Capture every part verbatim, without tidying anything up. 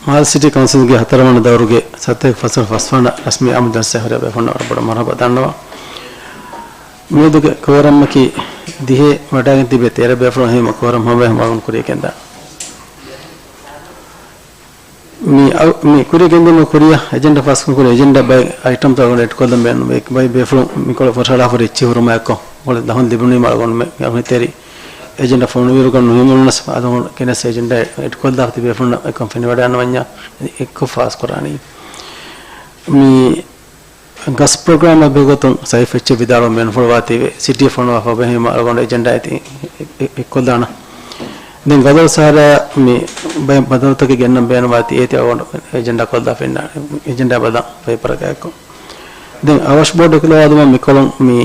މާލެ ސިޓީ ކައުންސިލްގެ ހަތަރުވަނަ ދައުރުގެ ސަތޭކަ ފަސްވަނަ ރަސްމީ އާއްމު ޖަލްސާއަށް ހުރިހާ ބޭފުޅުންނަށް ވަރަށް ބޮޑަށް މަރުޙަބާ ދަންނަވަން. މިއަދުގެ ކޯރަމަކީ ދިހައެއް ވަޑައިގެން ތިބޭ ތޭރަ ބޭފުޅުން ހިމަ ކޯރަމް ހަމަ ހަމަ އަޅުގަނޑު ކުރިޔަށް ގެންދާނެ. މި އަ-، މި ކުރިޔަށް ގެންދިނުމަށް ކުރިއަށް އެޖެންޑާ ފާސްކުރުން ކުރި އެޖެންޑާ ބައެއް އައިޓަމްތައް އަޅުގަނޑު އެޑްކޮށްލަން ބޭނުން. ބައެއް ބޭފުޅުން މިކޮޅަށް ފުރަށަޅާފަރި އެއްޗިހި ހުރުމާއެއްކޮށް އަޅުގަނޑު ދަހުން ލިބުނީމަ އަޅުގަނޑު މި ތެރި އެޖެންޑާ ފޮނުވިއިރުގަ ނުހިމެނުނަސް އަދު ކެނެސް އެޖެންޑާ އެޑްކޮށްލާފަ ތިބޭފުޅުންނަށް އެކަން ފެނިވަޑައިނުވަންޏާ އެއްކޮށް ފާސްކުރާނީ. މި ގަސް ޕްރޮގްރާމާ ބެހޭގޮތުން ސައިފް އެއްޗެއް ވިދާޅުވަން ބޭނުންފުޅުވާތީވެ، ސިޓީ ފޮނުވާފަ ބެހީމަ އަޅުގަނޑު އެޖެންޑާ އެތި އެ-، އެ-، އެއްކޮށްދާނަ. ދެން ގަދަރު ސާރާ މި ބައެއް ބަދަލުތަކެއް ގެންނަން ބޭނުންވާތީ އޭތި އަޅުގަނޑު އެޖެންޑާ ކޮށްލާފަ އިންނާނެ. އެޖެންޑާ ބަލަން ޕޭޕަރަކާއެއްކޮށް. ދެން އަވަށް ބޯޑެކުލަވާދުމަށް މިކޮޅުން މި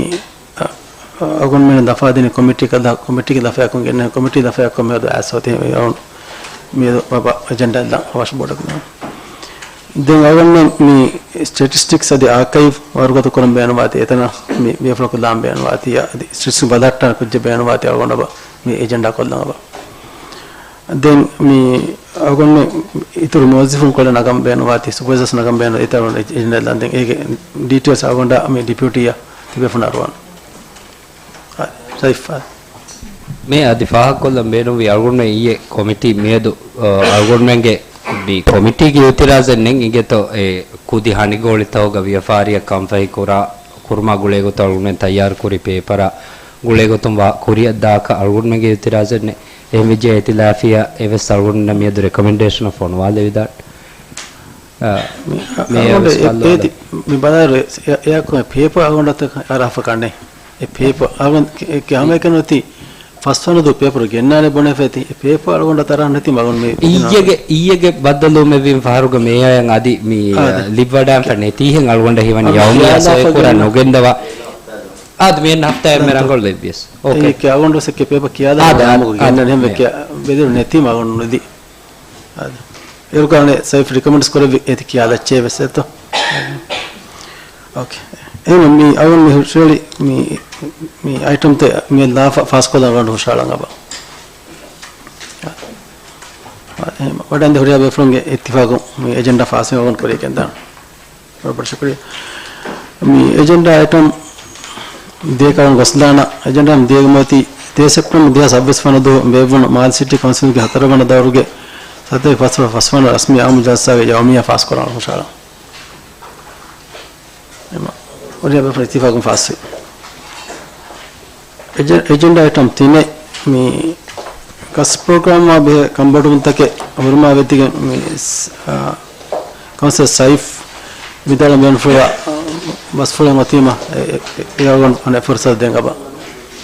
އަ-، އަ-، އަޅުގަނޑުމެން ދަފާދިނި ކޮމިޓީ ކަލާ-، ކޮމިޓީގެ ދަފާއަކުން ގެންނެ ކޮމިޓީ ދަފާއަކުން މިއަދު އައިސް އޮތީ އަޅުގަނޑު މިއަދު ބަބަ އެޖެންޑާ ދަން އަވަށް ބޯޑެކުލަވާ. ދެން އަޅުގަނޑުމެން މި ސްޓެޓިސްޓިކްސް އަދި އާކައިވް ވަރުގަދަ ކުރަން ބޭނުންވާތީ އެތަނަށް މި ބޭފުޅަކު ލާން ބޭނުންވާތީ އަދި ސްޓެޓިސްޓިކްސް ބަލަހައްޓާނެ ކުއްޖެއް ބޭނުންވާތީ އަޅުގަނޑަށް މި އެޖެންޑާ ކޮށްލަން އަބަ. ދެން މި އަޅުގަނޑު އިތުރު މުވައްޒަފުން ކޮޅެއް ނަގަން ބޭނުންވާތީ ސުޕަވައިޒަރސް ނަގަން ބޭނުން އެތަނުން އެޖެންޑާ ދެން އޭގެ ޑީޓެއިލްސް އަޅުގަނޑަށް މި ޑިޕިއުޓީއަށް ތިބޭފުން އަރުވާން. ސައިފް. މި އަދި ފާހަގަކޮށްލަން ބޭނުންވީ އަޅުގަނޑުމެން އިއްޔެ ކޮމިޓީ މިއަދު، އަ، އަޅުގަނޑުމެންގެ މި ކޮމިޓީގެ އިއުތިރާޒެއް ނެތް އިނގޭތޯ އެ ކުދި ހަނިގޯޅިތަކުގަ ވިޔަފާރިއަށް ކަންފަހި ކުރާ، ކުރުމާ ގުޅޭގޮތަށް އަޅުގަނޑުމެން ތައްޔާރުކުރި ޕޭޕަރާ ގުޅޭގޮތުން ވާ ކުރިއަށްދާކަ އަޅުގަނޑުމެންގެ އިއުތިރާޒެއް ނެތް. އެހެންވެއްޖެ އިއުތިލާފިއަށް އެވެސް އަޅުގަނޑުމެންނަށް މިއަދު ރެކޮމެންޑޭޝަނަށް ފޮނުވާލެވިދާނެ. އާ، މި މި އަ-، އަޅުގަނޑު އެވެސް އެ-، ބައްލަވާލަ. އޭތި މި ބަލާއިރު އެ-، އެ-، އެއާއެކު އެ ޕޭޕަރ އަޅުގަނޑަށް އަރާފަ ކަންނޭ. އެ ޕޭޕަރ އަޅުގަނޑު ކި-، ކި-، ހަމައެކަނި އޮތީ ފަސްވަނަ ދުވަހު ޕޭޕަރު ގެންނާނެ ބުނެފަ އެތި. އެ ޕޭޕަރ އަޅުގަނޑަށް އަރާނެތީމަ އަޅުގަނޑު މި އިއްޔެގެ، އިއްޔެގެ ބައްދަލުވުމެއްވީމަ ފަހަރުގަ މޭޔާއަށް އަދި މި، އާ، އާދެ. ލިބިވަޑައިގެންފަ ނެތީހެން އަޅުގަނޑަށް ހީވަނީ އަޅުގަނޑު ޔައުމިއްޔާ ސޮއި ކިޔާލާފަ ކުރަން ގެންނަ ނުގެންދަވާ. އާދެ މިއަންނަ ހަފްތާއެއް މި ދެން ރަނގަޅު ލެއްވިޔަސް. އޯކޭ. އޭގެ އަޅުގަނޑު ވެސް އެކި ޕޭޕަރ ކިޔާލާ އާދެ، އާދެ، އާދެ، އާދެ، އާދެ، އާދެ، މި ބެދިރު ނެތީމަ އަޅުގަނޑު ނުދީ. އާދެ. އޭރުކާނެ ސައިފް ރިކޮމެންޑްސް ކުރެއްވި އޭތި ކިޔާލައްޗޭ ވެސް އެތޯ. އޯކޭ. އެހެން މި އަޅުގަނޑު މި ހުށަހެޅި މި، މި އައިޓަމްތައް މި ލާފަ ފާސްކޮށްލަން އަޅުގަނޑު ހުށަހަޅަން އަބަ. އެހެން ވަޑައިގެން ހުރިހާ ބޭފުޅުންގެ އިއްތިފާގުން މި އެޖެންޑާ ފާސްވެ އަޅުގަނޑު ކުރިއަށް ގެންދާނަން. ބޮޑަށް ޝުކުރިއްޔާ. މި އެޖެންޑާ އައިޓަމް ދޭކަށް ގޮސްދާނަން. އެޖެންޑާ ދޭގަ މިއޮތީ ދޭއް ސެޕްޓެމްބަރ ދެހާސް އަށްވީސް ވަނަ ދުވަހު ބޭއްވުނު މާލެ ސިޓީ ކައުންސިލްގެ ހަތަރު ވަނަ ދައުރުގެ ސަތޭކަ ފަސްވަނަ ރަސްމީ އާއްމު ޖަލްސާގެ ޔައުމިއްޔާ ފާސްކުރަން ހުށަހަޅަން. އެމަ ހުރިހާ ބޭފުޅުން އިއްތިފާގުން ފާސްވި. އެޖެ-، އެޖެންޑާ އައިޓަމް ތިނެއް މި ގަސް ޕްރޮގްރާމާ ބެހޭ ކަންބޮޑުވުންތަކެއް ހުރުމާ ވެއްދިގެން މި ސް-، އާ، ކައުންސިލަރ ސައިފް ވިދާޅުވެ މިއަންފުޅު ބަސްފުޅެއް އޮތީމަ އެ، އެ، އެ އަޅުގަނޑު އަނެއް ފުރުސަތު ދޭން އަބަ.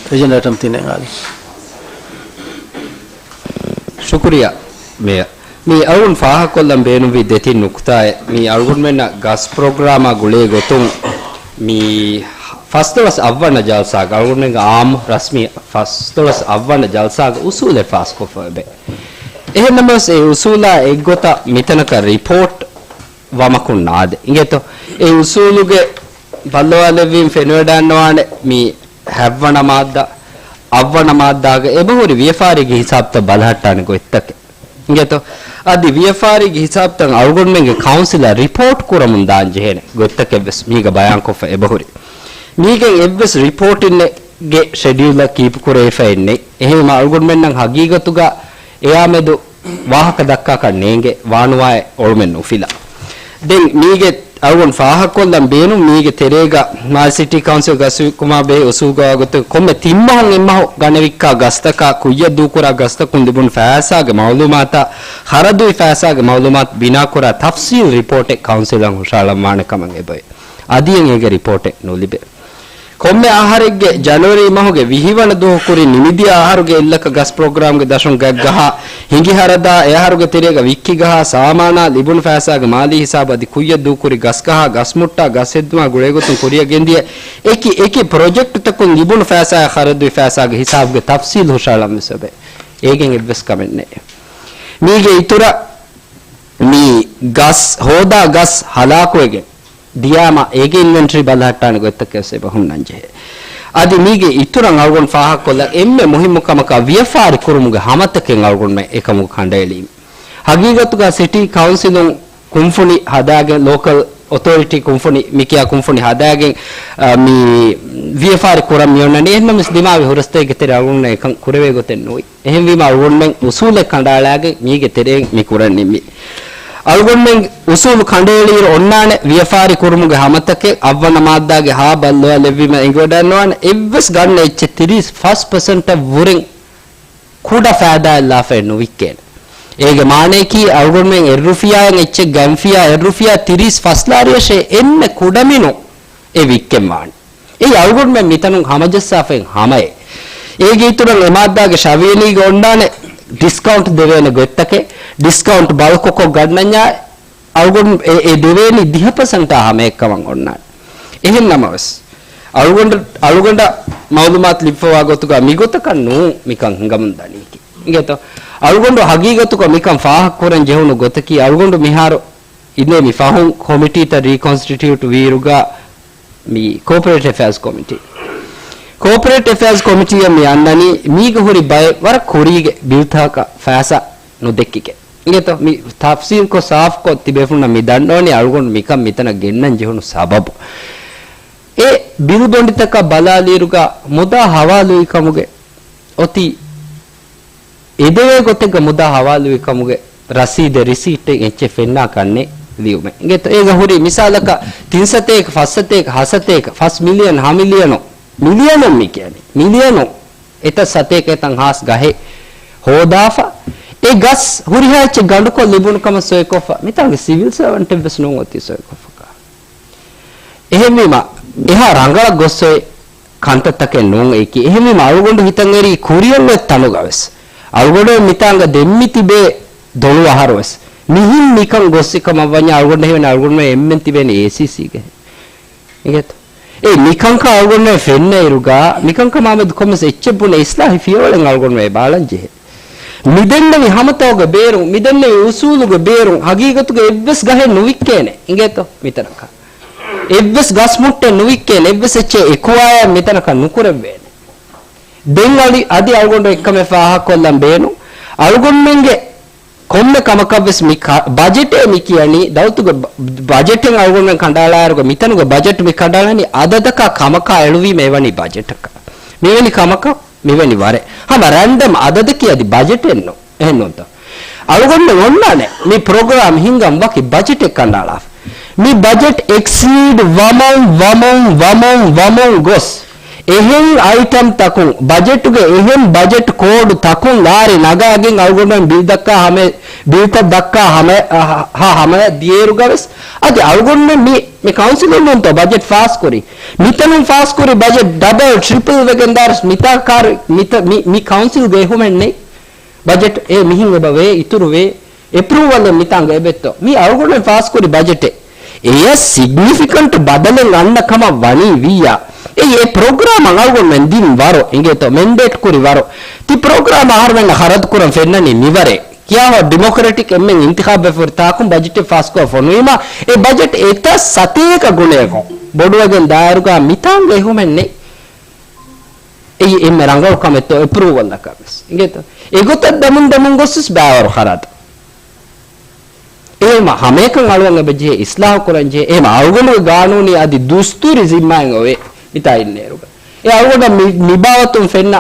އެޖެންޑާ އައިޓަމް ތިނެއް އާދެ. ޝުކުރިއްޔާ މޭޔަރ. މި އަޅުގަނޑު ފާހަގަކޮށްލަން ބޭނުންވި ދެތިން ނުކުތާއެއް. މި އަޅުގަނޑުމެންނަށް ގަސް ޕްރޮގްރާމާ ގުޅޭ ގޮތުން މި ފަސްދޮޅަސް އަށްވަނަ ޖަލްސާގަ، އަޅުގަނޑުމެންގެ އާއްމު ރަސްމީ ފަސްދޮޅަސް އަށްވަނަ ޖަލްސާގަ އުސޫލެއް ފާސްކޮށްފަ އެބަ. އެހެންނަމަވެސް އެ އުސޫލާ އެއްގޮތަށް މިތަނަކަށް ރިޕޯޓް ވަމަކުން ނާދެ. އިނގޭތޯ؟ އެ އުސޫލުގެ ބައްލަވާލެއްވީމަ ފެނިވަޑައިންނަވާނެ މި ހަތްވަނަ މާއްދާ، އަށްވަނަ މާއްދާގަ އެބަހުރި ވިޔަފާރީގެ ހިސާބުތައް ބަލަހައްޓާނެ ގޮތްތަކެއް. އިނގޭތޯ؟ އަދި ވިޔަފާރީގެ ހިސާބުތައް އަޅުގަނޑުމެންގެ ކައުންސިލަށް ރިޕޯޓް ކުރަމުން ދާން ޖެހޭނެ ގޮތްތަކެއް ވެސް މީގަ ބަޔާންކޮށްފަ އެބަހުރި. މީގެން އެއްވެސް ރިޕޯޓެއްގެ ޝެޑިއުލަށް ކީޕް ކުރެވިފައެއް ނެތް. އެހެންވީމަ އަޅުގަނޑުމެންނަށް ހަގީގަތުގަ އެއާމެދު ވާހަކަ ދައްކާކަށް ނޭނގެ ވާނުވާއެއް އޮޅުމެއް ނުފިލާ. ދެން މީގެ އަޅުގަނޑު ފާހަގަކޮށްލަން ބޭނުން މީގެ ތެރޭގަ މާލެ ސިޓީ ކައުންސިލް ގަސް ވިއްކުމާ ބެހޭ އުސޫލުގަ ވާގޮތުން ކޮންމެ ތިން މަހުން އެއްމަހު ގަނެވިއްކާ ގަސްތަކާ ކުއްޔަށް ދޫކުރާ ގަސްތަކުން ލިބުނު ފައިސާގެ މައުލޫމާތާ ޚަރަދުވި ފައިސާގެ މައުލޫމާތު ބިނާކުރާ ތަފްސީލް ރިޕޯޓެއް ކައުންސިލަށް ހުށަހަޅަން ވާނެ ކަމަށް އެބައޮތް. އަދިއެއް އޭގެ ރިޕޯޓެއް ނުލިބޭ. ކޮންމެ އަހަރެއްގެ ޖަނަވަރީ މަހުގެ ވިހި ވަނަ ދުވަހު ކުރިން ނިމިދިޔަ އަހަރުގެ އެއްލަކަ ގަސް ޕްރޮގްރާމްގެ ދަށުން ގަތްގަހާ، ހިނގި ހަރަދާ، އެ އަހަރުގެ ތެރޭގަ ވިއްކި ގަހާ، ސާމާނާ، ލިބުނު ފައިސާގެ މާލީ ހިސާބު އަދި ކުއްޔަށް ދޫކުރި ގަސްގަހާ، ގަސްމުއްޓާ، ގަސް ހެއްދުމާ ގުޅޭގޮތުން ކުރިއަށް ގެންދިޔަ އެކި އެކި ޕްރޮޖެކްޓްތަކުން ލިބުނު ފައިސާއާ ޚަރަދުވި ފައިސާގެ ހިސާބުގެ ތަފްސީލް ހުށަހަޅަން ވެސް އެބައޮތް. އޭގެން އެއްވެސް ކަމެއް ނެތް. މީގެ އިތުރަށް މި ގަސް، ހޯދާ ގަސް ހަލާކުވެގެން ދިޔާމަ އޭގެ އިންވެންޓްރީ ބަލަހައްޓާނެ ގޮތްތަކެއް ވެސް އެބަ ހުންނަން ޖެހޭ. އަދި މީގެ އިތުރަށް އަޅުގަނޑު ފާހަގަކޮށްލަން އެންމެ މުހިއްމު ކަމަކަށް ވިޔަފާރި ކުރުމުގެ ހަމަތަކެއް އަޅުގަނޑުމެން އެކަމުގަ ކަނޑައެޅީމަ. ހަގީގަތުގަ ސިޓީ ކައުންސިލުން ކުންފުނި ހަދާގެން، ލޯކަލް އޮތޯރިޓީ ކުންފުނި މިކިޔާ ކުންފުނި ހަދާގެން، އަ، މި ވިޔަފާރި ކުރަން މިއޮންނަނީ. އެހެންނަމަވެސް ދިމާވި ހުރަސްތަކެއްގެ ތެރޭ އަޅުގަނޑުމެން އެކަން ކުރެވޭ ގޮތެއް ނުވި. އެހެންވީމަ އަޅުގަނޑުމެން އުސޫލެއް ކަނޑައަޅާގެން މީގެ ތެރެއިން މި ކުރަން ނިންމީ. އަޅުގަނޑުމެން އުސޫލު ކަނޑައެޅިއިރު އޮންނާނެ ވިޔަފާރި ކުރުމުގެ ހަމަތަކެއް އަށްވަނަ މާއްދާގެ ހާ ބައްލަވާލެއްވީމަ އެނގިވަޑައިންނަވާނެ އެއްވެސް ގަންނަ އެއްޗެއް ތިރީސް ފަސް ޕަސެންޓަށް ވުރެން ކުޑަ ފައިދާއެއް ލާފައެއް ނުވިއްކޭނެ. އޭގެ މާނަޔަކީ އަޅުގަނޑުމެން އެއްރުފިޔާއިން އެއްޗެއް ގަންފިޔާ އެއްރުފިޔާ ތިރީސް ފަސް ލާރިއަށޭ އެންމެ ކުޑަމިނުން އެ ވިއްކެން ވާނެ. އެއީ އަޅުގަނޑުމެން މިތަނުން ހަމަޖައްސާފައި ހަމައެއް. އޭގެ އިތުރަށް އެ މާއްދާގެ ޝަވިޔަނީގަ އޮންނާނެ ޑިސްކައުންޓް ދެވޭނެ ގޮތްތަކެއް، ޑިސްކައުންޓް ބަލަކޮށް ގަންނަންޏާ އަޅުގަނޑު އެ، އެ ދެވޭނީ ދިހަ ޕަސެންޓާ ހަމައެއް ކަމަށް އޮންނާނެ. އެހެން ނަމަވެސް، އަޅުގަނޑަށް، އަޅުގަނޑަށް މައުލޫމާތު ލިބިފަވާ ގޮތުގަ މިގޮތަކަށް ނޫން މިކަން ހިނގަމުން ދަނީކީ. އިނގޭތޯ؟ އަޅުގަނޑު ހަގީގަތުގަ މިކަން ފާހަގަކުރަން ޖެހުނު ގޮތަކީ، އަޅުގަނޑު މިހާރު އިނދޭ މި ފަހުން ކޮމިޓީތައް ރީކޮންސްޓިޓިއުޓް ވީއިރުގަ މި ކޯޕަރޭޓް އެފެއާޒް ކޮމިޓީ. ކޯޕަރޭޓް އެފެއާޒް ކޮމިޓީއަށް މި އަންނަނީ މީގަ ހުރި ބައެއް ވަރަށް ކުރީގެ ބިލްތަކަށް ފައިސާ ނުދެއްކިގެން. އިނގޭތޯ؟ މި ތަފްސީލްކޮށް ސާފްކޮށް ތިބޭފުޅުންނަށް މި ދަންނަވަނީ އަޅުގަނޑު މިކަން މިތަނަށް ގެންނަން ޖެހުނު ސަބަބު. އެ ބިލް ބޮނޑިތަކަށް ބަލާލިއިރުގަ މުދާ ހަވާލުވި ކަމުގެ އޮތީ އެދެވޭ ގޮތެއްގަ މުދާ ހަވާލުވި ކަމުގެ ރަސީދެއް، ރިސީޓެއް އެއްޗެއް ފެންނާކަށް ނެތް ލިޔުމެއް. އިނގޭތޯ؟ އޭގަ ހުރި މިސާލަކަށް ތިން ސަތޭކަ، ފަސް ސަތޭކަ، ހަ ސަތޭކަ، ފަސް މިލިއަން، ހަ މިލިއަނު، މިލިއަނުން މި ކިޔަނީ. މިލިއަނު އެތައް ސަތޭކަ އެތައް ހާސް ގަހެއް ހޯދާފަ، އެ ގަސް ހުރިހާ އެއްޗެއް ގަނޑުކޮށް ލިބުނު ކަމަށް ސޮއިކޮށްފަ، މިތާނގެ ސިވިލް ސަރވަންޓެއް ވެސް ނޫން އޮތީ ސޮއިކޮށްފަކާ. އެހެންވީމަ، އެހާ ރަނގަޅަށް ގޮސް އޮތް ކަންތައްތަކެއް ނޫން އެކި. އެހެންވީމަ، އަޅުގަނޑު ހިތަށް އެރީ ކުރިއަށް އޮތް ތަނުގަ ވެސް، އަޅުގަނޑު މިތާނގަ ދެންމި ތިބޭ ދޮޅު އަހަރު ވެސް، މިހިން މިކަން ގޮއްސި ކަމަށް ވަންޏާ އަޅުގަނޑު ހެވެން އަޅުގަނޑު އެންމެން ތިބޭނެ އޭސީސީގަ. އިނގޭތޯ؟ އެ މިކަންކަން އަޅުގަނޑުމެން ފެންނައިރުގަ، މިކަންކަމާމެދު ކޮންމެސް އެއްޗެއް ބުނެ އިސްލާހި ފިޔަވަޅެއް އަޅުގަނޑުމެން ބާލަން ޖެހޭ. މިދެންނެވި ހަމަތަކުގެ ބޭރުން، މިދެންނެވި އުސޫލުގެ ބޭރުން، ހަގީގަތުގަ އެއްވެސް ގަހެއް ނުވިއްކޭނެ. އިނގޭތޯ؟ މިތަނަކަށް އެއްވެސް ގަސް މުއްޓެއް ނުވިއްކޭނެ. އެއްވެސް އެއްޗެއް އެކުވަޔަރ މިތަނަކަށް ނުކުރެއްވޭނެ. ދެން އަދި، އަދި އަޅުގަނޑު އެއްކަމެއް ފާހަގަކޮށްލަން ބޭނުން. އަޅުގަނޑުމެންގެ ކޮންމެ ކަމަކަށްވެސް މި ކަ-، ބަޖެޓޭ މި ކިޔަނީ، ދައުލަތުގެ ބަ-، ބަޖެޓެއް އަޅުގަނޑުމެން ކަނޑައަޅާއިރުގަ މިތަނުގެ ބަޖެޓް މި ކަނޑައަޅަނީ އަދަދަކާ ކަމަކާ އެޅުވީމަ އެވަނީ ބަޖެޓަކަށް. މިވެނި ކަމަކަށް މިވެނި ވަރެއް. ހަމަ ރެންޑަމް އަދަދަކީ އަދި ބަޖެޓެއް ނޫން. އެހެންނޫންތޯ؟ އަޅުގަނޑުމެން އޮންނާނެ މި ޕްރޮގްރާމް ހިންގަން ވަކި ބަޖެޓެއް ކަނޑައަޅާފަ. މި ބަޖެޓް އެކްސީޑް ވަމުން، ވަމުން، ވަމުން، ވަމުން ގޮސް، އެހެން އައިޓަމް ތަކުން، ބަޖެޓުގެ އެހެން ބަޖެޓް ކޯޑު ތަކުން ލާރި ނަގާގެން އަޅުގަނޑުމެން ބިލް ދައްކާ ހަމަ، ބިލްތައް ދައްކާ ހަމަ، ހަ، ހަ، ހަމަ ދިޔައިރުގަ ވެސް، އަދި އަޅުގަނޑުމެން މި، މި ކައުންސިލުން ނޫންތޯ ބަޖެޓް ފާސް ކުރީ. މިތަނުން ފާސް ކުރި ބަޖެޓް ޑަބަލް، ޓްރިޕަލް ވެގެން ދާރުސް މިތާ ކާރު، މިތަ-، މި، މި ކައުންސިލްގެ އެހުމެއް ނެތް. ބަޖެޓް އެ މިހިން އެބަ ވޭ، އިތުރު ވޭ. އެޕްރޫވަލް މިތާނގަ އެބެއްތޯ؟ މި އަޅުގަނޑުމެން ފާސްކުރި ބަޖެޓެއް. އެޔަށް ސިގްނިފިކަންޓް ބަދަލެއް އަންނަ ކަމަށް ވަނީ ވިއްޔާ. އެއީ އެ ޕްރޮގްރާމަށް އަޅުގަނޑުމެން ދިން ވަރު އިނގޭތޯ، މެންޑޭޓް ކުރި ވަރު. ތި ޕްރޮގްރާމަށް އަހަރުމެންނަށް ޚަރަދު ކުރަން ފެންނަނީ މިވަރެއް. ކިޔާ ހޯ ޑިމޮކްރެޓިކް އެންމެން އިންތިޚާބުވެފަ ހުރި ތާކުން ބަޖެޓެއް ފާސްކުރާ ފޮނުވީމަ، އެ ބަޖެޓް އެތައް ސަތޭކަ ގުނައަކުން ބޮޑުވެގެން ދާއިރުގަ މިތާނގަ އެހުމެއް ނެތް. އެއީ އެންމެ ރަނގަޅު ކަމެއްތޯ އެޕްރޫވަލްއަކަށް ވެސް. އިނގޭތޯ؟ އެގޮތަށް ދަމުން ދަމުން ގޮސް ވެސް ބައިވަރު ޚަރަދު. އެހެންވީމަ ހަމައެކަން އަޅުވަން އެބަޖެހޭ އިސްލާހު ކުރަން ޖެހޭ. އެހެންވީމަ އަޅުގަނޑުގެ ގާނޫނީ އަދި ދުސްތޫރީ ޒިންމާއެއް އޮވޭ މިތާ އިންނައިރުގަ. އެ އަޅުގަނޑަށް މި، މިބާވަތުން ފެންނަ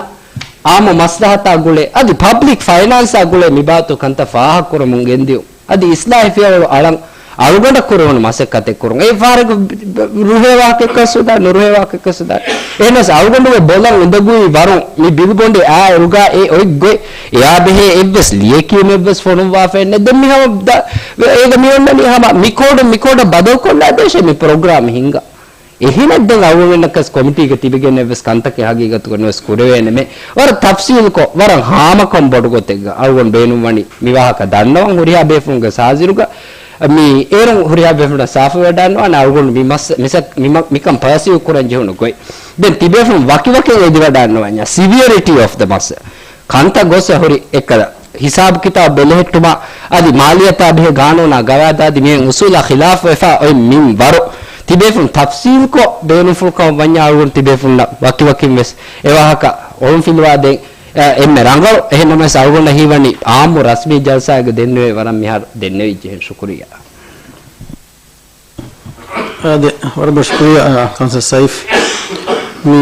އާއްމު މަސްލަހަތާ ގުޅޭ، އަދި ޕަބްލިކް ފައިނޭންސާ ގުޅޭ މިބާވަތު ކަންތައް ފާހަގަކުރަމުން ގެންދިޔުން. އަދި އިސްލާހީ ފިޔަވަޅު އަޅަން އަޅުގަނޑަށް ކުރެވުނު މަސައްކަތެއް ކުރުން. އެ ފަހަރަކު ރުހޭ ވާހަކައެއްކަސް ނުދާ، ނުރުހޭ ވާހަކައެއްކަސް ނުދާ. އެހެނަސް އަޅުގަނޑުގެ ބޮލަށް އުނދަގޫވި ވަރުން މި ބިލް ބޮނޑި އާއިރުގަ އެ އޮތް ގޮތް އެއާ ބެހޭ އެއްވެސް ލިޔެކިޔުމެއްވެސް ފޮނުއްވާފައެއް ނެތް. ދެން މި ހަމަ ދަ-، އޭގަ މި އޮންނަނީ ހަމަ މި ކޯޑުން މި ކޯޑަށް ބަދަލުކޮށްލާދޭށޭ މި ޕްރޮގްރާމް ހިންގާ. އެހެނަސް ދެން އަޅުގަނޑަކަސް ކޮމިޓީގަ ތިބެގެން އެއްވެސް ކަންތަކެއް ހަގީގަތުގަ ނުވެސް ކުރެވޭނެމޭ. ވަރަށް ތަފްސީލްކޮށް، ވަރަށް ހާމަކޮށް ބޮޑު ގޮތެއްގަ އަޅުގަނޑު ބޭނުންވަނީ މި ވާހަކަ ދަންނަވަން ހުރިހާ ބޭފުޅުންގެ ސާޒިރުގަ. މި އޭރުން ހުރިހާ ބޭފުޅުންނަށް ސާފުވެވަޑައިންނަވާނެ އަޅުގަނޑު މި މަސް-، މިސަ-، މި މަ-، މިކަން ޕަރސިއު ކުރަން ޖެހުނު ގޮތް. ދެން ތިބޭފުޅުން ވަކިވަކިން އެދިވަޑައިންނަވަންޏާ ސިވިއަރިޓީ އޮފް ދަ މަސް ކަންތައް ގޮސް އެ ހުރި އެއްކަލަ ހިސާބު ކިތާބު ބެލެހެއްޓުމާ އަދި މާލިޔަތާ ބެހޭ ގާނޫނާ ގަވާއިދާ އަދި މިއިން އުސޫލާ ޚިލާފުވެފާ އޮތް މިންވަރު ތިބޭފުޅުން ތަފްސީލްކޮށް ބޭނުންފުޅުކަމަށް ވަންޏާ އަޅުގަނޑު ތިބޭފުޅުންނަށް ވަކިވަކިން ވެސް އެވާހަކަ އޮޅުންފިލުވާދޭން. އެންމެ ރަނގަޅު. އެހެންނަމަވެސް އަޅުގަނޑަށް ހީވަނީ އާއްމު ރަސްމީ ޖަލްސާއެއްގަ ދެންނެވޭ ވަރަށް މިހާރު ދެންނެވިއްޖެ. އެހެން ޝުކުރިއްޔާ. އާދެ، ވަރަށް ބޮޑަށް ޝުކުރިއްޔާ، އާ، ކައުންސިލަރ ސައިފް. މި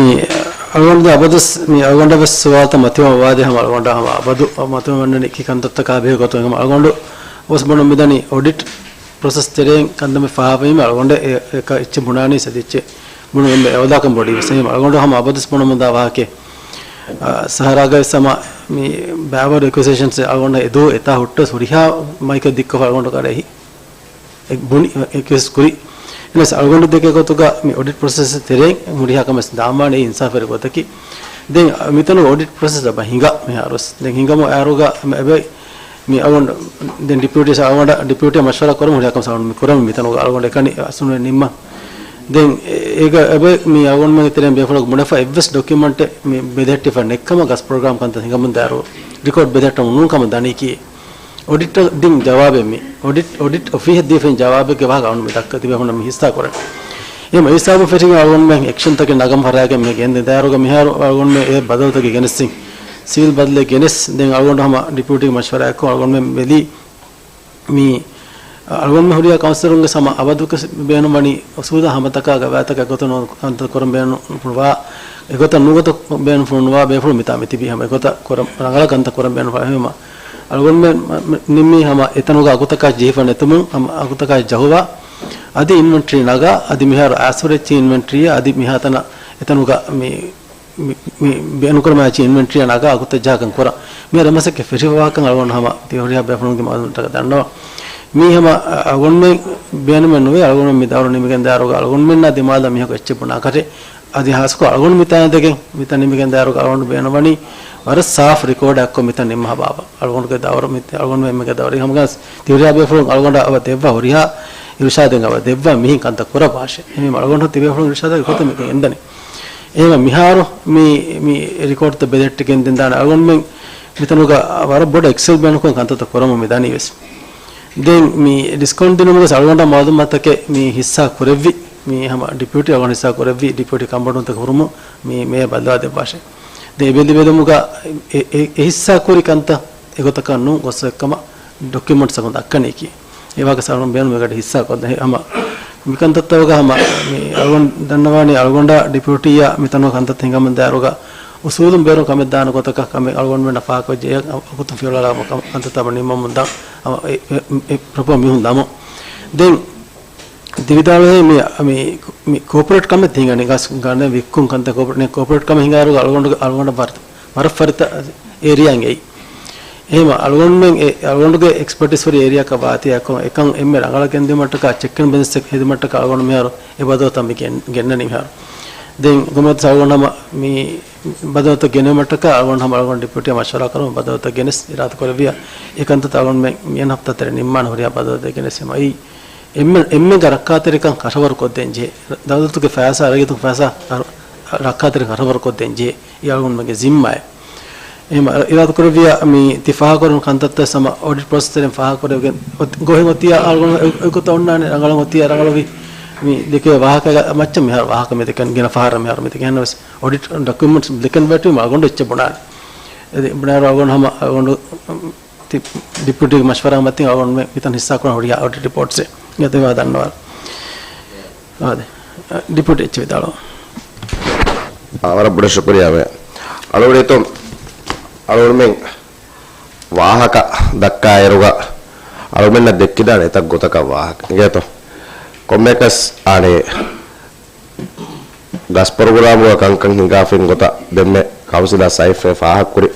އަޅުގަނޑު އަބަދުވެސް މި އަޅުގަނޑަށް ވެސް ސުވާލުތައް މަތިވަމުން ވާދޭ، ހަމަ އަޅުގަނޑަށް ހަމަ އަބަދު މަތިވަމުން ވަންނަނީ ކި ކަންތައްތަކާ ބެހޭ ގޮތުން. ހަމަ އަޅުގަނޑު އަބަދުވެސް ބުނަން މިދަނީ އޮޑިޓް ޕްރޮސެސް ތެރެއިން ކަންތައް މި ފާހަގަވީމަ އަޅުގަނޑަށް އެ، އެކަ އެއްޗެއް ބުނާނީ ސަދި އެއްޗެއް ބުނުމެއް އެއްވެސް އެއްވެސް ކަމެއް ބޮޑީ ވެސް. އެހެން އަޅުގަނޑު ހަމަ އަބަދުވެސް ބުނަމުންދާ ވާހަކައެއް، އާ، ސަހަރާގައި ވެސް ހަމަ މި ބައިވަރު އެކުއިޒިޝަންސް އަޅުގަނޑަށް އެދުވަހު އެތާ ހުއްޓަސް ހުރިހާ މައިކެއް ދިއްކޮށް އަޅުގަނޑު ކަރައި އެ ބުނި، އެ ކެސް ކުރި. އެނަސް އަޅުގަނޑު ދެކޭ ގޮތުގަ މި އޮޑިޓް ޕްރޮސެސް ތެރެއިން ހުރިހާ ކަމެއް ދާންވާނެ އިންސާފުވެރި ގޮތަކީ. ދެން މިތަނު އޮޑިޓް ޕްރޮސެސް އަބަ ހިނގާ މިހާރުސް. ދެން ހިނގަމު އައިރުގަ އެބަ މި އަޅުގަނޑު ދެން ޑިޕިއުޓީ އަޅުގަނޑަށް ޑިޕިއުޓީ މަޝްވަރާ ކުރަމުން ހުރިހާ ކަމެއް އަޅުގަނޑު މި ކުރަމުން މިތަނުގަ އަޅުގަނޑު އެކަނި އަސުނު ނިންމަ. ދެން އޭގަ އެބަ މި އަޅުގަނޑުމެންގެ ތެރެއިން ބޭފުޅަކު ބުނެފަ އެއްވެސް ޑޮކިއުމަންޓެއް މި ބެލެހެއްޓިފަ ނެއްކަމަށް ގަސް ޕްރޮގްރާމް ކަންތައް ހިނގަމުން ދާއިރު ރިކޯޑް ބެލެހެއްޓަމުން ނޫން ކަމަށް ދަނީކީ. އޮޑިޓަށް ދިން ޖަވާބެއް މި. އޮޑިޓް، އޮޑިޓް އޮފީހަށް ދީފައިން ޖަވާބެއްގެ ވާހަކަ އަޅުން މި ދައްކަ ތިބޭފުޅުން މި ހިއްސާ ކުރަން. އެހެން ހިސާބު ފެށިގެން އަޅުގަނޑުމެން އެކްޝަންތަކެއް ނަގަން ފަށާގެން މި ގެންދިން ދާއިރުގަ މިހާރު އަޅުގަނޑުމެން އެ ބަދަލުތަކެއް ގެނެސްދިން. ސިވިލް ބަދަލެއް ގެނެސް ދެން އަޅުގަނޑު ހަމަ ޑިޕިއުޓީގެ މަޝްވަރާއެއްކޮށް އަޅުގަނޑުމެން ބެލީ މި އަޅުގަނޑުމެން ހުރިހާ ކައުންސިލަރުންގެ ހަމަ އަބަދުވެސް ބޭނުންވަނީ އުސޫލާ ހަމަތަކާ ގަވާއިދުތަކާ އެގޮތަށް ނޫން ކަންތައް ކުރަން ބޭނުން ފުނުވާ، އެގޮތަށް ނުވަތަ ބޭނުން ފުނުވާ ބޭފުޅުން މިތާ މި ތިބީ ހަމަ އެގޮތަށް ކުރަން ރަނގަޅަށް ކަންތައް ކުރަން ބޭނުން ފަހެމަ. އަޅުގަނޑުމެން ނިންމީ ހަމަ އެތަނުގަ އަގުތަކާ ޖެހިފަ ނެތުމުން ހަމަ އަގުތަކާ ޖަހުވާ އަދި އިންވެންޓްރީ ނަގާ އަދި މިހާރު އައިސްފަރިއްޗި އިންވެންޓްރީއާ އަދި މިހާތަނަށް އެތަނުގަ މި މި، މި ބޭނުންކުރަމާ އެއްޗެއް އިންވެންޓްރީއާ ނަގާ އަގުތައް ޖަހާކަން ކުރަން. މި ރަމަސެއްގެ ފެށިފަވާކަން އަޅުގަނޑު ހަމަ ތި ހުރިހާ ބޭފުޅުންގެ މައުލޫމަތަކަށް ދަންނަވަން. މީ ހަމަ އަޅުގަނޑުމެން ބޭނުމެއް ނުވޭ، އަޅުގަނޑުމެން މި ދައުރު ނިމިގެން ދާއިރުގަ އަޅުގަނޑުމެންނާ ދިމާލަށް މީހަކު އެއްޗެއް ބުނާކަށެއް. އަދި ހާއްސަކޮށް އަޅުގަނޑު މިތާ އިނދެގެން މިތާ ނިމިގެން ދާއިރުގަ އަޅުގަނޑު ބޭނުންވަނީ ވަރަށް ސާފް ރިކޯޑެއް އައްކޮށް މިތާ ނިންމަ ހަބާބަ. އަޅުގަނޑުގެ ދައުރު މި، އަޅުގަނޑު އެންމެގެ ދައުރު ހަމަގަސް ތި ހުރިހާ ބޭފުޅުން އަޅުގަނޑަށް އަވަ ދެއްވާ ހުރިހާ އިރުޝާދެއް އަވަ ދެއްވާ މިހިން ކަންތައް ކުރައްވާށޭ. އެހެންވީމަ އަޅުގަނޑު ތިބޭފުޅުން އިރުޝާދާގެ ގޮތަށް މި ގެންދަނީ. އެހެންވީމަ މިހާރު މި، މި ރިކޯޑްތައް ބެލެހެއްޓިގެން ދެން ދާނެ. އަޅުގަނޑުމެން މިތަނުގަ ވަރަށް ބޮޑަށް އެކްސެލް ބޭނުންކޮށް ކަންތައްތައް ކުރަމުން މި ދަނީ ވެސް. ދެން މި ޑިސްކައުންޓް ދިނުމުގަ އަޅުގަނޑަށް މައުލޫމާތުތަކެއް މި ހިއްސާ ކުރެއްވި، މި ހަމަ ޑިޕިއުޓީ އަޅުގަނޑު ހިއްސާ ކުރެއްވި، ޑިޕިއުޓީ ކަންބޮޑުވުންތަކެއް ހުރުމުން މި މޭ ބައްލަވާ ދެއްވާށޭ. ދެން އެ ބެލި ބެލުމުގަ އެ، އެ، އެ ހިއްސާ ކުރި ކަންތައް އެގޮތަކަށް ނޫން ގޮސް އެއްކަމަށް ޑޮކިއުމަންޓްސް އަކުން ދައްކަނީކީ. އެ ވާހަކަ ސަރުން ބޭނުމެއްގަޑި ހިއްސާ ކޮށްދެ ހަމަ މިކަންތައްތަވަގަ ހަމަ މި އަޅުގަނޑު ދަންނަވާނީ އަޅުގަނޑާ ޑިޕިއުޓީއާ މިތަނުގަ ކަންތައް ހިނގަމުން ދާއިރުގަ އުސޫލުން ބޭރު ކަމެއް ދާނެ ގޮތަކަށް ކަމެއް އަޅުގަނޑުމެންނަށް ފާހަގަކޮށްޖެ އަގުތުން ފިޔަވަޅާ ކަންތައްތައް ނިންމަމުން ދާން އެ، އެ، އެ ޕްރޮޕޯ މީހުން ދަމު. ދެން ތި ވިދާޅުވޭ މި، މި، މި ކޯޕަރޭޓް ކަމެއް ހިނގަނީ ގަސް ގަނެ ވިއްކުން ކަންތައް ކޯޕަރޭޓް، ކޯޕަރޭޓް ކަމެއް ހިނގާއިރު އަޅުގަނޑު، އަޅުގަނޑަށް ވަރަށް، ވަރަށް ފަރިތަ އޭރިއާއިން އެއީ. އެހެންވީމަ އަޅުގަނޑުމެން އެ، އަޅުގަނޑުގެ އެކްސްޕަޓީސް ހުރި އޭރިއާއަކަށް ވާތީ އެކަން އެންމެ ރަނގަޅަށް ގެންދިއުމަށްޓަކާ ޗެކް އެންޑް ބެލެންސް ހެދުމަށްޓަކާ އަޅުގަނޑު މިހާރު އެ ބަދަލުތައް މި ގެން، ގެންނަނީ މިހާރު. ދެން ގޮމަތަ އަޅުގަނޑު ހަމަ މި ބަދަލުތައް ގެނެވުމަށްޓަކާ އަޅުގަނޑު ހަމަ އަޅުގަނޑު ޑިޕިއުޓީއާ މަޝްވަރާ ކުރަމުން ބަދަލުތައް ގެނެސް އިރާދަ ކުރެއްވިޔާ އެ ކަންތައްތައް އަޅުގަނޑުމެން މިއަން ހަފްތާ ތެރޭ ނިންމާނެ ހުރިހާ ބަދަލުތައް ގެނެސް ހަމަ އެއީ އެންމެ، އެންމެންގެ ރައްކާތެރިކަން ކަށަވަރު ކޮށްދޭން ޖެހޭ. ދައުލަތުގެ ފައިސާ، ރައްޔިތުންގެ ފައިސާ ރައްކާތެރި ކަށަވަރު ކޮށްދޭން ޖެހޭ. އެ އަޅުގަނޑުމެންގެ ޒިންމާއެއް. އެހެން އިރާދަ ކުރެއްވިޔާ މި ތި ފާހަގަކުރަން ކަންތައްތައް ހަމަ އޮޑިޓް ޕްރޮސެސް ތެރެއިން ފާހަގަކުރެވިގެން އޮތް، ގޮހެއް އޮތިޔާ އަޅުގަނޑު އެ، އެގޮތަށް އޮންނާނެ ރަނގަޅަށް އޮތިޔާ ރަނގަޅުވި މި ދެކެވޭ ވާހަކަ މައްޗަށް މިހާރު ވާހަކަ މި ދެކެން ގިނަ ފަހަރަށް މިހާރު މި ދެކެން ވެސް އޮޑިޓް ޑޮކިއުމެންޓްސް ދެކެން ވެއްޓުވީމަ އަޅުގަނޑު އެއްޗެއް ބުނާނެ. އެދި ބުނާއިރު އަޅުގަނޑު ހަމަ އަޅުގަނޑު ތި ޑިޕިއުޓީގެ މަޝްވަރާ މަތިން އަޅުގަނޑުމެން މިތަން ހިއްސާ ކުރަން ހުރިހާ އޮޑިޓް ރިޕޯޓްސް އެތެވާ ދަންނަވާ. އާދެ، ޑިޕިއުޓީ އެއްޗެއް ވިދާޅުވާ. އާ، ވަރަށް ބޮޑަށް ޝުކުރިއްޔާ މޭ. އަޅުގަނޑު އިތު، އަޅުގަނޑުމެން ވާހަކަ ދައްކާއިރުގަ އަޅުގަނޑުމެންނަށް ދެއްކިދާނެ އެތައް ގޮތަކަށް ވާހަކަ. އިނގޭތޯ؟ ކޮންމެއަކަސް އާނެ ގަސް ޕްރޮގްރާމުގަ ކަންކަން ހިނގާފިން ގޮތަށް ދެންމެ ކައުންސިލާ ސައިފް އެ ފާހަގަކުރި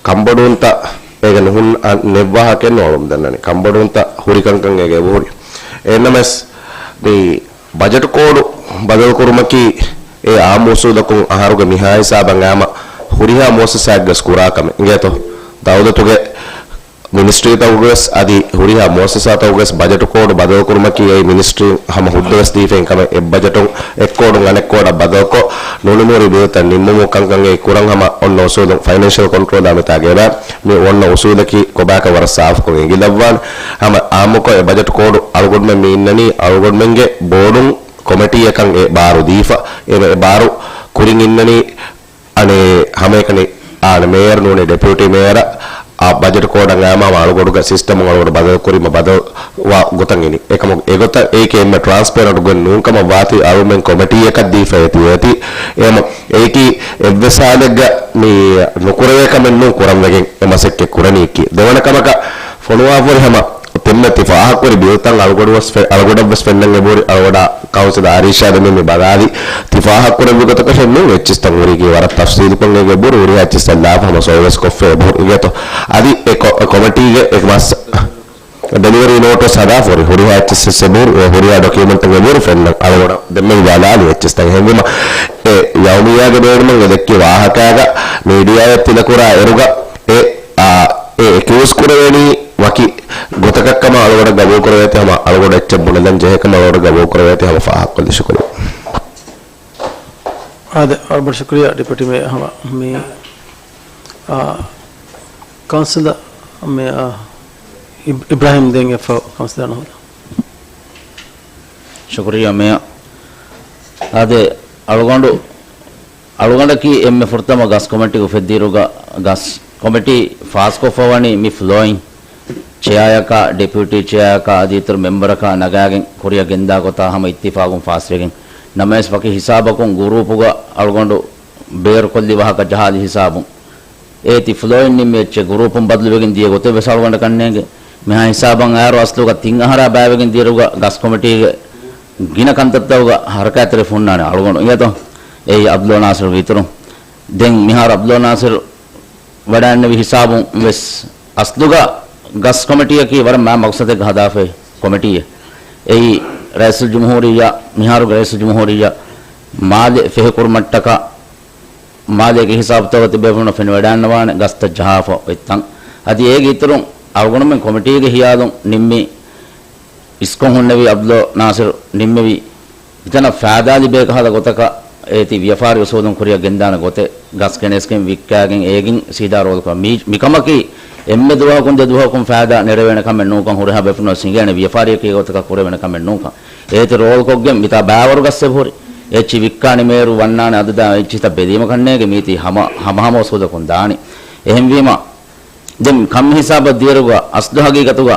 ކަންބޮޑުވުންތައް އޭގަ ނުހުން، އަ، ނެއްވާހަކައެއް ނޫން އަޅުގަނޑު ދަންނަނީ. ކަންބޮޑުވުންތައް ހުރި ކަންކަން އޭގަ އެބަހުރި. އެހެންނަމަވެސް މި ބަޖެޓް ކޯޑު ބަދަލުކުރުމަކީ އެ އާއްމު އުސޫލަކުން އަހަރުގެ މިހާ ހިސާބަށް އާމަ ހުރިހާ މުއައްސަސާއެއްގަސް ކުރާ ކަމެއް. އިނގޭތޯ؟ ދައުލަތުގެ މިނިސްޓްރީތަކުގަވެސް އަދި ހުރިހާ މުއައްސަސާތަކުގަވެސް ބަޖެޓު ކޯޑު ބަދަލުކުރުމަކީ އެއީ މިނިސްޓްރީން ހަމަ ހުއްދަވެސް ދީފައިން ކަމެއް. އެއް ބަޖެޓުން އެއް ކޯޑުން އަނެއް ކޯޑަށް ބަދަލުކޮށް، ނޫނުމިހުރި ބިލްތައް ނިންމުމުގެ ކަންކަން އެ ކުރަން ހަމަ އޮންނަ އުސޫލުން ފައިނޭންޝަލް ކޮންޓްރޯލާ މިތާގައި މި އޮންނަ އުސޫލަކީ ކޮބާކަށް ވަރަށް ސާފުކޮށް އެނގިލައްވާނެ. ހަމަ އާއްމުކޮށް އެ ބަޖެޓު ކޯޑު އަޅުގަނޑުމެން މި އިންނަނީ އަޅުގަނޑުމެންގެ ބޯޑުން ކޮމިޓީއަކަށް އެ ބާރު ދީފަ، އެ، އެ ބާރު ކުރިން އިންނަނީ އަނެއް ހަމައެކަނި އާނ މޭޔަރ ނޫނީ ޑެޕިއުޓީ މޭޔަރ އާ ބަޖެޓް ކޯޑަށް އައިމާ އަޅުގަޑުގަ ސިސްޓަމު އަޅުގަޑު ބަދަލު ކުރީމަ ބަދަލު ވާ ގޮތަށް އިނީ. އެކަމަކު އެގޮތަށް އެއީކީ އެންމެ ޓްރާންސްޕޭރަންޓް ގޮތް ނޫން ކަމަށް ވާތީ އަޅުމެން ކޮމިޓީއަކަށް ދީފައި ތި އޭތި. އެމަ އެއީކީ އެއްވެސް ހާލެއްގަ މި ނުކުރެވޭ ކަމެއް ނޫން ކުރަން ވެގެން އެ މަސައްކަތް ކުރަނީކީ. ދެވަނަ ކަމަކަށް ފޮނުވާފައި ހަމަ ތިމަން ތި ފާހަގަކުރި ބިލްތައް އަޅުގަޑުވެސް ފެ-، އަޅުގަޑަށްވެސް ފެންނަން އެބަހުރި. އަޅުގަޑަށް ކައުންސިލަރ އާރީޝާ ދެމެ މި ބަލާލި ތި ފާހަގަކުރެއްވި ގޮތަކަށެއް ނޫން އެއްޗިސްތައް ހުރީކީ ވަރަށް ތަފްސީލުކޮށް އޭގެ ބުރު ހުރިހާ އެއްޗިސްތައް ލާފަ ހަމަ ސޮލްވެސް ކޮށްފަ އެބަހުރި އިނގޭތޯ. އަދި އެ ކޮ-، ކޮމިޓީގެ އެ މަސް ޑެލިވަރީ ނޯޓިސް ހަދާފަ ހުރި ހުރިހާ އެއްޗިސްތައް އެބަހުރި އެ ހުރިހާ ޑޮކިއުމެންޓްތައް އެބަހުރި ފެންނަން އަޅުގަޑަށް ދެމެ ބަލާލި އެއްޗިސްތައް ހެންވީމަ އެ ޔައުމިއްޔާގެ ބޭނުމަށް އެ ދެއްކި ވާހަކާގަ މީޑިއާއަށް ތިލަކުރާ އިރުގަ އެ އާ، އެ އެކިއުޒް ކުރެވޭނީ ވަކި ގޮތަކަށް ކަމަށް އަޅުގަޑަށް ގަބޫލު ކުރެވޭތީ ހަމަ އަޅުގަޑު އެއްޗެއް ބުނެލަން ޖެހޭ ކަމަށް އަޅުގަޑަށް ގަބޫލު ކުރެވޭތީ ހަމަ ފާހަގަކޮށްލި. ޝުކުރިއްޔާ. އާދެ، ވަރަށް ބޮޑަށް ޝުކުރިއްޔާ ޑެޕިއުޓީ މޭޔަރ ހަމަ މި، އާ، ކައުންސިލަރ މޭޔަރ، އާ، އިބް-، އިބްރާހިމް ދެން އެފްއޯ ކައުންސިލަރ ނަހުދަ. ޝުކުރިއްޔާ މޭޔަރ. އާދެ، އަޅުގަނޑު އަޅުގަނޑަކީ އެންމެ ފުރަތަމަ ގަސް ކޮމިޓީ އުފެއްދިއިރުގަ ގަސް ކޮމިޓީ ފާސްކޮށްފަ ވަނީ މި ފްލޯއިން ޗެއާއަކާ، ޑެޕިއުޓީ ޗެއާއަކާ އަދި އިތުރު މެމްބަރަކާ ނަގާގެން ކުރިއަށް ގެންދާ ގޮތާ ހަމަ އިއްތިފާގުން ފާސްވެގެން. ނަމަވެސް ވަކި ހިސާބަކުން ގުރޫޕުގަ އަޅުގަނޑު ބޭރުކޮށްލި ވާހަކަ ޖަހާލި ހިސާބުން އޭތި ފްލޯއިން ނިންމި އެއްޗެއް ގުރޫޕުން ބަދަލުވެގެން ދިޔަ ގޮތެއް ވެސް އަޅުގަނޑަކަށް ނޭނގެ. މިހާ ހިސާބަށް އައިރު އަސްލުގަ ތިން އަހަރާ ބައިވެގެން ދިޔައިރުގަ ގަސް ކޮމިޓީގެ ގިނަ ކަންތައްތަކުގަ ހަރަކާތްތެރި ފުންނާނެ އަޅުގަނޑު އިނގޭތޯ. އެއީ އަބްދުﷲ ނާސިރުގެ އިތުރުން. ދެން މިހާރު އަބްދުﷲ ނާސިރު ވަޑައިންނެވި ހިސާބުން ވެސް އަސްލުގަ ގަސް ކޮމިޓީއަކީ ވަރަށް މާ މަގްސަދެއްގަ ހަދާފައި ކޮމިޓީއެއް. އެއީ ރައީސުލްޖުމްހޫރިއްޔާ، މިހާރުގެ ރައީސުލްޖުމްހޫރިއްޔާ މާލެ ފެހިކުރުމަށްޓަކާ މާލޭގެ ހިސާބުތަކަށް ތިބޭފުޅުން ފެނިވަޑައިންނަވާނެ ގަސްތައް ޖަހާފަ އޮތްތަން. އަދި އޭގެ އިތުރުން އަޅުގަނޑުމެން ކޮމިޓީގެ ހިޔާލުން ނިންމި އިސްކޮށް ހުންނެވި އަބްދުﷲ ނާސިރު ނިންމެވި އެތަނަށް ފައިދާ ލިބޭ ކަހަލަ ގޮތަކަށް އޭތި ވިޔަފާރި އުސޫލުން ކުރިއަށް ގެންދާނެ ގޮތެއް ގަސް ގެނެސްގެން ވިއްކާގެން އޭގެން ސީދާ ރޯލްކޮށް މި، މިކަމަކީ އެންމެ ދުވަހަކުން ދެ ދުވަހަކުން ފައިދާ ނެރެވޭނެ ކަމެއް ނޫންކަން ހުރިހާ ބޭފުޅުން ސިނގޭނެ ވިޔަފާރިއަކީ ގޮތަކަށް ކުރެވޭނެ ކަމެއް ނޫންކަން. އޭތި ރޯލްކޮށްގެން މިތާ ބައިވަރު ގަސް އެބަހުރި. އެއްޗި ވިއްކާ ނިމޭއިރު ވަންނާނެ އަދަދާ އެއްޗިތައް ބެލީމަކަށް ނޭނގެ މީތި ހަމަ، ހަމަހަމަ އުސޫލަކުން ދާނީ. އެހެންވީމަ، ދެން ކަން ހިސާބަށް ދިޔައިރުގަ އަސްލު ހަގީގަތުގަ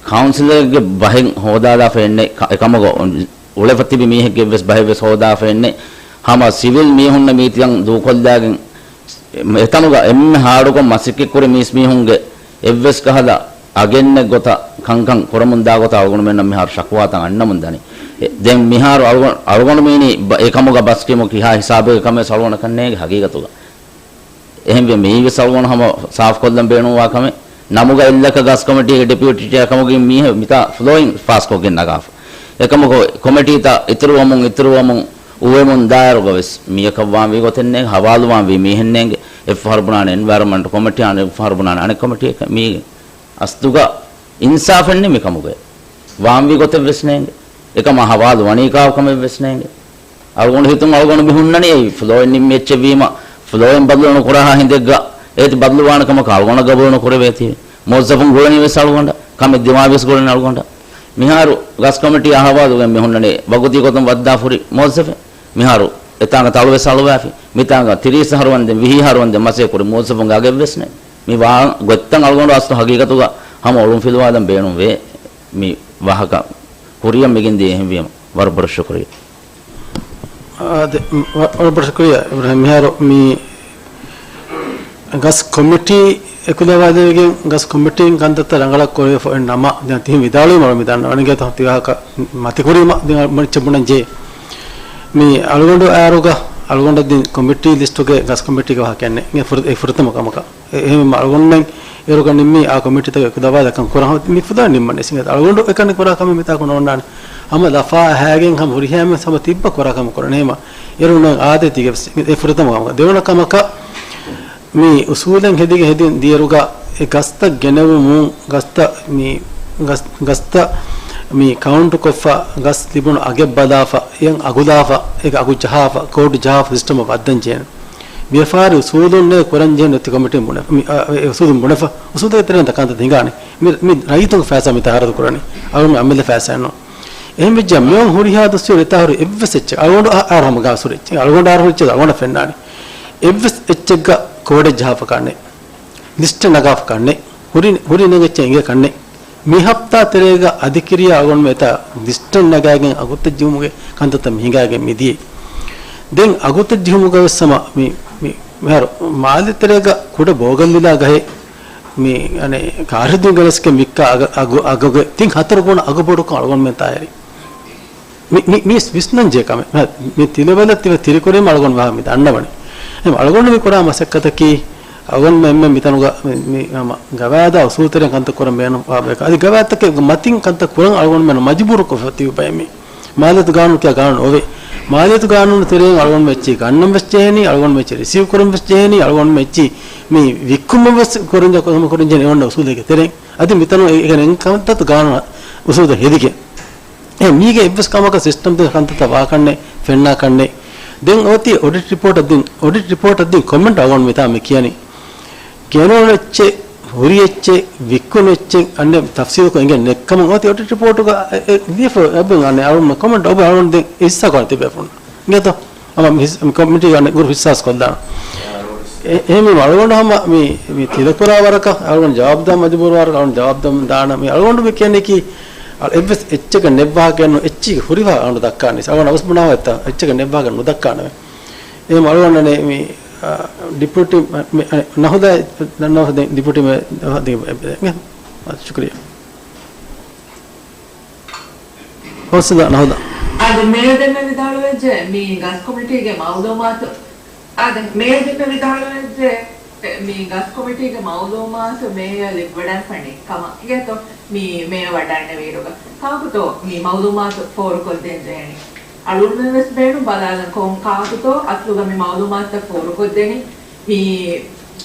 ކައުންސިލަރެއްގެ ބަހެއް ހޯދާލާފަ އެންނެ ކަ-، އެކަމަކު އުޅެފަ ތިބި މީހެއްގެ އެއްވެސް ބަހެއް ވެސް ހޯދާފަ އެންނެ ހަމަ ސިވިލް މީހުންނަށް މީތިއަށް ދޫކޮށްލާގެން އެތަނުގަ އެންމެ ހާޑުކޮށް މަސައްކަތްކުރި މީސްމީހުންގެ އެއްވެސް ކަހަލަ އަގެއްނެއް ގޮތަށް ކަންކަން ކުރަމުންދާ ގޮތަށް އަޅުގަނޑުމެންނަށް މިހާރު ޝަކުވާތައް އަންނަމުން ދަނީ. އެ، ދެން މިހާރު އަޅުގަ-، އަޅުގަނޑުމީނީ ބަ-، އެކަމުގަ ބަސްކިމު ކިހާ ހިސާބެއްގެ ކަމެއް އަޅުގަނޑަކަށް ނޭނގެ ހަގީގަތުގަ. އެހެންވެ މިއީވެސް އަޅުގަނޑު ހަމަ ސާފުކޮށްލަން ބޭނުންވާ ކަމެއް. ނަމުގަ އެއްލަކަ ގަސް ކޮމިޓީގެ ޑެޕިއުޓީ ޗެއާ ކަމުގެ މީހެއް މިތާ ފްލޯއިން ފާސްކޮށްގެން ނަގާފަ. އެކަމަކު ކޮމިޓީތައް އިތުރުވަމުން، އިތުރުވަމުން، އުވެމުން ދާއިރުގަވެސް މީހަކަށް ވާންވީ ގޮތެއް ނޭނގެ، ހަވާލުވާންވީ މީހެއް ނޭނގެ، އެއްފަހަރު ބުނާނެ އެންވަޔަރަމަންޓް ކޮމިޓީ، އަނެއްފަހަރު ބުނާނެ އަނެއް ކޮމިޓީއެއް މީގެ. އަސްލުގަ އިންސާފެއް ނެތް މިކަމުގައި. ވާންވީ ގޮތެއް ވެސް ނޭނގެ. އެކަމާ ހަވާލު ވަނީ ކާކު ކަމެއް ވެސް ނޭނގެ. އަޅުގަނޑު ހިތުން އަޅުގަނޑު މި ހުންނަނީ އެއީ ފްލޯއިން ނިންމި އެއްޗެއް ވީމަ، ފްލޯއިން ބަދަލު ނުކުރާހާ ހިނދެއްގަ އޭތި ބަދަލު ވާނެ ކަމަކަށް އަޅުގަނޑަށް ގަބޫލު ނުކުރެވޭތީ. މުވައްޒަފުން ގުޅެނީ ވެސް އަޅުގަނޑަށް، ކަމެއް ދިމާވިޔަސް ގުޅެނީ އަޅުގަނޑަށް. މިހާރު ގަސް ކޮމިޓީ އަހަވާލުގެން މި ހުންނަނީ ވަގުތީ ގޮތުން ވައްދާފަ ހުރި މުވައްޒަފެއް. މިހާރު އެތާނގަ ތަޅު ވެސް އަޅުވާފި. މިތާނގަ ތިރީސް އަހަރު ވަންދެން، ވިހި އަހަރު ވަންދެން މަސައްކަތް ކުރި މުވައްޒަފުންގެ އަގެއް ވެސް ނެތް. މި ވާ ގޮތްތައް އަޅުގަނޑު އަސްލު ހަގީގަތުގަ ހަމަ އޮޅުން ފިލުވާލަން ބޭނުންވޭ. މި ވާހަކަ ކުރިއަށް މިގެންދިޔަ އެހެންވީމަ ވަރަށް ބޮޑަށް ޝުކުރިއްޔާ. އާދެ، ވަ-، ވަރަށް ބޮޑަށް ޝުކުރިއްޔާ އިބްރާހިމް. މިހާރު މި ގަސް ކޮމިޓީ އެކުލަވާލެވިގެން ގަސް ކޮމިޓީން ކަންތައްތައް ރަނގަޅަށް ކުރެވިފަ އޮތް ނަމަ، ދެން ތިހިން ވިދާޅުވީމަ މި ދަންނަވަނީ ގޭތަ ތި ވާހަކަ މަތިކުރީމަ ދެން މައްޗަށް ބުނަން ޖެހޭ. މި އަޅުގަނޑު އާރުގަ އަޅުގަނޑަށް ދިން ކޮމިޓީ ލިސްޓުގެ ގަސް ކޮމިޓީގެ ވާހަކައެއް ނެތް. އެ ފުރަ-، އެ ފުރަތަމަ ކަމަކަށް. އެ-، އެހެންވީމަ އަޅުގަނޑުމެން އޭރުގަ ނިންމީ އާ ކޮމިޓީތަކެއް އެކުލަވާލަކަން ކުރާ މި ފުދާ ނިންމަނީ ސިނގޭ. އަޅުގަނޑު އެކަނި ކުރާ ކަމެއް މިތާކު ނޯންނާނެ. ހަމަ ލަފާ އަހާގެން ހަމަ ހުރިހާ މެސް ހަމަ ތިއްބަ ކުރާ ކަމަށް ކުރަނީ. އެހެންވީމަ އޭރު ނަން އާދެ ތީގެ އެ ފުރަތަމަ ކަމަކަށް. ދެވަނަ ކަމަކަށް މި އުސޫލެއް ހެދިގެން ހެދިން ދިޔައިރުގަ އެ ގަސްތައް ގެނެވުމުން ގަސްތައް މި ގަސް-، ގަސްތައް މި ކައުންޓު ކޮށްފަ ގަސް ލިބުނު އަގެއް ބަލާފަ އެއަށް އަގުލާފަ އޭގެ އަގު ޖަހާފަ ކޯޑް ޖަހާފަ ސިސްޓަމަށް ވައްދަން ޖެހޭނެ. ވިޔަފާރި އުސޫލުންނޭ ކުރަން ޖެހެން އޮތީ ކޮމިޓީން ބުނެފަ. މި، އަ، އެ އުސޫލުން ބުނެފަ. އުސޫލުގެ ތެރެއިން ކަންތައް ހިނގާނެ. މި، މި ރައްޔިތުންގެ ފައިސާ މިތާ ހަރަދު ކުރަނީ. އަޅުގަނޑު އެމްއެލްއޭ ފައިސާއެއް ނޫން. އެހެން ވެއްޖެ މިއޮން ހުރިހާ ދުއްސި ރިތާހުރި އެއްވެސް އެއްޗެއް. އަޅުގަނޑު އަ-، އަހަރު ހަމަ ގާސް ހުރި އެއްޗެއް. އަޅުގަނޑު އަހަރު ހުރި އެއްޗެއް އަޅުގަނޑަށް ފެންނާނެ. އެއްވެސް އެއްޗެއްގަ ކޯޑެއް ޖަހާފަ ކަންނެ، ލިސްޓެއް ނަގާފަ ކަންނެ، ހުރި، ހުރި ނެގެއްޗެއް އިނގޭ ކަންނެ. މި ހަފްތާ ތެރޭގަ އަދިކިރިޔާ އަޅުގަނޑުމެން އެތާ ލިސްޓެއް ނަގާގެން އަގުތައް ޖެހުމުގެ ކަންތައްތައް މި ހިނގާގެން މިދިޔައީ. ދެން އަގުތައް ޖެހުމުގަ ވެސް ހަމަ މި، މި، މިހާރު މާލެ ތެރޭގަ ކުޑަ ބޯގަން ވިލާ ގަހެއް މި، އަނެއް، ކާރިދުން ގެނެސްގެން ވިއްކާ އަގ-، އަގު، އަގުގެ ތިން ހަތަރު ގުނަ އަގު ބޮޑުކަން އަޅުގަނޑުމެން ތާއިރީ. މި، މި، މި ވިސްނަން ޖެހޭ ކަމެއް. މި، މި ތިލަބަލަ ތިބެ ތިރިކުރީމަ އަޅުގަނޑު ވާހަކަ މި ދަންނަވަނީ. އެހެން އަޅުގަނޑު މި ކުރާ މަސައްކަތަކީ، އަޅުގަނޑު އެންމެ މިތަނުގަ މި، މި ހަމަ ގަވާއިދާ އުސޫލުތެރެއިން ކަންތައް ކުރަން ބޭނުން ވާ ބަޔަކަށް. އަދި ގަވާއިދުތަކެއް މަތިން ކަންތައް ކުރަން އަޅުގަނޑުމެން މަޖުބޫރުކޮށްފަ ތިބި ބައެއް މީ. މާލެތު ގާނޫނު ކިޔާ ގާނޫނު އޮވޭ. މާލެތު ގާނޫނު ތެރެއިން އަޅުގަނޑު އެއްޗި ގަންނަން ވެސް ޖެހޭނީ، އަޅުގަނޑު އެއްޗި ރިސީވް ކުރަން ވެސް ޖެހޭނީ، އަޅުގަނޑު އެއްޗި މި ވިއްކުމަށް ވެސް ކުރަން ޖެ-، ކުރަން ޖެހޭނީ އޮންނަ އުސޫލެއްގެ ތެރެއިން. އަދި މިތަނު އެ-، އެ-، އެ-، ކަންތައް ގާނޫނު އުސޫލު ހެދިގެން. އެ މީގެ އެއްވެސް ކަމަކަށް ސިސްޓަމްތައް ކަންތައްތައް ވާކަންނެ، ފެންނާކަންނެ. ދެން އޮތީ އޮޑިޓް ރިޕޯޓަށް ދިން، އޮޑިޓް ރިޕޯޓަށް ދިން ކޮމެންޓް އަޅުގަނޑު މިތާ މި ކިޔަނީ. ގެނުނު އެއްޗެއް، ހުރި އެއްޗެއް، ވިއްކުނު އެއްޗެއް، އަންނެ ތަފްސީލުކޮށް އެނގެން ނެއްކަމުން އޮތީ އޮޑިޓް ރިޕޯޓުގަ އެ، އެ، ލިޔެފަ އެބަ އަންނެ އަޅުގަނޑު ކޮމެންޓް އޮބެ އަޅުގަނޑު ދެން އިސްސާ ކޮށް ތިބޭފުން. އިނގޭތޯ؟ އަމަ މި ހިސް-، މި ކޮމިޓީގެ އަނެއް ގުރުޕް ހިއްސާސް ކޮށްދާނަ. އެ-، އެހެންވީމަ އަޅުގަނޑު ހަމަ މި، މި ތިލަކުރާ ވަރަކަށް އަޅުގަނޑު ޖަވާބު ދާ މަޖުބޫރު ވަރަކަށް އަޅުގަނޑު ޖަވާބު ދަ-، ދާނަ. މި އަޅުގަނޑު މި ކިޔަނީކީ އަޅު އެއްވެސް އެއްޗެއްގަ ނެއްވާގެން ނު އެއްޗި ހުރިވާ އަޅުގަނޑު ދައްކާނީ. އަޅުގަނޑު އަވަސް ބުނާ އެއްޗެއްގަ ނެއްވާގެން ނުދައްކާނެ. އެހެން އަޅުގަނޑަނެ މި، އާ، ޑިޕިއުޓީ މެ-، މެ-، ނަހުދާ، ނަހުދާ ޑިޕިއުޓީ މެ-، ޝުކުރިއްޔާ. ޝުކުރިއްޔާ. ހޯސްދާ ނަހުދާ. އަދި މޭޔަރ ދެންމެ ވިދާޅުވެއްޖެ މި ގަސް ކޮމިޓީގެ މައުލޫމާތު، އަދި މޭޔަރ ދެންމެ ވިދާޅުވެއްޖެ މި ގަސް ކޮމިޓީގެ މައުލޫމާތު މޭޔަރ ލިބިވަޑައިފަ ނެތް ކަމަށް. އިނގޭތޯ މި މޭޔަރ ވަޑައިންނެވިއިރުގަ ކާކުތޯ މި މައުލޫމާތު ފޯރުކޮށްދޭން ޖެހެނީ؟ އަޅުގަނޑުމެން ވެސް ބޭނުން ބަލާލަން ކޮން ކާކުތޯ އަސްލުގަ މި މައުލޫމާތުތައް ފޯރުކޮށްދެނީ. މި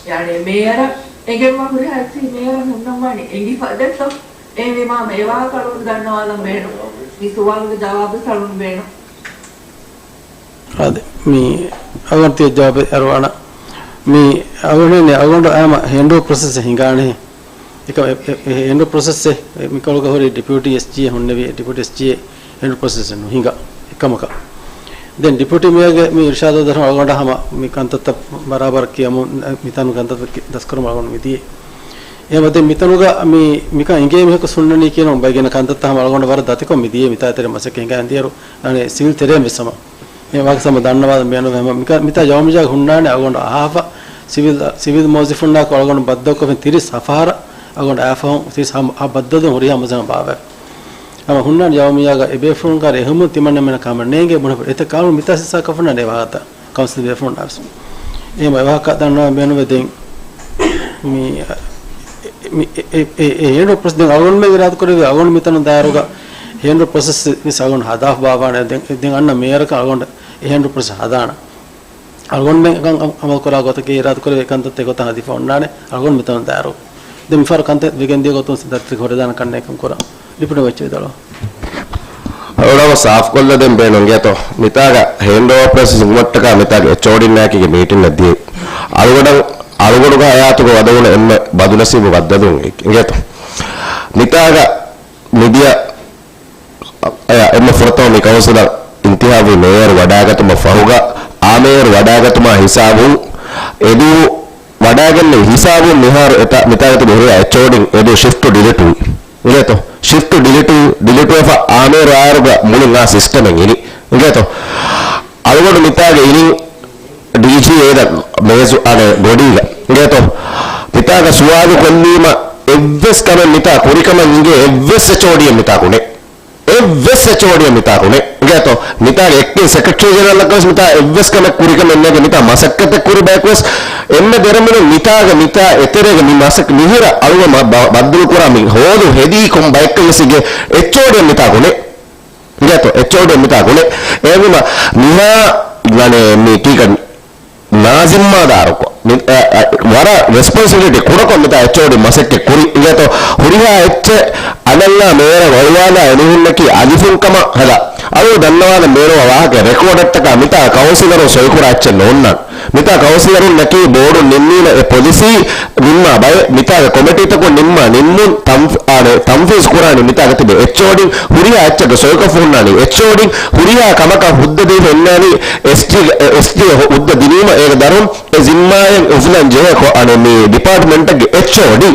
ޔާނީ މޭޔަރަށް އެނގެންވާ ހުރިހާ އެއްޗެއް މޭޔަރަށް ހުންނަންވާނީ އެނގިފަ ދެއްތޯ؟ އެހެންވީމާ އެވާހަކަ އަޅުގަނޑު ދަންނަވާލަން ބޭނުން. މި ސުވާލުގެ ޖަވާބު ވެސް އަޅުގަނޑު ބޭނުން. އާދެ، މި އަޅުގަނޑު ތިޔަ ޖަވާބެއް އަރުވާނަ. މި އަޅުގަނޑު އަޅުގަނޑު އާމަ ހޭންޑް އޯވަރ ޕްރޮސެސް ހިނގާނެ. އެކަ-، އެ-، އެ-، އެ ހޭންޑް އޯވަރ ޕްރޮސެސް މިކޮޅުގަ ހުރި ޑިޕިއުޓީ އެސްޖީއޭ ހުންނެވި، ޑިޕިއުޓީ އެސްޖީއޭ ހޭންޑް އޯވަރ ޕްރޮސެސް ނުހިނގާ އެކަމަކަށް. ދެން ޑިޕިއުޓީ މޭޔަރގެ މި އިރުޝާދު ދަރުން އަޅުގަނޑަށް ހަމަ މި ކަންތައްތައް ބަރާބަރަށް ކިޔަމުން، މިތަނު ކަންތައްތައް ދަސްކުރަމުން އަޅުގަނޑު މިދިޔައީ. އެހެންވީމަ ދެން މިތަނުގަ މި، މިކަން އިނގޭ މީހަކު ހުންނަނީ ކިޔަން ބައިގެން ކަންތައްތައް ހަމަ އަޅުގަނޑު ވަރަށް ދަތިކޮށް މިދިޔައީ. މިތާ ތެރޭ މަސައްކަތް ހިނގާ އިނދިއިރު، އަނެއް ސިވިލް ތެރޭން ވެސް ހަމަ މި ވާހަކަ ހަމަ ދަންނަވާލަން ބޭނުންވޭ. ހަމަ މިކަ-، މިތާ ޖަވާބު މިޖާގަ ހުންނާނެ އަޅުގަނޑު އަހާފަ، ސިވިލް، ސިވިލް މުވައްޒަފުންނާއެކު އަޅުގަނޑު ބައްދަލުކޮށްފިން ތިރީސް ހަފަހަރަށް އަޅުގަނޑު އައިފަހުން ތިރީސް ހަ-، އާ ބައްދަލުވުން ހުރިހާ މައްސަލަ ބާވައި. ހަމަ ހުންނާނެ ޖަވާބު މިޖާގަ އެބޭފުޅުންގާ އެހުމުން ތިމަންނަމެނަށް ކަމެއް ނޭނގޭ ބުނެފަ އެތައް ކާނުނު މިތާ ސިއްސާކަށް ހުންނާނެ ވާހަކަ ކައުންސިލް ބޭފުޅުންނާ ވެސް. އެހެންވީމަ އެވާހަކަ ދަންނަވާ ބޭނުންވޭ ދެން. މި، މި، އެ، އެ، އެ، އެ ހޭންޑް އޯވަރ ޕްރޮސެސް ދެން އަޅުގަނޑުމެން އިރާދަކުރެއްވި އަޅުގަނޑު މިތަނުން ދާއިރުގަ ހޭންޑް އޯވަރ ޕްރޮސެސް ވެސް އަޅުގަނޑު ހަދާފަ ބާވާނެ. ދެން، ދެން އަންނަ މޭޔަރަކަށް އަޅުގަނޑު އެ ހޭންޑް އޯވަރ ޕްރޮސެސް ހަދާނަން. އަޅުގަނޑުމެން އެކަން އަމަލު ކުރާ ގޮތަކީ އިރާދަކުރެއްވި އެކަންތައް އެގޮތަށް ހަދިފަ އޮންނާނެ އަޅުގަނޑު މިތަނުން ދާއިރު. ދެން މިފަހަރު ކަންތައް ވެގެންދިޔަ ގޮތުން ދަތި ހުރެދާނެ ކަންނޭނގެ ކަން ކުރާ. ޑިޕިއުޓީ މޭޔަރ ވެއްޗެއް ވިދާޅުވާ. އަޅުގަނޑު ސާފުކޮށްލަ ދެން ބޭނުން އިނގޭތޯ. މިތާގަ ހޭންޑް އޯވަރ ޕްރޮސެސް ހިނގުމަށްޓަކާ މިތާގެ އެޗްއޯޑީންނާއެކީގެ މީޓިންއެއް ދިޔައީ. އަޅުގަނޑަށް، އަޅުގަނޑުގެ ހަޔާތުގަ ވަދެވުނު އެންމެ ބަދުނަސީބު ބައްދަލުވުން އިނގޭތޯ. މިތާގަ މިދިޔަ އަޔަ އެންމެ ފުރަތަމަ މި ކައުންސިލަށް އިންތިހާބުވި މޭޔަރު ވަޑާގަތުމަށް ފަހުގަ، އާ މޭޔަރު ވަޑާގަތުމާ ހިސާބުން އެދުވު، ވަޑާގެންނެވި ހިސާބުން މިހާރު އެތާ، މިތާގަ ތިބި ހުރިހާ އެޗްއޯޑީން އެދު ޝިފްޓް ޑިލީޓުވި. އިނގޭތޯ؟ ޝިފްޓް ޑިލީޓު، ޑިލީޓުވެފަ އާ މޭޔަރު އާއިރުގަ މުޅިން އާ ސިސްޓަމެއް އިނީ. އިނގޭތޯ؟ އަޅުގަނޑު މިތާގަ އިނީ ޑީޖީ އޭދަ މޭޒު އަނެއް ގޮޑީގަ. އިނގޭތޯ؟ މިތާގަ ސުވާލު ކޮށްލީމަ އެއްވެސް ކަމެއް މިތާ ކުރިކަމަށް އިނގޭ އެއްވެސް އެޗްއޯޑީއެއް މިތާ ކުނެ. އެއްވެސް އެޗްއޯޑީއެއް މިތާ ކުނެ. އިނގޭތޯ؟ މިތާގެ އެކްޓިން ސެކްރެޓަރީ ޖެނެރަލަކަށް ވެސް މިތާ އެއްވެސް ކަމެއް ކުރިކަމެއް ނޭނގެ. މިތާ މަސައްކަތެއް ކުރި ބަޔަކު ވެސް އެންމެ ދެރަ މިނެޓް މިތާގަ މިތާ އެތެރޭގަ މި މަސައް-، މިހިރަ އަޅުގަނޑު މަ-، ބަ-، ބައްދަލު ކުރާ މި ހޯދު ހެދީ ކޮން ބަޔަކަށް ވެސް އިނގޭ އެޗްއޯޑީއެއް މިތާ ކުނެ. އިނގޭތޯ؟ އެޗްއޯޑީއެއް މިތާ ކުނެ. އެހެންވީމަ މިހާ ނަނެ މި ކީކަން ނާޒިންމާ ދާރުކޮށް، މި، އަ، އަ، ވަރަށް ރެސްޕޮންސިބިލިޓީ ކުޑަކޮށް މިތާ އެޗްއޯޑީ މަސައްކަތް ކުރި. އިނގޭތޯ؟ ހުރިހާ އެއްޗެއް އަނެއްލާ މޭޔަރަށް އޮޅުވާލާ އެމީހުންނަކީ އަލިފުން ކަމަށް ހަދާ. އަޅު ދަންނަވާލަން ބޭނުންވާ ވާހަކަ ރެކޯޑަށްޓަކާ މިތާ ކައުންސިލަރުން ސޮއިކުރާ އެއްޗެއް ނޯންނާން. މިތާ ކައުންސިލަރުންނަކީ ބޯޑުން ނިންމީމަ އެ ޕޮލިސީ ނިންމާ ބައެއް، މިތާގެ ކޮމިޓީތަކުން ނިންމާ ނިންމުން ތަން-، އާނެ، ތަންފީޒް ކުރާނީ މިތާގަ ތިބެ އެޗްއޯޑީން. ހުރިހާ އެއްޗެއްގެ ސޮއިކޮށް ހުންނާނީ އެޗްއޯޑީން. ހުރިހާ ކަމަކަށް ހުއްދަ ދީފަ އިންނާނީ އެސްޖީ، އެސްޖީ ހުއްދަ ދިނީމަ އޭގެ ދަރުން އެ ޒިންމާއެއް އުފުލަން ޖެހޭ ކޮ-، އަނެއް މި ޑިޕާޓްމަންޓްގެ އެޗްއޯޑީ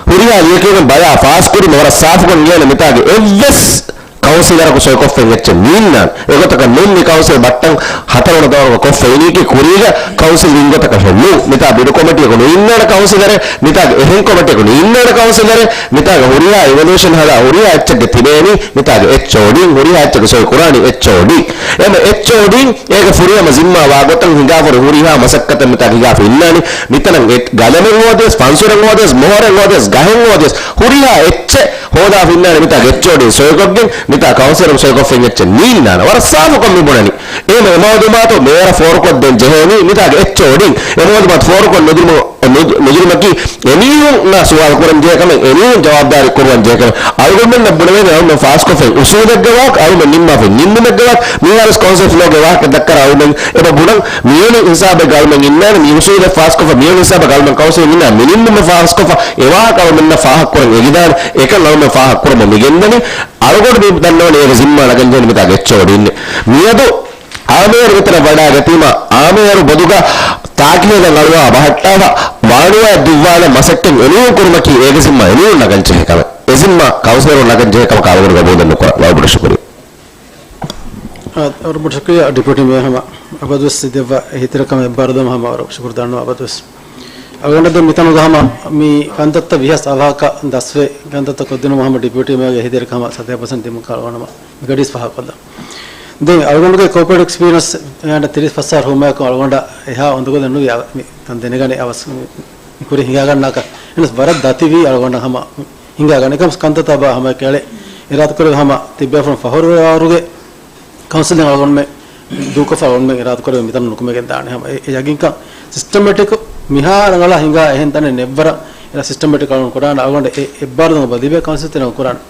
ހުރިހާ ލިޔެކިޔުމެއް ބަޔާ ފާސްކުރި މި ވަރަށް ސާފުކޮށް އިނގޭނެ މިތާގެ އެއްވެސް ކައުންސިލަރަކު ސޮއިކޮށްފައި އެއްޗެއް ނީންނާނެ. އެގޮތަކަށް ނޫން މި ކައުންސިލް ބައްޓަން ހަތަރު ވަނަ ދައުރުގަ ކޮށްފައިނީކީ ކުރީގަ ކައުންސިލް އިންގޮތަކަށް ނޫން. މިތާ ބިޑު ކޮމިޓީއަކު ނުއިންނާނެ ކައުންސިލަރެއް، މިތާގެ އެހެން ކޮމިޓީއަކު ނުއިންނާނެ ކައުންސިލަރެއް، މިތާގެ ހުރިހާ އިވެލުއޭޝަން ހަދާ ހުރިހާ އެއްޗެއްގެ ތިބޭނީ މިތާގެ އެޗްއޯޑީ، ހުރިހާ އެއްޗެއްގެ ސޮއި ކުރާނީ އެޗްއޯޑީ. އެމަ އެޗްއޯޑީ އޭގެ ފުރިހަމަ ޒިންމާ ވާ ގޮތަށް ހިނގާފަ ހުރި ހުރިހާ މަސައްކަތެއް މިތާ ހިނގާފަ އިންނާނީ. މިތަނަށް އެ-، ގަލަމެއް ހޯދިޔަސް، ފަންސުރެއް ހޯދިޔަސް، މޮހޮރެއް ހޯދިޔަސް، ގަހެއް ހޯދިޔަސް، ހުރިހާ އެއްޗެއް ހޯދާފަ އިންނާނީ މިތާ އެޗްއޯޑީ ސޮއިކޮށްގެން، މިތާ ކައުންސިލަރު ސޮއިކޮށްފަ އެއްޗެއް ނީންނާނެ. ވަރަށް ސާފުކޮށް މި ބުނަނީ. އެހެން އެ މައުލޫމާތު މޭޔަރަށް ފޯރުކޮށްދޭން ޖެހޭނީ މިތާގެ އެޗްއޯޑީން. އެ މައުލޫމާތު ފޯރުކޮށް ނުދިނުމަ-، ނުދި-، ނުދިނުމަކީ އެމީހުންނާ ސުވާލު ކުރަން ޖެހޭ ކަމެއް، އެމީހުން ޖަވާބުދާރީ ކުރުވަން ޖެހޭ ކަމެއް. އަޅުގަނޑުމެންނަށް ބުނެވޭނެ އަޅުގަނޑުމެން ފާސްކޮށްފައި އުސޫލެއްގެ ވާހަކަ، އަޅުގަނޑުމެން ނިންމާފައި ނިންމުމެއްގެ ވާހަކަ، މިހާރު ކައުންސިލް ފްލޯގެ ވާހަކަ ދައްކާ އަޅުގަނޑުމެން އެބަ ބުނަން މިވެނި ހިސާބެއްގަ އަޅުގަނޑުމެން އިންނާނެ، މި އުސޫލެއް ފާސްކޮށްފަ، މިވެނި ހިސާބަކަށް އަޅުގަނޑުމެން ކައުންސިލް އިންނާ، މި ނިންމުމެއް ފާސްކޮށްފަ، އެ ވާހަކަ އަޅުގަނޑުމެންނަށް ފާހަގަ ކުރަން އެ ވިދާޅު، އެކަން އަޅުގަނޑުމެން ފާހަގަ ކުރަމުން މި ގެންދަނީ. އަޅުގަނޑު މި ދަންނަވަނީ އޭގެ ޒިންމާ ނަގަން ޖެހެނީ މިތާގެ އެޗްއޯޑީން. މިއަދު އާމޭރު މިތަނަށް ވަޑައިގަތީމަ، އާމޭރު ބޮދުގަ ތާކިހޭދަން އަޅުވާ ބަހައްޓާފަ، ވާނުވާ ދުއްވާލަން މަސައްކަތް އެމީހުން ކުރުމަކީ އޭގެ ޒިންމާ އެމީހުން ނަގަން ޖެހޭ ކަމެއް. އެ ޒިންމާ ކައުންސިލަރުން ނަގަން ޖެހޭ ކަމަކަށް އަޅުގަނޑު ގަބޫލެއް ނުކުރަން. ވަރަށް ބޮޑަށް ޝުކުރިއްޔާ. އާ، ވަރަށް ބޮޑަށް ޝުކުރިއްޔާ ޑިޕިއުޓީ މޭޔަރ ހަމަ އަބަދުވެސް ދެއްވާ އެހީތެރިކަމަށް އެއްބާރުލުމަށް ހަމަ ވަރަށް ޝުކުރު ދަންނަވަން. އަބަދުވެސް އަޅުގަނޑަށް ދެން މިތަނުގަ ހަމަ މި ކަންތައްތައް ވީހާވެސް އަވަހަކަށް ދަސްވެ، ކަންތައްތައް ކޮށްދިނުމަށް ހަމަ ޑިޕިއުޓީ މޭޔަރގެ އެހީތެރިކަމަށް ސަތޭކަ ޕަސެންޓް ދިމުން އަޅުގަނޑު ހަމަ މިގަޑިވެސް ފާހަގަކޮށްލަން. ދެން އަޅުގަނޑުގެ ކޯޕަރޭޓް އެކްސްޕީރިއެންސް ތިރީސް ފަސް އަހަރު ހުރުމާއެކު އަޅުގަނޑަށް އެހާ އުނދަގުލެއް ނުވި. މި ތަން ދެނެގަނެ އަވަސް މި ކުރި ހިނގާގަންނާކަށް. އެނަސް ވަރަށް ދަތިވީ އަޅުގަނޑަށް ހަމަ ހިނގާގަނެ ކަމަސް ކަންތައްތައް ބާ ހަމަ ކެޅެ އިރާދަކުރެވި ހަމަ ތިއްބޭފުޅުން ފަހުރުވާވަރުގެ ކައުންސިލެއް އަޅުގަނޑުމެ ދޫކޮށްފަ އަޅުގަނޑުމެ އިރާދަކުރެވި މިތަނުން ނުކުމެގެން ދާނެ. ހަމަ އެ، އެ ޔަގީންކަން ސިސްޓަމެޓިކް މިހާ ރަނގަޅަށް ހިނގާ އެހެން ތަނެއް ނެއްވަރަށް އެރާ ސިސްޓަމެޓިކް އަޅުގަނޑު ކުރާނެ. އަޅުގަނޑު އެ، އެއްބާރުލުމަށް ބަދިބޭ ކައުންސިލް ތެރެއިން ކުރާނެ.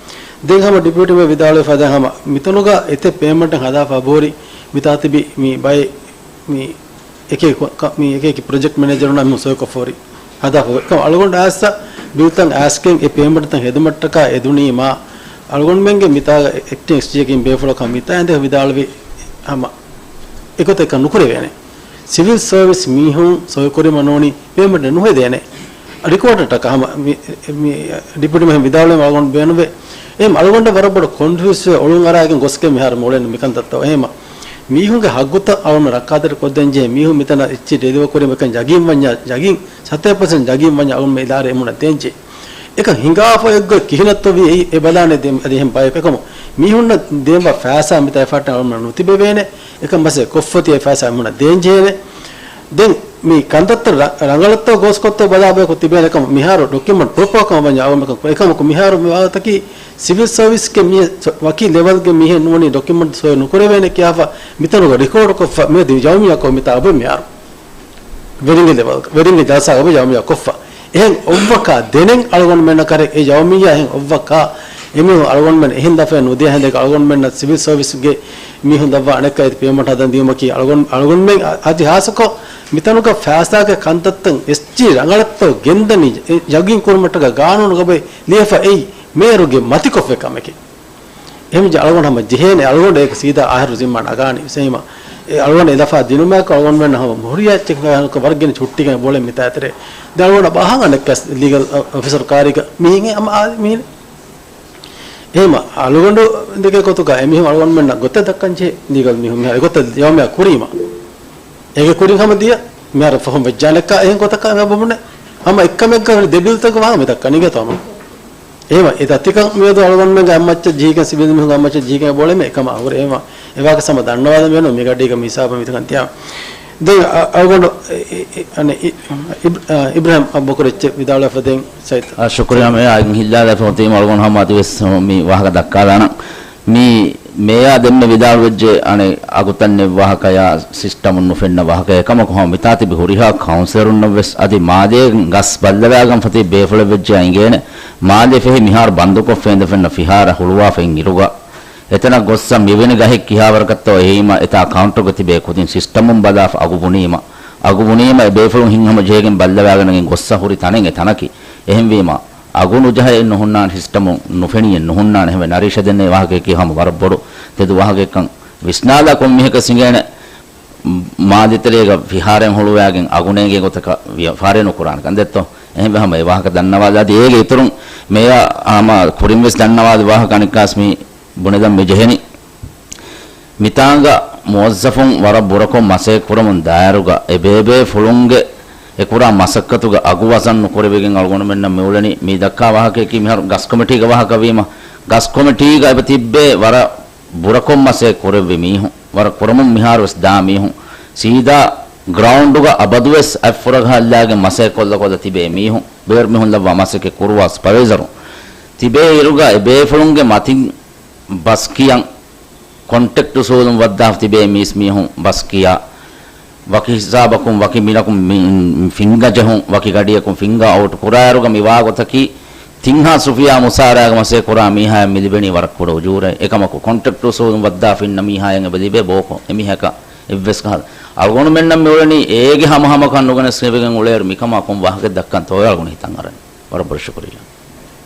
ދެން ހަމަ ޑިޕިއުޓީ މޭޔަރ ވިދާޅުވެފަ ދެން ހަމަ މިތަނުގަ އެތެއް ޕޭމަންޓެއް ހަދާފަ އަބޯރި މިތާ ތިބި މި ބައެއް މި އެކޭ ކޮ-، ކަ-، މި އެކޭކި ޕްރޮޖެކްޓް މެނޭޖަރުންނާ މި ސޮއިކޮށްފަ ހުރި ހަދާފަ ހުރި. އެކަމް އަޅުގަނޑު އައިސް ބިލްތައް އައިސްގެން އެ ޕޭމަންޓްތައް ހެދުމަށްޓަކާ އެދުނީމާ، އަޅުގަނޑުމެންގެ މިތާގަ އެކްޓިން އެކްސްޑީއެކިން ބޭފުޅަކަށް މިތާ އެނދެ ވިދާޅުވި ހަމަ އެގޮތަށް އެކަން ނުކުރެވޭނެ. ސިވިލް ސަރވިސް މީހުން ސޮއިކުރީމަ ނޫނީ ޕޭމަންޓެއް ނުހެދޭނެ. ރިކޯޑަށްޓަކާ ހަމަ މި، މި ޑިޕިއުޓީ މޭޔަރ ވިދާޅުވީމަ އަޅުގަނޑު ބޭނުންވޭ. އެހެން އަޅުގަނޑަށް ވަރަށް ބޮޑަށް ކޮންފިއުސްވެ އޮޅުން އަރާގެން ގޮސްގެން މިހާރު މިއުޅެނީ މިކަންތައްތައް. އެހެންމަ މީހުންގެ ހައްގުތައް އަޅުމެ ރައްކާތެރި ކޮށްދޭންޖެހޭ، މީހުން މިތަނަށް އެއްޗެއް ޑެލިވަ ކުރީމަ އެކަން ޔަގީން ވަންޏާ، ޔަގީން ސަތޭކަ ޕަސެންޓް ޔަގީން ވަންޏާ އަޅުމެ އިދާރަ އެމުނަށް ދޭންޖެހޭ. އެކަން ހިނގާފަ އެއްގޮތް ކިހިނެއްތޯ ވީ އެ، އެ ބަލާނެ ދޭ-، އަދި އެހެން ބަޔަކު އެކަމު މީހުންނަށް ދޭންވާ ފައިސާ މިތާ އެފައްޓަށް އަޅުމެ ނުތިބެވޭނެ. އެކަން މަސައްކަތް ކޮށްފަ ތިޔަ ފައިސާ އެމުނަށް ދޭންޖެހޭނެ. ދެން މި ކަންތައްތައް ރަ-، ރަނގަޅަށްތޯ ގޯސްކޮށްތޯ ބަލާ ބަޔަކު ތިބޭނެ ކަމަށް މިހާރު ޑޮކިއުމަންޓް ޕްރޮޕާ ކަމަށް ވަންޏާ އަޅުގަނޑުމެން އެކަމަކު މިހާރު މި ވާހަކަތަކީ ސިވިލް ސަރވިސްގެ މީހެއް ސޮ-، ވަކި ލެވެލްގެ މީހެއް ނޫނީ ޑޮކިއުމަންޓް ސޮއި ނުކުރެވޭނެ ކިޔާފަ މިތަނުގަ ރިކޯޑު ކޮށްފަ މިއަދު ޖައުމިޔާ ކޮމިޓީ އަބަ މިހާރު ވެރިންގެ ލެވެލް، ވެރިންގެ ޖަލްސާ އަބަ ޖައުމިޔާ ކޮށްފަ. އެހެން އޮއްވަކާ ދެނެން އަޅުގަނޑުމެންނަށް ކަރެ އެ ޖައުމިޔާ އެހެން އޮއްވަކާ އެމީހުން އަޅުގަނޑުމެން އެހެން ދަފައެއް ނުދިޔަ ހިނދެއް އަޅުގަނޑުމެންނަށް ސިވިލް ސަރވިސްގެ މީހުން ދައްވާ އަނެއްކާ އެތި ޕޭމަންޓް ހަދަން ދިޔުމަކީ އަޅުގަނޑު، އަޅުގަނޑުމެން އަ-، އަދި ހާއްސަކޮށް މިތަނުގަ ފައިސާގެ ކަންތައްތައް އެސްޖީ ރަނގަޅަށްތޯ ގެންދަނީ ޔަގީން ކުރުމަށްޓަކާ ގާނޫނުގަ ބައި ލިޔެފަ އެއީ މޭޔަރުގެ މަތިކޮށްފަ ކަމެކޭ. އެހެންވެއްޖެ އަޅުގަނޑު ހަމަ ޖެހޭނެ އަޅުގަނޑު އޭގެ ސީދާ އަހަރު ޒިންމާ ނަގާނީ. ސެހިމަ އެ އަޅުގަނޑު އެ ލަފާ ދިނުމާއެކު އަޅުގަނޑުމެން ހަމަ ހުރިހާ އެއްޗެއް ވަރަށް ގިނަ ޗުއްޓިގެން ބޮޅެ މިތާތެރޭ. ދެން އަޅުގަނޑަށް ބަހަން އަނެއްކާ ލީގަލް އޮފިސަރު ކާރީގަ މިހެން އެ ހަމަ އާ މިހިނެއް. އެހެމަ އަޅުގަނޑު ދެކޭ ގޮތުގަ އެމީހުން އަޅުގަނޑުމެންނަށް ގޮތެއް ދައްކަން ޖެހޭ ލީގަލް މީހުން މިހާރު އެގޮތަށް ޔައުމިޔާ ކުރީމަ. އޭގެ ކުރިން ހަމަ ދިޔަ މިހާރު ފަހުން ވެއްޖާނެއްކާ އެހެން ގޮތަކަށް އެބަ ބުނެ. ހަމަ އެއްކަމެއްގަ ހުރި ދެ ބިލްތަކުގަ ވާހަކަ މި ދައްކަނީ ގެތޯމަ. އެހެމަ އެ ދަތިކަން މިއަދު އަޅުގަނޑުމެންގެ އަތްމައްޗަށް ޖެހިގެން ސިވިލް މީހުންގެ އަތްމައްޗަށް ޖެހިގެން އެބައުޅެމެ އެކަމާ ހުރެ. އެހެމަ އެވާހަކަ ހަމަ ދަންނަވާލަން ވޭނު މި ގަޑީގަ މި ހިސާބަށް މިތަކަން ތިޔާ. ދެން އަ-، އަޅުގަނޑު އި-، އި-، އި-، އަނެއް އި-، އިބް-، އާ، އިބްރާހިމް އަބުބަކުރު އެއްޗެއް ވިދާޅުވެފަ ދެން ސައިދް. އާ، ޝުކުރިއްޔާ މޭޔާ، އައި ހިއްލާލައިފަ އޮތީމަ އަޅުގަނޑު ހަމަ އަދިވެސް މި ވާހަކަ ދައްކާލާނަން. މި މޭޔާ ދެންމެ ވިދާޅުވެއްޖެ އަނެއް އަގުތައް ނެއް ވާހަކަޔާ ސިސްޓަމުން ނުފެންނަ ވާހަކަ އެކަމަކު ހަމަ މިތާ ތިބި ހުރިހާ ކައުންސިލަރުންނަށްވެސް އަދި މާލޭ ގަސް ބައްލަވާގަންފަ ތިބި ބޭފުޅެއްވެއްޖެ އިނގޭނެ. މާލެ ފެހި މިހާރު ބަންދުކޮށްފަ އިނދެފަ އިންނަ ފިހާރަ ހުޅުވާފަ އިން އިރުގަ އެތަނަށް ގޮއްސަ މިވެނި ގަހެއް ކިހާވަރަކަށްތޯ އެހީމަ އެތާ ކައުންޓަރުގަ ތިބޭ ކުދިން ސިސްޓަމުން ބަލާފަ އަގު ބުނީމަ، އަގު ބުނީމަ އެ ބޭފުޅުން ހިތްހަމަ ޖެހިގެން ބައްލަވާގަނެގެން ގޮއްސަ ހުރި ތަނެއް އެ ތަނަކީ. އެހެންވީމަ، އަގު ނުޖަހައެއް ނުހުންނާނެ، ސިސްޓަމުން ނުފެނިއެއް ނުހުންނާނެ. އެހެންވެ ނަރީޝަށް ދެންނެވި ވާހަކަޔަކީ ހަމަ ވަރަށް ބޮޑު ތެދު ވާހަކައެއްކަން ވިސްނާލާ ކޮންމެހެކަސް އިނގޭނެ. މާލެތެރޭގަ ފިހާރައިން ހުޅުވާގެން އަގުނޭގޭ ގޮތަކަށް ވިޔަ-، ފާރޭ ނުކުރާނެ ކަން ދެއްތޯ؟ އެހެންވެ ހަމަ އެ ވާހަކަ ދަންނަވާލާ އަދި އޭގެ އިތުރުން މޭޔާ ހަމަ ކުރިން ވެސް ދަންނަވާލި ވާހަކަ އަނެއްކާސް މި ބުނެދަން މި ޖެހެނީ. މިތާނގަ މުވައްޒަފުން ވަރަށް ބުރަކޮށް މަސައްކަތް ކުރަމުން ދާއިރުގަ އެ ބޭބޭފުޅުންގެ އެ ކުރާ މަސައްކަތުގެ އަގު ވަޒަން ނުކުރެވިގެން އަޅުގަނޑުމެންނަށް މިއުޅެނީ މި ދައްކާ ވާހަކަޔަކީ މިހާރު ގަސް ކޮމިޓީގެ ވާހަކަ ވީމަ، ގަސް ކޮމިޓީގަ އެބަ ތިއްބޭ ވަރަށް ބުރަކޮށް މަސައްކަތް ކުރެއްވި މީހުން، ވަރަށް ކުރަމުން މިހާރު ވެސް ދާ މީހުން، ސީދާ ގްރައުންޑުގަ އަބަދުވެސް އަތް ފުރަގަހައްލާގެން މަސައްކަތް ކޮށްލަ ކޮށްލަ ތިބޭ މީހުން، ބޭރު މީހުން ލައްވާ މަސައްކަތް ކުރުވާ ސުޕަވައިޒަރު ތިބޭ އިރުގަ އެ ބޭފުޅުންގެ މަތިން ބަސް ކިޔަން ކޮންޓްރެކްޓް އުސޫލުން ވައްދާފަ ތިބޭ މީސް މީހުން ބަސް ކިޔާ، ވަކި ހިސާބަކުން ވަކި މިނަކުން މި-، ފިންގަ ޖެހުން، ވަކި ގަޑިއަކުން ފިންގަ އައުޓް ކުރާއިރުގަ މި ވާގޮތަކީ، ތިންހާސް ރުފިޔާ މުސާރައިގެ މަސައްކަތް ކުރާ މީހާއަށް މި ލިބެނީ ވަރަށް ކުޑަ އުޖޫރައެއް. އެކަމަކު، ކޮންޓްރެކްޓް އުސޫލުން ވައްދާފަ އިންނަ މީހާއަށް އެބަ ލިބޭ ބޯކޮށް، އެމީހަކަށް އެއްވެސް ކަހަލަ. އަޅުގަނޑުމެންނަށް މިއުޅެނީ އޭގެ ހަމަހަމަކަށް ނުގެނެސް ވެގެން އުޅޭއިރު މިކަމާ ކޮން ވާހަކައެއް ދައްކަންތޯ އަޅުގަނޑު ހިތަށް އަރަނީ. ވަރަށް ބޮޑަށް ޝުކުރިއްޔާ.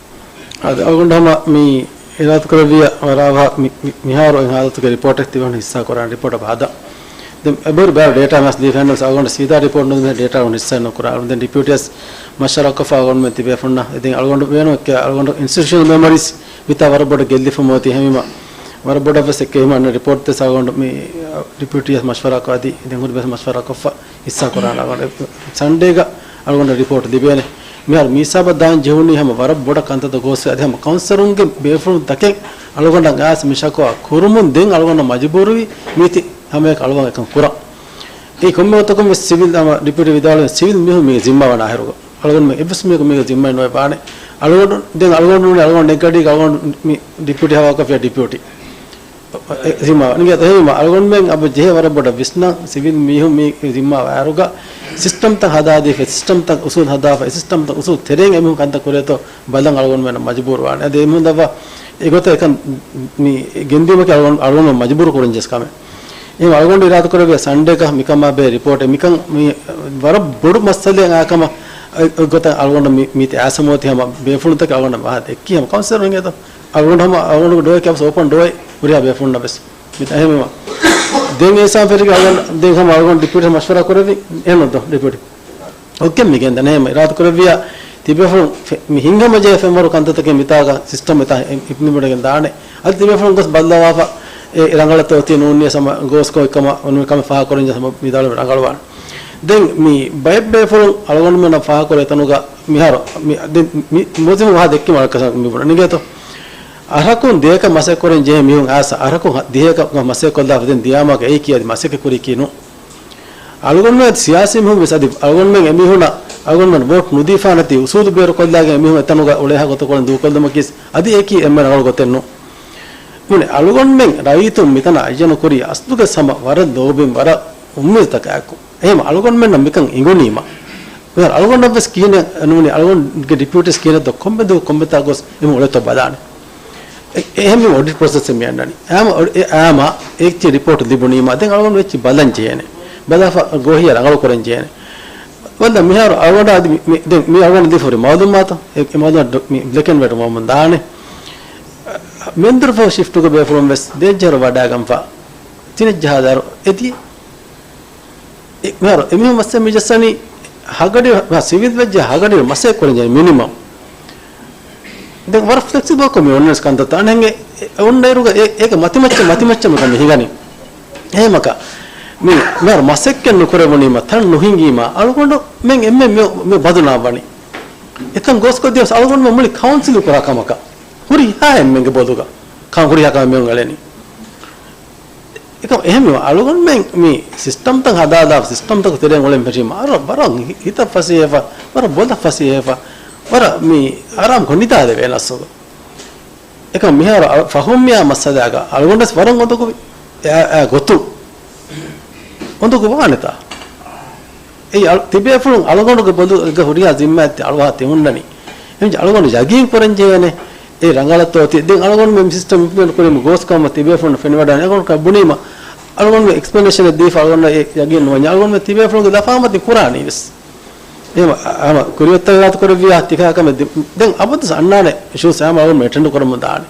އަދި އަޅުގަނޑު ހަމަ މި އިރާދަކުރެއްވިއްޔާ ވަރަށް އަވަހަށް މި، މި، މިހާރު އެ ހާލަތުގެ ރިޕޯޓެއް ތިބެން ހިއްސާ ކުރާނެ ރިޕޯޓަށް ހަދާ. ދެން އެބަހުރި ބޭރު ޑޭޓާ މަސް ދީފައިންނަވެސް އަޅުގަނޑު ސީދާ ރިޕޯޓް ނުދިން ޑޭޓާ ހިއްސާ ނުކުރާ. އަޅުގަނޑު ދެން ޑިޕިއުޓީއަށް މަޝްވަރާ ކޮށްފަ އަޅުގަނޑުމެން ތިބޭފުންނަށް އެދެން އަޅުގަނޑު ވޭނު އެއްކެ އަޅުގަނޑު އިންސްޓިޓިއުޝަނަލް މެމަރީސް މިތާ ވަރަށް ބޮޑަށް ގެއްލިފަ މޯތީ ހެމީމަ ވަރަށް ބޮޑަށް ވެސް އެއްކެ ހިމަ އަންނަ ރިޕޯޓް ދެސް އަޅުގަނޑު މި ޑިޕިއުޓީއަށް މަޝްވަރާ ކޮށް އަދި ދެން ހުރި ވެސް މަޝްވަރާ ކޮށްފަ ހިއްސާ ކުރާނެ އަޅުގަނޑު ސަންޑޭގަ އަޅުގަނޑަށް ރިޕޯޓް ލިބޭނެ. މިހާރު މި ހިސާބަށް ދާން ޖެހުނީ ހަމަ ވަރަށް ބޮޑަށް ކަންތައްތައް ގޯސްވެ އަދި ހަމަ ކައުންސިލުންގެ ބޭފުޅުން ތަކެއް އަޅުގަނޑަށް އައިސް މި ޝަކުވާ ކުރުމުން ދެން އަޅުގަނޑަށް މަޖުބޫރުވި މީތި ހަމައެކަ އަޅުވަން އެކަން ކުރަން. އެ ކޮންމެ ގޮތަކުން ވެސް ސިވިލް ހަމަ ޑިޕިއުޓީ ވިދާޅުވި ސިވިލް މީހުން މީގެ ޒިންމާވާނެ އަހިރުގަ. އަޅުގަނޑުމެން އެއްވެސް މީހަކު މީގެ ޒިންމާއެއް ނުވެ ވާނެ. އަޅުގަނޑު ދެން އަޅުގަނޑު ނޫނީ އަޅުގަނޑު ނެގަޑީގަ އަޅުގަނޑު މި ޑިޕިއުޓީ ހަވާލުކޮށްފިޔާ ޑިޕިއުޓީ. އެ، ޒިންމާ ނިގޭތޯ ހެމީމަ އަޅުގަނޑުމެން އަބަ ޖެހޭ ވަރަށް ބޮޑަށް ވިސްނަން ސިވިލް މީހުން މީ ޒިންމާ ވާއިރުގަ ސިސްޓަމްތައް ހަދާދީފަ، ސިސްޓަމްތައް އުސޫލް ހަދާފަ، އެ ސިސްޓަމްތައް އުސޫލް ތެރެއިން އެމީހުން ކަންތައް ކުރޭތޯ ބަލަން އަޅުގަނޑުމެންނަށް މަޖުބޫރު ވާނެ. އަދި އެމީހުން ދައްވާ އެ ގޮތަށް އެކަން މި ގެންދިއުމަކީ އަޅުގަނޑު، އަޅުގަނޑު މަޖުބޫރު ކުރަން ޖެހޭ ކަމެއް. އެހެން އަޅުގަނޑު އިރާދަކުރެއްވިޔާ ސަންޑޭގަ މިކަމާ ބެހޭ ރިޕޯޓެއް މިކަން މި ވަރަށް ބޮޑު މައްސަލައެއް އާކަމަށް އެ ގޮތަށް އަޅުގަނޑު މި، މީތި އާސަމޯތި ހަމަ ބޭފުޅުންތަކެއް އަޅުގަނޑު މަހާ ދެއްކީ ހަމަ ކައުންސިލަރުން އެތަ؟ އަޅުގަނޑު ހަމަ އަޅުގަނޑުގެ ޑޯއެއް ކެބަސް އޯޕަން ޑޯއެއް ހުރިހާ ބޭފުޅުންނަށް ވެސް. މި އެހެންވީމަ ދެން އޭ ސާން ފެރިގެ އަޅުގަނޑު ދެން ހަމަ އަޅުގަނޑު ޑިޕިއުޓީ މަޝްވަރާ ކުރެއްވި އެހެން ދޯ ޑިޕިއުޓީ. އޮކޭ މި ގެންދަން އެހެން އިރާދަ ކުރެއްވިޔާ ތިބޭފުޅުން ފެ-، މި ހިނގަމަޖެހޭ ފެންވަރު ކަންތައްތަކެއް މިތާގަ ސިސްޓަމް އެތާ އިމްޕްލިމެންޓް ގެން ދާނެ. އަދި ތިބޭފުޅުން ގޮސް ބައްލަވާފަ އެ ރަނގަޅަށްތޯ ތި ނޫން ނިޔަސަމަ ގޯސް ކޮއްކަމަ އޮންވި ކަމެއް ފާހަގަކުރަން ޖެހޭ ސަމަ ވިދާޅުވެ ރަނގަޅުވާނެ. ދެން މި ބައެއް ބޭފުޅުން އަޅުގަނޑުމެންނަށް ފާހަގަކުރޭ ތަނުގަ މިހާރު މި، ދެން މި މުވައްޒަފުން ވާހަ ދެއްކި މަރުކަޒަށް މި ބުނަން ނިގޭތޯ. އަހަރަކުން ދިހައަކަށް މަސައްކަތް ކުރަން ޖެހޭ މީހުން އައިސް އަހަރަކުން ހަ-، ދިހައަކަށް މަސައްކަތް ކޮށްލާފަ ދެން ދިޔާމާގެ އެއީ ކިޔާދި މަސައްކަތް ކުރީ ކީ ނޫން. އަޅުގަނޑުމެން ސިޔާސީ މީހުން ވެސް އަދި އަޅުގަނޑުމެން އެމީހުންނަށް އަޅުގަނޑުމެން ވޯޓް ނުދީފާނެތީ އުސޫލު ބޭރުކޮށްލާގެން އެމީހުން އެތަނުގަ އުޅޭހާ ގޮތަކުން ދޫކޮށްލުމަކީ އަދި އެއީ އެންމެ ރަނގަޅު ގޮތެއް ނޫން. ނޫނީ އަޅުގަނޑުމެން ރައްޔިތުން މިތަނަށް އައްޔަނު ކުރީ އަސްލުގެ ހަމަ ވަރަށް ލޯބިން ވަރަށް އުއްމީދުތަކާއެކު. އެހެން އަޅުގަނޑުމެންނަށް މިކަން އިނގުނީމަ. މިހާރު އަޅުގަނޑަށްވެސް ކިހިނެއް ނޫނީ އަޅުގަނޑުގެ ޑިޕިއުޓީސް ކިހިނެއްތޯ ކޮންމެ ދުވަހު ކޮންމެތާ ގޮސް އެމީހުން އުޅޭތޯ ބަލާނެ. އެ-، އެހެން މި އޮޑިޓް ޕްރޮސެސް މި އަންނަނީ. އާމަ އޮޑި-، އެ އާމަ އެއްޗެއް ރިޕޯޓް ލިބުނީމަ ދެން އަޅުގަނޑު އެއްޗެއް ބަލަން ޖެހޭނެ. ބަލާފަ ގޯހިޔާ ރަނގަޅު ކުރަން ޖެހޭނެ. ވައްލަ މިހާރު އަޅުގަނޑާ އަދި މި، މި، ދެން މި އަޅުގަނޑު ލިބިފަ ހުރި މައުލޫމާތު އެ، އެ މައުލޫމާތު މި ބްލެކް އެންޑް ވައިޓް ވަމުން ދާނެ. މެންދުރުފަހު ޝިފްޓުގެ ބޭފުޅުން ވެސް ދޭއްޖަހަރު ވަޑާގަންފަ ތިނެއްޖަހާލާރު އެދި އެ، މިހާރު އެމީހުން މައްސަލަ މި ޖައްސަނީ ހަގަޑި، މިހާ ސިވިލް ވެއްޖެ ހަގަޑި މަސައްކަތް ކުރަން ޖެހޭ މިނިމަމް. ދެން ވަރަށް ފްލެކްސިބަލްކޮށް މި އޮންނަން ކަންތައްތައް އަނެއްހެން އެ، އެ އޮންނަ އިރުގަ އެ، އޭގެ މަތިމައްޗަށް، މަތިމައްޗަށް މިކަން މި ހިނގަނީ. އެހެމަކަ މި، މިހާރު މަސައްކަތް ނުކުރެވުނީމަ، ތަން ނުހިނގީމަ، އަޅުގަނޑުމެން އެންމެ މި، މި ބަދުނާ ވަނީ. އެކަން ގޯސްކޮށްދިޔަސް އަޅުގަނޑުމެން މުޅި ކައުންސިލު ކުރާ ކަމަކަށް. ހުރިހާ އެންމެންގެ ބޮލުގަ ކަން ހުރިހާ ކަމެއް މިއޮން އެޅެނީ. އެކަމް އެހެންވީމަ އަޅުގަނޑުމެން މި ސިސްޓަމްތައް ހަދާލާ ސިސްޓަމްތަކު ތެރެއިން އުޅެން ފެށީމަ ވަރަށް، ވަރަށް ހިތަށް ފަސޭހަވެފަ، ވަރަށް ބޮލަށް ފަސޭހަވެފަ، ވަރަށް މި އާރާމްކޮށް ނިދާލެވޭ ނަސްހުގަ. އެކަމް މިހާރު އަ، ފަހުން މިއާ މައްސަލާގަ އަޅުގަނޑުވެސް ވަރަށް އުނދަގޫވި. އެ، އެ ގޮތުން އުނދަގޫ ވާނެތާ؟ އެއީ އަޅު، ތިބޭފުޅުން އަޅުގަނޑުގެ ބޮލުގަ ހުރިހާ ޒިންމާއެއް އަޅުވާ ތި ހުންނަނީ. އެހެން އަޅުގަނޑު ޔަގީން ކުރަން ޖެހޭނެ. އެ ރަނގަޅަށްތޯ ތި، ދެން އަޅުގަނޑު މި ސިސްޓަމް އިމްޕްލިމެންޓް ކުރީމަ ގޯސް ކަމަށް ތިބޭފުޅުން ފެނިވަޑާނެ. އަޅުގަނޑު ބުނީމަ، އަޅުގަނޑު އެކްސްޕްލެނޭޝަނެއް ދީފަ އަޅުގަނޑު އެ ޔަގީން ނުވަންޏާ. އަޅުގަނޑު ތިބޭފުޅުންގެ ލަފާމަތިން ކުރާނީ ވެސް. އެހެން ހަމަ ކުރިއަށް ތައްޔާރު ކުރެއްވިޔާ ތިކާ ކަމެއް ދި-، ދެން އަބަދުސް އަންނާނެ އިޝޫސް ހަމަ އަޅުގަނޑު އެޓެންޑް ކުރަމުން ދާނެ.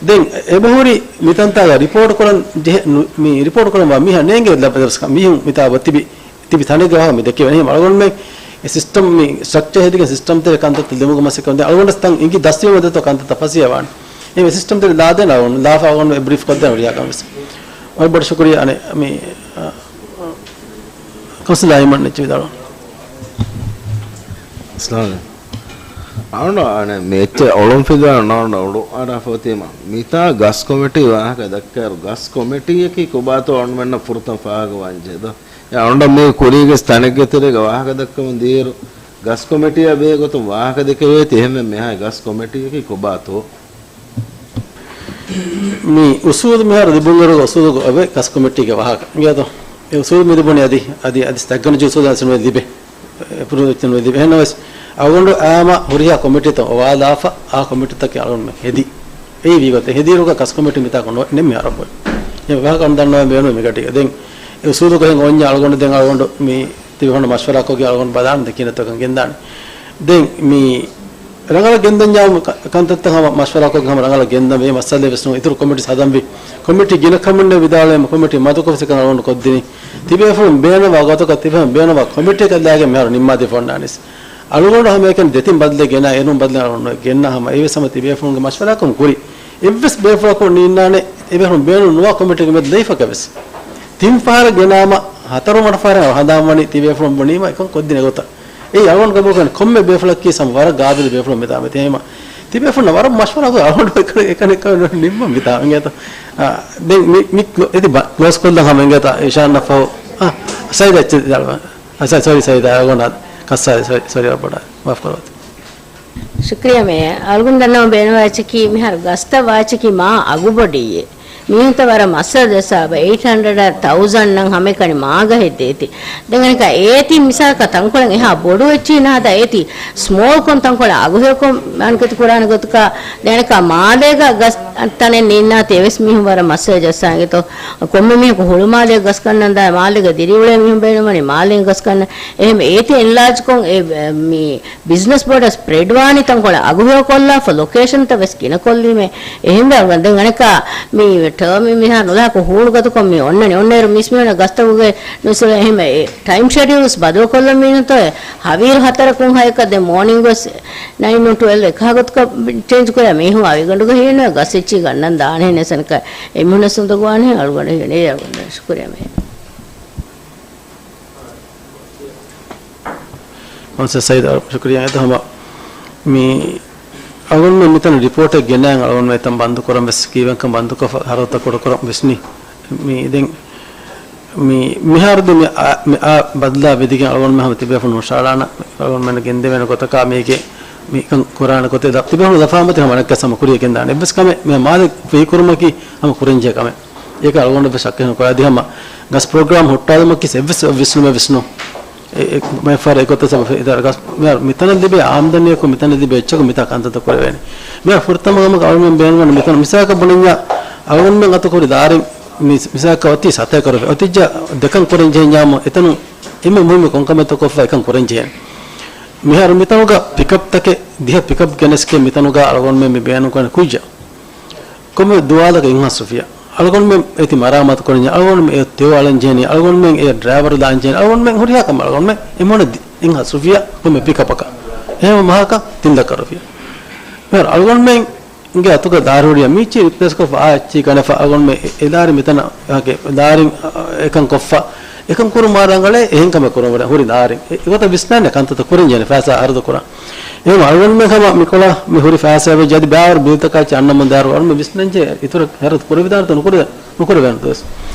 ދެން އެބަހުރި މިތަންތާގަ ރިޕޯޓް ކުރަން ޖެހެ-، ނު-، މި ރިޕޯޓް ކުރަން ވާ މީހާ ނޭނގެ ލަބަ-، މީހުން މިތާ އޮތް ތިބި، ތިބި ތަނެއްގެ ވާހަކަ މި ދެކެވެނީ. އަޅުގަނޑުމެން އެ ސިސްޓަމް މި ސްޓްރަކްޗަރ ހެދިގެން ސިސްޓަމް ތެރެ ކަންތައްތައް ލިބުމުގެ މަސައްކަތް ދެން އަޅުގަނޑަށް ތަން އިނގި ދަސްވީމަ ދެތޯ ކަންތައްތައް ފަސޭހަވާނެ. އެ ސިސްޓަމް ތެރެ ލާދޭން އަޅުގަނޑު ލާފަ އަޅުގަނޑު އެ ބްރީފް ކޮށްދޭން ހުރިހާ ކަމެއް ވެސް. ވަރަށް ބޮޑަށް ޝުކުރިއްޔާ އަނެއް މި، އަ، ކައުންސިލަރ އައިމަން އެއްޗެއް ވިދާޅުވާ. އަސްލާމް އަޅުގަނޑު އަނެއް މި އެއްޗެއް އޮޅުން ފިލާ ނޯން އުޑު އަރާ ފޮތީމަ. މިތާ ގަސް ކޮމިޓީ ވާހަކަ ދައްކާއިރު، ގަސް ކޮމިޓީއަކީ ކޮބާތޯ އަޅުމެންނަށް ފުރަތަމަ ފާހަގަވާންޖެހޭ ދޯ؟ އެ އަޅުގަނޑަށް މި ކުރީގެ ތަނެއްގެ ތެރޭގަ ވާހަކަ ދައްކަމުން ދިޔައިރު، ގަސް ކޮމިޓީއާ ބެހޭ ގޮތުން ވާހަކަ ދެކެވޭތީ. އެހެންވެ މިހާ ގަސް ކޮމިޓީއަކީ ކޮބާތޯ؟ މި އުސޫލު މިހާރު ލިބުންއިރުގަ އުސޫލުގަ އޮވޭ ގަސް ކޮމިޓީގެ ވާހަކަ. އިނގޭތޯ؟ އެ އުސޫލު މި ލިބުނީ އަދި، އަދި، އަދި ތެކްނޮލޮޖީ އުސޫލު އަސްލު ލިބޭ. އެ ޕްރޮޖެކްޓް ނުލިބޭ. އެހެންނަމަވެސް، އަޅުގަނޑު އާމަ ހުރިހާ ކޮމިޓީތައް އޮވާލާފަ، އާ ކޮމިޓީތަކެއް އަޅުގަނޑުމެން ހެދި. އެއީ ވީގޮތެއް. ހެދިއިރުގަ ގަސް ކޮމިޓީ މިތާކު ނޯ-، ނެއް މި އަރަބޮތް. އެ ވާހަކަ އަޅުގަނޑު ދަންނަވަން ބޭނުމެއް މިގަޑީގަ. ދެން އެ އުސޫލުގަ ހެން އޮންޏާ އަޅުގަނޑު ދެން އަޅުގަނޑު މި ތިބި ހުންނަ މަޝްވަރާކޮށްގެން އަޅުގަނޑު ބަލާނަން ދެން ކިހިނެއްތޯކަން ގެންދާނެ. ދެން މި ރަނގަޅަށް ގެންދަންޏާ ކަ-، ކަންތައްތައް ހަމަ މަޝްވަރާކޮށްގެން ހަމަ ރަނގަޅަށް ގެންދަން ވޭ މައްސަލައެއް ވެސް ނޫން. އިތުރު ކޮމިޓީސް ހަދަންވީ. ކޮމިޓީ ގިނަ ކަމުންނެއް ވިދާޅުވީމަ ކޮމިޓީ މަދުކޮށް ފިކަން އަޅުގަނޑު ކޮށްދިނީ. ތިބޭފުޅުން ބޭނުންވާ ގޮތަކަށް ތިބޭފުޅުން ބޭނުންވާ ކޮމިޓީއަކަށް ލާގެން މިހާރު ނިންމާދީފަ އޮންނާނީސް. އަޅުގަނޑު ހަމައެކަނި ދެތިން ބަދަލެއް ގެނާ އޭރުން ބަދަލެއް އަޅުގަނޑު ގެންނާ ހަމަ އެވެސް ހަމަ ތިބޭފުޅުންގެ މަޝްވަރާކަމުން ކުރި. އެއްވެސް ބޭފުޅަކު ނީންނާނެ އެބޭފުޅުން ބޭނުން ނުވާ ކޮމިޓީގެ މެދު ލައިފަކަށް ވެސް. ތިން ފަހަރަށް ގެނާމަ ހަތަރު މަޑު ފަހަރަށް ހަނދާންވަނީ ތިބޭފުޅުން ބުނީމަ އެކަން ކޮށްދިން އެގޮތަށް. އެއީ އަޅުގަނޑު ގަބޫލުކުރަން ކޮންމެ ބޭފުޅަކީ ހަމަ ވަރަށް ގާބިލު ބޭފުޅުން މިތާ މިތީމަ. ތިބޭފުޅުންނަށް ވަރަށް މަޝްވަރާ ކޮށް އަޅުގަނޑު އެކަނި، އެކަނި ނިންމަން މިތާ އިނގޭތަ. އާ، ދެން މި، މި އެތި ބަ-، ކްލޯސް ކޮށްލަން ހަމަ އިނގޭތަ އިޝާން ނަފަހު. އާ، ސައިދާ އެއްޗެއް ދާޅުވާ. އާ، ސޮ-، ސޮރީ ސައިދާ އަޅުގަނޑު ކައްސާ ސޮރީ، ސޮރީ ވަރަށް ބޮޑަށް މާފު ކުރަވަތި. ޝުކްރިޔާ މޭޔަރ. އަޅުގަނޑު ދަންނަވަން ބޭނުންވާ އެއްޗަކީ މިހާރު ގަސްތައް ވާ އެއްޗަކީ މާ އަގުބޮޑިއެއް. މީހުންތައް ވަރަށް މައްސަލަ ދަސްވާ އެއް ހަންޑްރެޑް ތައުޒަންޑް ނަން ހަމައެކަނި މާގަ ހެއްދޭތި. ދެން އަނެކާ އޭތި މިސާލަކަށް ތަންކޮޅެއް އެހާ ބޮޑު އެއްޗެއް ނަހަދާ އޭތި ސްމޯލްކޮން ތަންކޮޅެއް އަގުހެޔޮކޮށް މަންކަތު ކުރާނެ ގޮތަކަށް ދެން އަނެކާ މާލޭގަ ގަސް ތަނެއް ނީންނާތީ އެވެސް މީހުން ވަރަށް މައްސަލަ ޖައްސާނެ ގެތޯ. ކޮންމެ މީހަކު ހުޅުމާލޭގަ ގަސް ގަންނަން ދާ މާލޭގަ ދިރިއުޅޭ މީހުން ބޭނުންވަނީ މާލޭގަ ގަސް ގަންނަން. އެހެން އޭތި އެންލާޖްކޮށް އެ، މި ބިޒްނަސް ބޮޑަށް ސްޕްރެޑް ވާނީ ތަންކޮޅެއް އަގުހެޔޮކޮށްލާފަ ލޮކޭޝަންތައް ވެސް ގިނަކޮށްލީމޭ. އެހެންވެ އަޅުގަނޑު ދެން އަނެކާ މި ޓާމިން މިހާ ނުލާކު ހޫޅު ގަދަކޮށް މި އޮންނަނީ. އޮންނައިރު މީސްމީހުންނަށް ގަސްތަކުގެ ނުސުރަ އެހެން ޓައިމް ޝެޑިއުލްސް ބަދަލުކޮށްލަން މީނުތޯ ހަވީރު ހަތަރަކުން ހައެއްކަ ދެން މޯނިންގް ވެސް ނައިން ޓު ޓްވެލްވް އެކަހަ ގޮތަކަށް ޗޭންޖް ކުރާ މީހުން އަވިގަނޑުގަ ހީނު ގަސް އެއްޗި ގަންނަން ދާނެ ހެނެސަންކަ އެމީހުންނަށް ސުންދަގުވާނެ އަޅުގަނޑު ހީނެ އަޅުގަނޑު ޝުކުރިޔާ މޭ. ކައުންސިލަރ ސައީދު، ޝުކުރިޔާ. އެތަ ހަމަ މި އަޅުގަނޑުމެން މިތަނަށް ރިޕޯޓެއް ގެނައިން އަޅުގަނޑުމެން އެތަން ބަންދު ކުރަން ވެސް ކީވެންކަން ބަންދުކޮށްފަ ހަރަދުތައް ކުޑަކުރަން ވިސްނި. މި ދެން މި މިހާރު ދެ މި އާ، މި އާ ބަދަލާ ވެދިގެން އަޅުގަނޑުމެން ހަމަ ތިބޭފުޅުން ހުށައަޅާނަ އަޅުގަނޑުމެން ގެންދެވޭނެ ގޮތަކާ މީގެ މިކަން ކުރާނެ ގޮތެއް ދަ-، ތިބޭފުޅުން ދަފާ މަތި ހަމަ ނައްކަސް ހަމަ ކުރިޔަށް ގެންދާނެ. އެއްވެސް ކަމެއް މި މާލެ ފްރީ ކުރުމަކީ ހަމަ ކުރަންޖެހޭ ކަމެއް. އޭކަ އަޅުގަނޑު ވެސް ޝައްކެއް ނުކުރާ. އަދި ހަމަ ގަސް ޕްރޮގްރާމް ހުއްޓާލުމަކީ އެއްވެސް ވިސްނުމެއް ވެސް ނޫން. އެ، އެ، މެފާރ އެގޮތަށް ސަބަ އިދާރަ ގަސް، މި މިތަނަށް ލިބޭ އާމްދަނީއަކު މިތަނަށް ލިބޭ އެއްޗަކު މިތާ ކަންތައްތައް ކުރެވޭނެ. މި ފުރަތަމަ ގަމަކަށް އަޅުގަނޑު ބޭނުންވަނީ މިތަނަށް މިސާލަކަށް ބުނަންޏާ އަޅުގަނޑުމެން އަތު ކުރި ދާރިން މި، މިސާލަކަށް އޮތީ ސަތޭކަ ރުފިޔާ. އޮތިއްޖާ ދެކަން ކުރަން ޖެހެންޏާމު އެތަނު އެންމެ މުހިއްމު ކޮންކަމެއްތޯ ކޮށްފަ އެކަން ކުރަން ޖެހޭނެ. މިހާރު މިތަނުގަ ޕިކަޕްތަކެއް ދިހަ ޕިކަޕް ގެނެސްގެން މިތަނުގަ އަޅުގަނޑުމެން މި ބޭނުންކުރަނީ ކުއްޖަށް. ކޮންމެ ދުވާލަކަށް އެއްހާސް ރުފިޔާ. އަޅުގަނޑުމެން އޭތި މަރާމާތު ކުރަންޏާ، އަޅުގަނޑުމެން އެ ތެޔޮ އަޅަން ޖެހެނީ، އަޅުގަނޑުމެން އެ ޑްރައިވަރު ދާން ޖެހެނީ، އަޅުގަނޑުމެން ހުރިހާ ކަމެއް އަޅުގަނޑުމެން އެމީހުންނަށް ދި-، އެއްހާސް ރުފިޔާ ކޮންމެ ޕިކަޕަކަށް. އެހެން މަހަކަށް ތިން ލައްކަ ރުފިޔާ. މިހާރު އަޅުގަނޑުމެންގެ އަތުގަ ދާރި ހުރިޔާ މީޗި ރިޕްލޭސް ކޮށްފަ އާ އެއްޗި ގަނެފަ އަޅުގަނޑުމެން އެ، އެ ދާރި މިތަނަށް އެކަން ކޮށްފަ، އެކަން ކުރުމާ ރަނގަޅޭ، އެހެން ކަމެއް ކުރުން ވަރަށް ހުރި ދާރިން. އެ، އެގޮތަށް ވިސްނާނެ ކަންތައްތައް ކުރަން ޖެހޭނެ ފައިސާ ހަރަދު ކުރަން. އެހެން އަޅުގަނޑުމެން ހަމަ މިކޮޅަށް މި ހުރި ފައިސާ ވެއްޖެ އަދި ބާވަރު ބިލްތަކާ އަންނަމުން ދާއިރު އަޅުގަނޑު ވިސްނަންޖެހޭ އިތުރަށް ހަރަދު ކުރެވިދާނެތޯ ނުކުރެ-، ނުކުރެވޭނެތޯ ވެސް.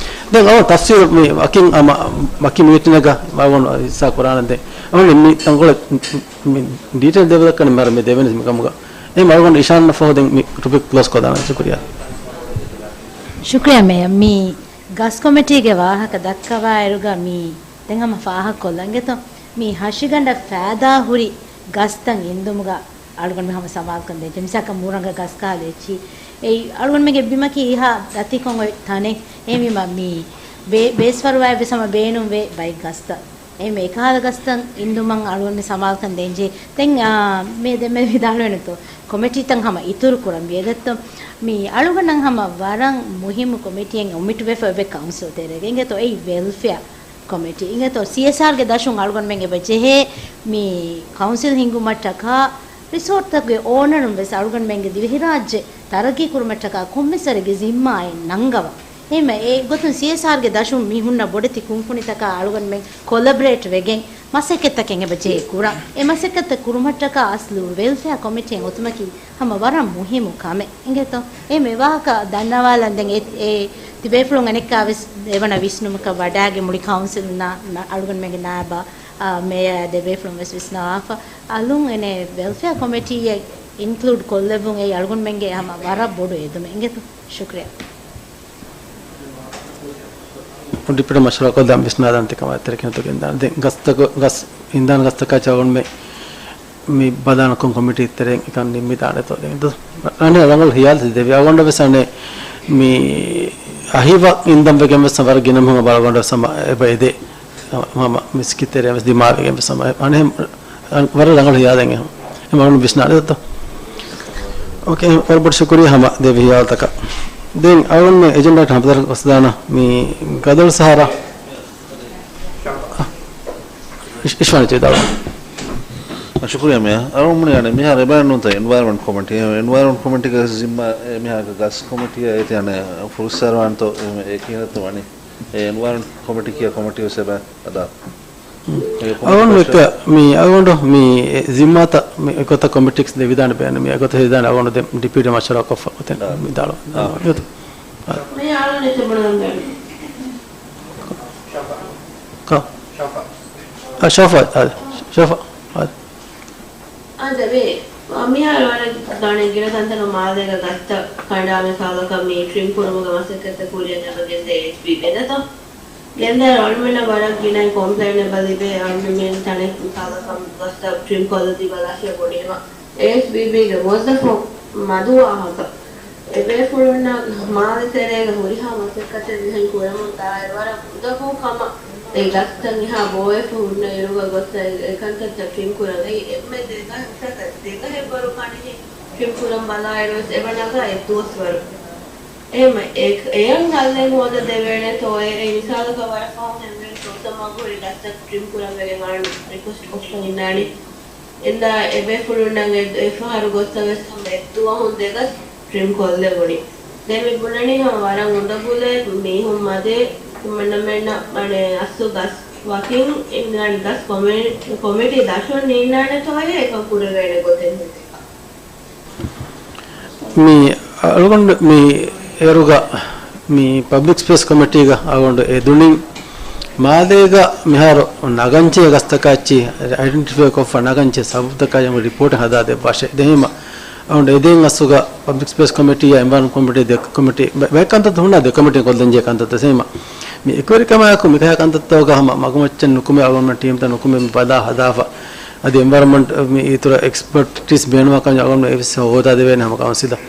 ދެން އަޅުގަނޑު ތަފްސީލު މި ވަކިން ހަމަ ވަކި މީޓިންގަ އަޅުގަނޑު ހިއްސާ ކުރާނަން ދެން. އަޅުގަނޑު މި ތަންކޮޅެއް މި ޑީޓެއިލް ދެވިދައްކަނީ މި ދެވެނީ މިކަމުގަ. އެހެން އަޅުގަނޑު އިޝާން ނަފަހު ދެން މި ޓޮޕިކް ކްލޯސް ކޮށްދާނަން. ޝުކުރިޔާ. ޝުކުރިޔާ މޭޔަރ. މި ގަސް ކޮމިޓީގެ ވާހަކަ ދައްކަވާއިރުގަ މި ދެން ހަމަ ފާހަގަކޮށްލަން އިނގޭތޯ. މި ހަށިގަނޑަށް ފައިދާ ހުރި ގަސްތައް އިންދުމުގަ އަޅުގަނޑު ހަމަ ސަމާލުކަން ދޭން. މިސާލަކަށް މުރަނގަ ގަސް ކަހަލަ އެއްޗި. އެއީ އަޅުގަނޑުމެންގެ ބިމަކީ އެހާ ދަތިކޮށް އޮތް ތަނެއް. އެހެންވީމަ މި ބޭ-، ބޭސްފަރުވާ އެއްވެސް ހަމަ ބޭނުންވޭ ބައެއް ގަސްތައް. އެހެންވެ އެކަހަލަ ގަސްތައް އިންދުމަށް އަޅުގަނޑު ސަމާލުކަން ދޭންޖެހޭ. ދެން، އާ، މި ދެންމެ ވިދާޅުވެނިތޯ، ކޮމިޓީތައް ހަމަ އިތުރު ކުރަން ވިއެދެއްތޯ. މި އަޅުގަނޑަށް ހަމަ ވަރަށް މުހިއްމު ކޮމިޓީއެއް އޮމިޓްވެފަ އެބަ ކައުންސިލް ތެރޭގަ އިނގޭތޯ، އެއީ ވެލްފެއާ ކޮމިޓީ. އިނގޭތޯ، ސީއެސްއާރްގެ ދަށުން އަޅުގަނޑުމެން އެބަ ޖެހޭ މި ކައުންސިލް ހިންގުމަށްޓަކާ ރިސޯޓްތަކުގެ އޯނަރުން ވެސް އަޅުގަނޑުމެންގެ ދިވެހިރާއްޖެ ތަރައްގީ ކުރުމަށްޓަކާ ކޮންމެސް ވަރެއްގެ ޒިންމާއެއް ނަންގަވަން. އެހެންވެ އެ ގޮތުން ސީއެސްއާރްގެ ދަށުން މި ހުންނަ ބޮޑެތި ކުންފުނިތަކާ އަޅުގަނޑުމެން ކޮލަބަރޭޓް ވެގެން މަސައްކަތްތަކެއް އެބަ ޖެހޭ ކުރަން. އެ މަސައްކަތްތައް ކުރުމަށްޓަކާ އަސްލު ވެލްފެއާ ކޮމިޓީއެއް އޮތުމަކީ ހަމަ ވަރަށް މުހިއްމު ކަމެއް. އިނގޭތޯ؟ އެހެންވެ ވާހަކަ ދަންނަވާލަން ދެން އެ، އެ ތިބޭފުޅުން އަނެއްކާ ވެސް އެވަނަ ވިސްނުމަކަށް ވަޑާގެ މުޅި ކައުންސިލް ނާ-، ނާ-، އަޅުގަނޑުމެންގެ ނާއިބާ، އާ، މޭޔަރ ދެބޭފުޅުން ވެސް ވިސްނަވާފަ. އަލުން އެނެ ވެލްފެއާ ކޮމިޓީއެއް އިންކްލޫޑް ކޮށްލެއްވުން އެއީ އަޅުގަނޑުމެންގެ ހަމަ ވަރަށް ބޮޑު އެދުމެއް. އިނގޭތޯ؟ ޝުކްރިޔާ. ޑިޕިޓީ މަޝްވަރާކޮށް ދާން ވިސްނާލަން ތިކަމާ އެތެރެ ކިނަތު ގެންދާނެ. ދެން ގަސްތަކު، ގަސް އިންދާނެ ގަސްތަކާ ޗައުންމެ މި ބަލާނަކުން ކޮމިޓީ ތެރެއިން އެކަން ނިންމިދާނެތޯ. ދެން އަނެ ރަނގަޅު ހިޔާލު ދެވި އަގޮނޑަ ވެސް އަނެ މި އަހިވަ އިންދަން ވެގެން ވެސް ވަރަށް ގިނަ މީހުން ބަލަގޮނޑަ ވެސް ހަމަ އެބަ އެދޭ. ހަމަ މިސްކިތެރެ ވެސް ދިމާވެގެން ވެސް ހަމަ އަނެ ވަރަށް ރަނގަޅު ހިޔާލެއް ހަމަ ވިސްނާލެއްތޯ. އޯކޭ، ވަރަށް ބޮޑު ޝުކުރިޔާ ހަމަ ދެވި ހިޔާލުތަކަށް. ދެން އަޅުގަނޑުމެން އެޖެންޑާއަށް ހަމަ ދަރު ގޮސްދާނަ މި ގަދަޅު ސަހަރާ. އިޝް-، އިޝްވާން ވިދާޅުވާ. ޝުކުރިޔާ މޭޔަރ. އަޅުގަނޑުމެން އަނެ މިހާރު އެބައިންނޫންތަ އެންވަޔަރަމަންޓް ކޮމިޓީ، އެންވަޔަރަމަންޓް ކޮމިޓީގެ ޒިންމާ އެ މިހާރު ގަސް ކޮމިޓީއަށް އޭތި އަނެ ފުރުސްއަރުވާންތޯ އެ ކިހިނެއްތޯ ވަނީ؟ އެ އެންވަޔަރަމަންޓް ކޮމިޓީ ކިޔާ ކޮމިޓީ ވެސް އެބަ އަދާ. އަޅުގަނޑު މި އަޅުގަނޑު މި ޒިންމާތައް މި ގޮތަށް ކޮމިޓީސް ދެވިދާނެ ބޭނު މި ގޮތަށް ހެދިދާނެ އަޅުގަނޑު ދެން ޑިޕިޓީ މަޝްވަރާކޮށްފަ އޮތެން އާ. ވިދާޅު. އާ. އާ. މި އަޅުގަނޑު ތިބުނަން ބޭނު. ކާ؟ ޝަފާ. އާ، ޝަފާ. އާ، ޝަފާ. އާ. އާދެ، މި މިހާރު ވަރަށް ގިނަ ތަންތަނުން މާލޭގަ ގަސްތައް ކަނޑާ މިސާލަކަށް މި ޓްރިމް ކުރުމުގެ މަސައްކަތްތައް ކުރިއަށް އެބަ ގެންދޭ އެސްބީ ބެދަތޯ. ގެންދާއިރު އަޅުމެންނަށް ވަރަށް ގިނައިން ކޮމްޕްލެއިން އެބަ ލިބޭ، އަޅުމެން ތަނެއް މިސާލަކަށް ގަސްތައް ޓްރިމް ކޮށްލަދީ ބަލާފިޔަ ބުނީމަ. އޭއެސްބީބީގެ މުވައްޒަފުން މަދު ވާހަކަ. އެބޭފުޅުންނަށް މާލެ ތެރޭގަ ހުރިހާ މަސައްކަތެއް މިހެން ކުރަމުން ދާއިރު ވަރަށް އުނދަގޫ ކަމަށް އެ ގަސްތައް މިހާ ބޯވެފަ ހުންނަ އިރުގަ ގޮސް އެ ކަންތައްތައް ޓްރިމް ކުރަން. އެއީ އެންމެ ދެގަ-، ދެގަހެއްވަރު ކަނިހެން ޓްރިމް ކުރަން ބަލާއިރު ވެސް އެބަ ނަގާ އެއްދުވަސްވަރު. އެހެން އެ-، އެޔަށް ހައްލެއް ހޯދަ ދެވޭނެތޯ؟ އެ، އެ މިސާލަކަށް ވަރަށް ފަހުން އެންމެން ސޯސަމާގު ހުރި ގަސްތައް ޓްރިމް ކުރަން ވެގެން އަޅުން ރިކުއެސްޓް ކޮށްފަ އިންނާނީ. އެންދާ އެބޭފުޅުންނަށް އެ، އެފަހަރު ގޮއްސަ ވެސް ހަމަ އެއްދުވަހުން ދެގަސް ޓްރިމް ކޮށްލެވުނީ. ދެން މި ބުނަނީ ހަމަ ވަރަށް އުނދަގުލޭ މީހުން މަދޭ ތިމަންނަމެންނަށް އަނެއް އަސްލު ގަސް ވަކިން އިންނާނެ ގަސް ކޮމި-، ކޮމިޓީ ދަށުން ނީންނާނެތޯއޭ އެކަން ކުރެވޭނެ ގޮތެއް ހުންނަ. މި އަޅުގަނޑު މި އޭރުގަ މި ޕަބްލިކް ސްޕޭސް ކޮމިޓީގަ އަޅުގަނޑު އެދުނިން މާލޭގަ މިހާރު ނަގަންޖެހޭ ގަސްތަކާ އެއްޗި އައިޑެންޓިފައި ކޮށްފަ ނަގަންޖެހޭ ސަބަބުތަކާ އެންމެ ރިޕޯޓެއް ހަދާ ދެއްވާށޭ. ދެން ހަމަ އަޅުގަނޑު އެދޭން އަސްލުގަ ޕަބްލިކް ސްޕޭސް ކޮމިޓީއާ އެންވަޔަރަމަންޓް ކޮމިޓީ ދެ ކޮމިޓީ ބަ-، ބައެއް ކަންތައްތައް ހުންނާ ދެ ކޮމިޓީ ކޮށްލަންޖެހޭ ކަންތައްތައް. ދެން ހަމަ މި އެކުވެރިކަމާއެކު މިކަހަލަ ކަންތައްތަކުގަ ހަމަ މަގުމައްޗަށް ނުކުމެ އަޅުގަނޑުމެން ޓީމްތައް ނުކުމެ މި ބަލާ ހަދާފަ. އަދި އެންވަޔަރަމަންޓް މި އިތުރަށް އެކްސްޕަޓީސް ބޭނުންވާ ކަން އަޅުގަނޑު އެ ވެސް ހޯދާދެވޭނެ ހަމަ ކައުންސިލަށް.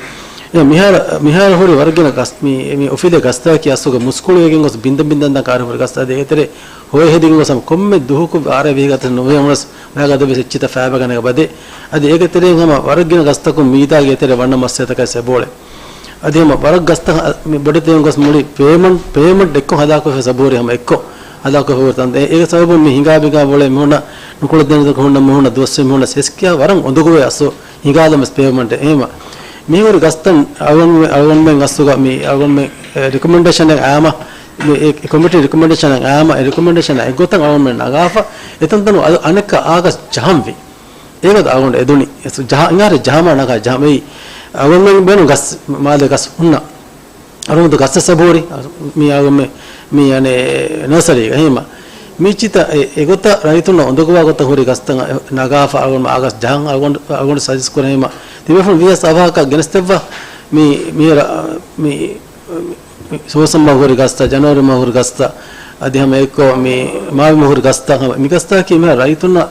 އެ މިހާރު، މިހާރު ހުރި ވަރަށް ގިނަ ގަސް-، މި، މި އުފެދޭ ގަސްތަކަކީ އަސްލުގަ މުސްކުޅިވެގެން ގޮސް ބިންދަ ބިންދަން ކާރި ހުރި ގަސް. އަދި އޭގެ ތެރޭ ހޮވޭ ހެދިގެން ގޮސް ހަމަ ކޮންމެ ދުވަހަކު އާރަ ވިހި ގަސް ނުވެ ހަމަ ވަޔަކަށް ދެވިސް އެއްޗިތައް ފައިބަ ގަނެގަ ބަދޭ. އަދި އޭގެ ތެރެއިން ހަމަ ވަރަށް ގިނަ ގަސްތަކުން މީދާގެ ތެރެ ވަންނަ މައްސަލަތަކާ ސެބޯޅެ. އަދި ހަމަ ވަރަށް ގަސްތައް މި ބޮޑެތި ގޮސް މުޅި ޕޭމަންޓް، ޕޭމަންޓް އެއްކޮށް ހަލާކުވެފަ ސަބޫރި ހަމަ އެއްކޮށް ހަލާކުވެފަ ހުރި ތަން. އެ، އޭގެ ސަބަބުން މި ހިނގާ ބިނގާ ބޮޅެ މި ހުންނަ ނުކުޅެދޭނެ ހުންނަ މި ހުންނަ ދުވަސް މި ހުންނަ ސެސްކިޔާ ވަރަށް އުނދަގޫވޭ އަސްލު ހިނގާލަމެސް ޕޭމަންޓެއް އެހެމަ. މިހުރި ގަސްތައް އަޅުގަނޑުމެ-، އަޅުގަނޑުމެން ގަސްތުގަ މި އަޅުގަނޑުމެން، އެ، ރިކޮމެންޑޭޝަނެއް އާމަ، މި އެ، އެ ކޮމިޓީ ރިކޮމެންޑޭޝަނެއް އާމަ، އެ ރިކޮމެންޑޭޝަނާ އެއްގޮތަށް އަޅުގަނޑުމެން ނަގާފަ، އެތަންތަނު އަ-، އަނެއްކާ އާ ގަސް ޖަހަންވީ. އޭގަދަ އަޅުގަނޑު އެދުނީ. އެސް ޖަހަ-، އިނގާރެ ޖަހަމާ ނަގާ ޖަހަމެއި. އަޅުގަނޑުމެން ބޭނުން ގަސް، މާލެ ގަސް ހުންނަ. އަޅުގަނޑު ގަސް ސަބޯރި، މި އަޅުގަނޑުމެ-، މި އަނެ ނަރސަރީގަ ހީމަ. މި ޗިތަ އެ-، އެގޮތަށް ރައްޔިތުންނަށް އުނދަގޫވާ ގޮތަށް ހުރި ގަސްތައް ނަގާފަ އަޅުގަނޑު އާ ގަސް ޖަހަން އަޅުގަނޑު، އަޅުގަނޑު ސަޖެސްޓް ކުރަން ހީމަ. ތިބޭފުޅުން ވީހާވެސް އަވަހަކަށް ގެނެސްދެއްވާ މި، މި ރަ-، މި، މި، މި ސޯސަން މަހު ހުރި ގަސްތައް، ޖަނަވަރީ މަހު ހުރި ގަސްތައް، އަދި ހަމަ އެއްކޮށް މި މާވި މަހު ހުރި ގަސްތައް، ހަމަ މި ގަސްތަކަކީ މިހާރު ރައްޔިތުންނަށް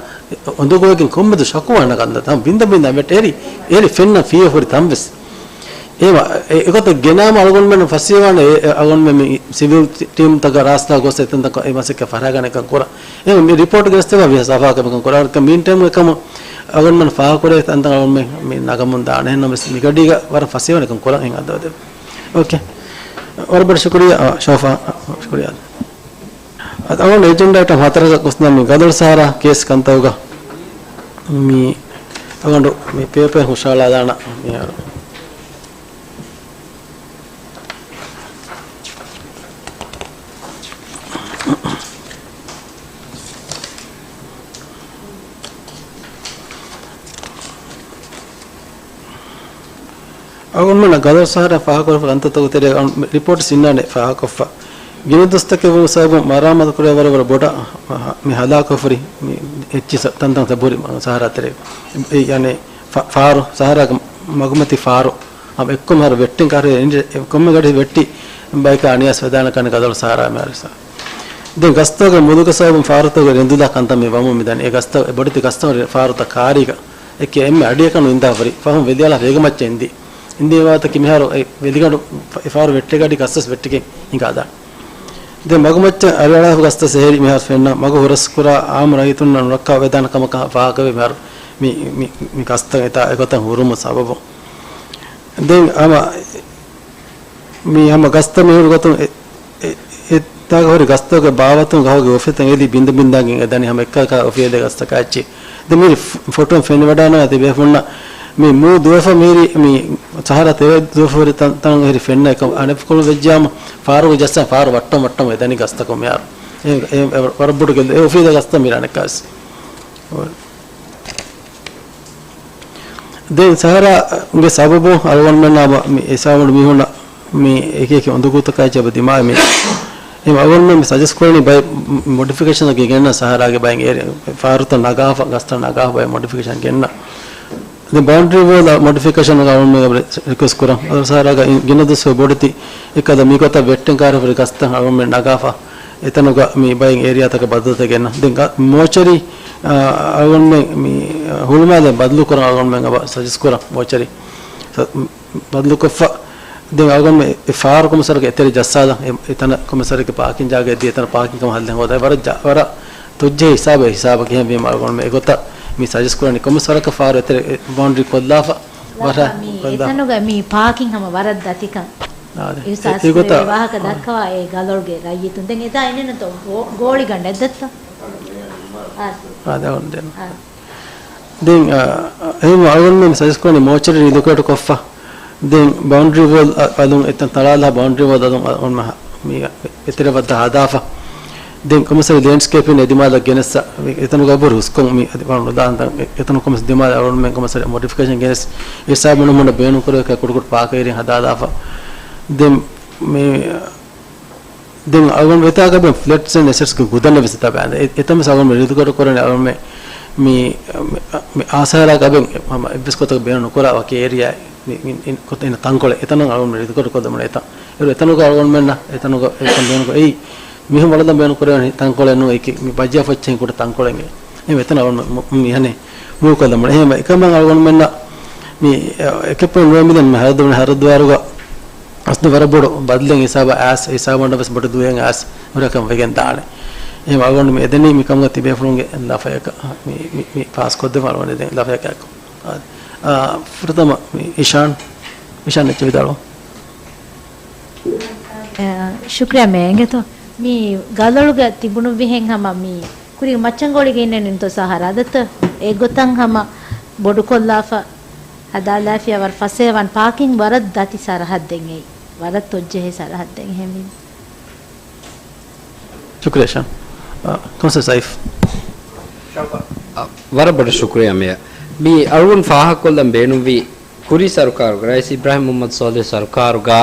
އުނދަގޫވެގެން ކޮންމެދު ޝަކުވާ ނަގަންދަ ހަމަ ބިންދަ ބިންދަ ވެޓް އެރި، އެރި ފެންނަ ފިޔަ ހުރި ތަންވެސް. އެ، އެގޮތަށް ގެނާމަ އަޅުގަނޑުމެން ފަސޭހަވާނެ އެ، އެ، އަޅުގަނޑުމެން މި ސިވިލް ޓީމްތަކަށް ރާސްތާ ގޮސް އެތަންތަކަށް އެ މަސައްކަތް ފަށާގަނެ ކަން ކުރަން. އެ މި ރިޕޯޓް ގެނެސްދެވާ ވިޔަސް ސަފާކަމެއް ކަން ކުރާ. މީން ޓައިމްގެ ކަމަށް އަޅުގަނޑުމެން ފާހަގަކުރޭ ތަންތަން އަޅުގަނޑުމެން މި ނަގަމުން ދާނެ. އެހެންނަމަވެސް މިގަޑީގަ ވަރަށް ފަސޭހަވާނެ ކަން ކުރަން އެހެން އަދަދެވެ. އޯކޭ. ވަރަށް ބޮޑަށް ޝުކުރިއްޔާ، ޝައުފާ. ޝުކުރިއްޔާ. އަދި އަޅުގަނޑު އެޖެންޑާ އައިޓަމް ހަތަރަކަށް ގޮސްދާ މި ގަދަޅު ސަހަރާ ކޭސް ކަންތައްގަ މި އަޅުގަނޑު މި ޕޭޕަރ ހުށަހަޅާލާނަ މިހާރު. އަޅުގަނޑުމެންނަށް ގަދަރު ސަހަރާ ފާހަގަކުރެފަ ކަންތައްތަކުގެ ތެރޭ ރިޕޯޓްސް އިންނާނެ ފާހަގަކޮށްފަ. ގިނަދުވަސްތަކެއް ވުމުގެ ސަބަބުން މަރާމާތު ކުރެވޭ ވަރަށް ވަރަށް ބޮޑަށް މި ހަލާކުވެފަ ހުރި މި އެއްޗިހި ތަންތަން ތަބުރި ސަހަރާ ތެރޭ. އެ، ޔަނީ ފާ-، ފާރު، ސަހަރާގެ މަގުމަތި ފާރު. އަ، އެއްކޮށް މިހާރު ވެއްޓިން ކާރި އިން-، ކޮންމެ ގަޑި ވެއްޓި ބަޔަކާ އަނިޔާސް ވެދާނެ ކަން ގަދަޅު ސަހަރާ މިހާރު ސާ. ދެން ގަސްތަކުގެ މުލުގެ ސަބަބުން ފާރުތަކުގެ ރެނދުލާ ކަންތައް މި ވަމުން މިދަނީ. އެ ގަސްތައް، އެ ބޮޑެތި ގަސްތައް ހުރި ފާރުތައް ކާރީގަ އެކޭ އެންމެ އަޑިއަކަށް ނު އިންދާ ހުރި. ފަހުން ވެލިއަޅާ ވޭގަ މައްޗަށް އިންދި. އިންދި ވާތަކީ މިހާރު އެ ވެލިގަނޑު ފަ-، އެ ފާރު ވެއްޓޭ ގަޑި ގަސް ވެސް ވެއްޓިގެން ހިނގާދާނެ. ދެން މަގުމައްޗަށް އަރިއަޅާފަ ގަސްތައް ސެހެރި މިހާރު ފެންނަ މަގު ހުރަސްކުރާ އާއްމު ރައްޔިތުންނަށް ނުރައްކާ ވެދާނެ ކަމަކަށް ފާހަގަވެ މިހާރު މި، މި، މި ގަސްތައް އެތާ އެގޮތަށް ހުރުމު ސަބަބު. ދެން ހަމަ މި ހަމަ ގަސްތައް މިހުރި ގޮތުން އެ-، އެ-، އެތާގަ ހުރި ގަސްތަކުގެ ބާވަތުން ގަހުގެ އުފެތަން އެލީ ބިނދަ ބިންދާގެން އެ ދަނީ ހަމަ އެއްކާކާ އުފިއެދޭ ގަސްތަކާ އެއްޗި. ދެން މިހިރި ފޮ-، ފޮޓޯ ފެނިވަޑާނަމަ ތިބޭފުންނަށް މި މޫ ދުވެފަ މިހިރި މި ސަހަރާ ތެރޭ ދުވެފަ ހުރި ތަން-، ތަން ހިރި ފެންނަ އެކަމް އަނެއްކޮޅު ވެއްޖާމަ ފާރުގެ ޖައްސާ ފާރު ވައްޓަން ވައްޓަން އެ ދަނީ ގަސްތަކުން މިހާރު. އެ، އެ، އެ ވަރަށް ބޮޑު ގެއްލު. އެ އުފިއެދޭ ގަސްތައް މިރާނެކާސް. ދެން ސަހަރާގެ ސަބަބުން އަޅުގަނޑުމެންނާ މި އެ ސަބަބުން މީހުންނަށް މި އެކި އެކި އުނދަގޫތަކާ އެއްޗެއް ދިމާވެ މި. އެ އަޅުގަނޑުމެން މި ސަޖެސްޓް ކުރަނީ ބައެއް މޮޑިފިކޭޝަން ގެންނަ ސަހަރާގެ ބައެއް އޭރިއާ ފާރުތައް ނަގާފަ، ގަސްތައް ނަގާފަ ބައެއް މޮޑިފިކޭޝަން ގެންނަ. ދެން ބައުންޑްރީ ވޯލް މޮޑިފިކޭޝަން އަޅުގަނޑުމެން ރިކުއެސްޓް ކުރަން. އަދި ސަހަރާގަ ގިނަ ދުވަސް ބޮޑެތި އެކަލަ މިގޮތަށް ވެއްޓިން ކާރި ހުރި ގަސްތައް އަޅުގަނޑުމެން ނަގާފަ. އެތަނުގަ މި ބައެއް އޭރިއާތަކަށް ބަދަލުތައް ގެންނަ. ދެން ގަ-، މޯޗަރީ، އާ، އަޅުގަނޑުމެން މި ހުޅުމާލެ ބަދަލު ކުރަން އަޅުގަނޑުމެން އަބަ ސަޖެސްޓް ކުރަން މޯޗަރީ ސަ-، ބަދަލުކޮށްފަ. ދެން އަޅުގަނޑުމެން އެ ފާރު ކޮމިސަރގެ އެތެރެ ޖައްސާލަން އެ-، އެތަނަށް ކޮމިސަރގެ ޕާކިން ޖާގައެއް ދީ އެތަނަށް ޕާކިން ކަމަށް ހައްލެއް ހޯދާ. ވަރަށް ޖަ-، ވަރަށް ތޮއްޖެހި ހިސާބެއް ހިސާބަކީ ހެންވީމަ އަޅުގަނޑުމެން އެގޮތަށް މި ސަޖެސްޓް ކުރަނީ ކޮމިސަރަކަށް ފާރު އެތެރެ އެ ބައުންޑްރީ ކޮށްލާފަ. ވަރަށް މި ކޮށްލާ. އެތަނުގަ މި ޕާކިން ހަމަ ވަރަށް ދަތިކަން އާ، އިހްސާސް ކުރެވޭ ވާހަކަ ދައްކަވާ އެ ގަލޮޅުގެ ރައްޔިތުން. ދެން އެތާ އިންނަނަތޯ ގޯ-، ގޯޅިގަނޑެއް ދައްތަ؟ އާ. އާ، ދެން. އާ. ދެން، އާ، އެހެން އަޅުގަނޑުމެން ސަޖެސްޓް ކުރަނީ މޯޗަރީ ރީލޮކޭޓް ކޮށްފަ. ދެން ބައުންޑްރީ ވޯލް އަ-، އަލުން އެތަން ތަޅާލާ ބައުންޑްރީ ވޯލް އަލުން އަ-، އޮންމަ މި އެތެރެ ވައްދާ ހަދާފަ. ދެން ކޮމިސަރީ ލޭންޑްސްކޭޕިން އެދިމާލަށް ގެނެއްސަ، އެތަނުގަ އަބުރު ހުސްކޮން މި އަދި ވަރަށް ނުދާން ތަން އެ-، އެތަނު ކޮމިސް ދިމާލަށް އަޅުގަނޑުމެން ކޮމިސަރީ މޮޑިފިކޭޝަން ގެނެސް އެ ހިސާބުން މުންޑަށް ބޭނުން ކުރެވޭ ކުޑަކުޑަ ޕާކަށް އެރިން ހަދާލާފަ. ދެން މި ދެން އަޅުގަނޑު ވެތާގަ އެބަ ފްލެޓްސް އެންޑް އެސެޓްސްގެ ގުދަންނެއް ވެސް އެތާ ބާނދެ. އެ-، އެތަން ވެސް އަޅުގަނޑު ރިދުކޮށް ކުރަނީ އަޅުގަނޑު މި، މި، މި އާސާރާގަ އަބެން ހަމަ އެއްވެސް ގޮތަކަށް ބޭނުން ނުކުރާ ވަކި އޭރިއާ މި، މި، އިން ކޮ-، އިން ތަންކޮޅެއް އެތަނަށް އަޅުގަނޑު ރިދުކޮށް ކޮށްލަމުން އެތަން. އޭރު އެތަނުގަ އަޅުގަނޑުމެންނަށް އެތަނުގަ އެތަން ބޭނުން ކޮށް އެއީ މީހުން ވަޅުލަން ބޭނުން ކުރެވޭނެ ތަންކޮޅެއް ނޫން އެކި މި ބައްޖާ ފޮއްޗެއް ކުޑަ ތަންކޮޅެއް. އެ އެތަނަށް އަޅުގަނޑު މު-، މު-، މިހަނެ މޫކޮށްލަމުން. އެހެން އެކަމަށް އަޅުގަނޑުމެންނަށް މި އެކެއްޕުން ނުވެ މިދަން މި ހަރަދު ވަނީ ހަރަދުވާރުގަ އަސްލު ވަރަށް ބޮޑު ބަދަލެއް ހިސާބަށް އައިސް، އެ ހިސާބަށް ވެސް ބޮޑު ދުވަހެއް އައިސް ހުރިހާ ކަމެއް ވެގެން ދާނެ. އެހެން އަޅުގަނޑު މި އެދެނީ މި ކަމުގަ ތިބޭފުޅުންގެ ލަފަޔަކަށް މި، މި، މި ފާސް ކޮށްދެމުން އަޅުގަނޑު އެދެނީ ލަފަޔަކަށް. އާ، ފުރަތަމަ މި އިޝާން، އިޝާން އެއްޗެއް ވިދާޅުވަން. އާ، ޝުކްރިޔާ މޭ އެނގޭތޯ. މި ގަލޮޅުގަ ތިބުނު ވިހެން ހަމަ މި ކުރީ މައްޗަންގޮޅީގަ އިންނަނީތޯ ސަހަރާ ދައްތަ؟ އެގޮތަށް ހަމަ ބޮޑުކޮށްލާފަ ހަދާލާފިޔާ ވަރަށް ފަސޭހަވާން ޕާކިން ވަރަށް ދަތި ސަރަހައްދެއް އެއީ. ވަރަށް ތޮއްޖެހޭ ސަރަހައްދެއް އެހެންވީމަ. ޝުކްރިޔާ ޝާން. އަ، ކޮންސަލް ސައިފް. އަ، ވަރަށް ބޮޑަށް ޝުކްރިޔާ މޭޔަރ. މި އަޅުގަނޑު ފާހަގަކޮށްލަން ބޭނުންވީ ކުރީ ސަރުކާރުގެ ރައީސް އިބްރާހިމް މުހައްމަދު ސޯލިހު ސަރުކާރުގަ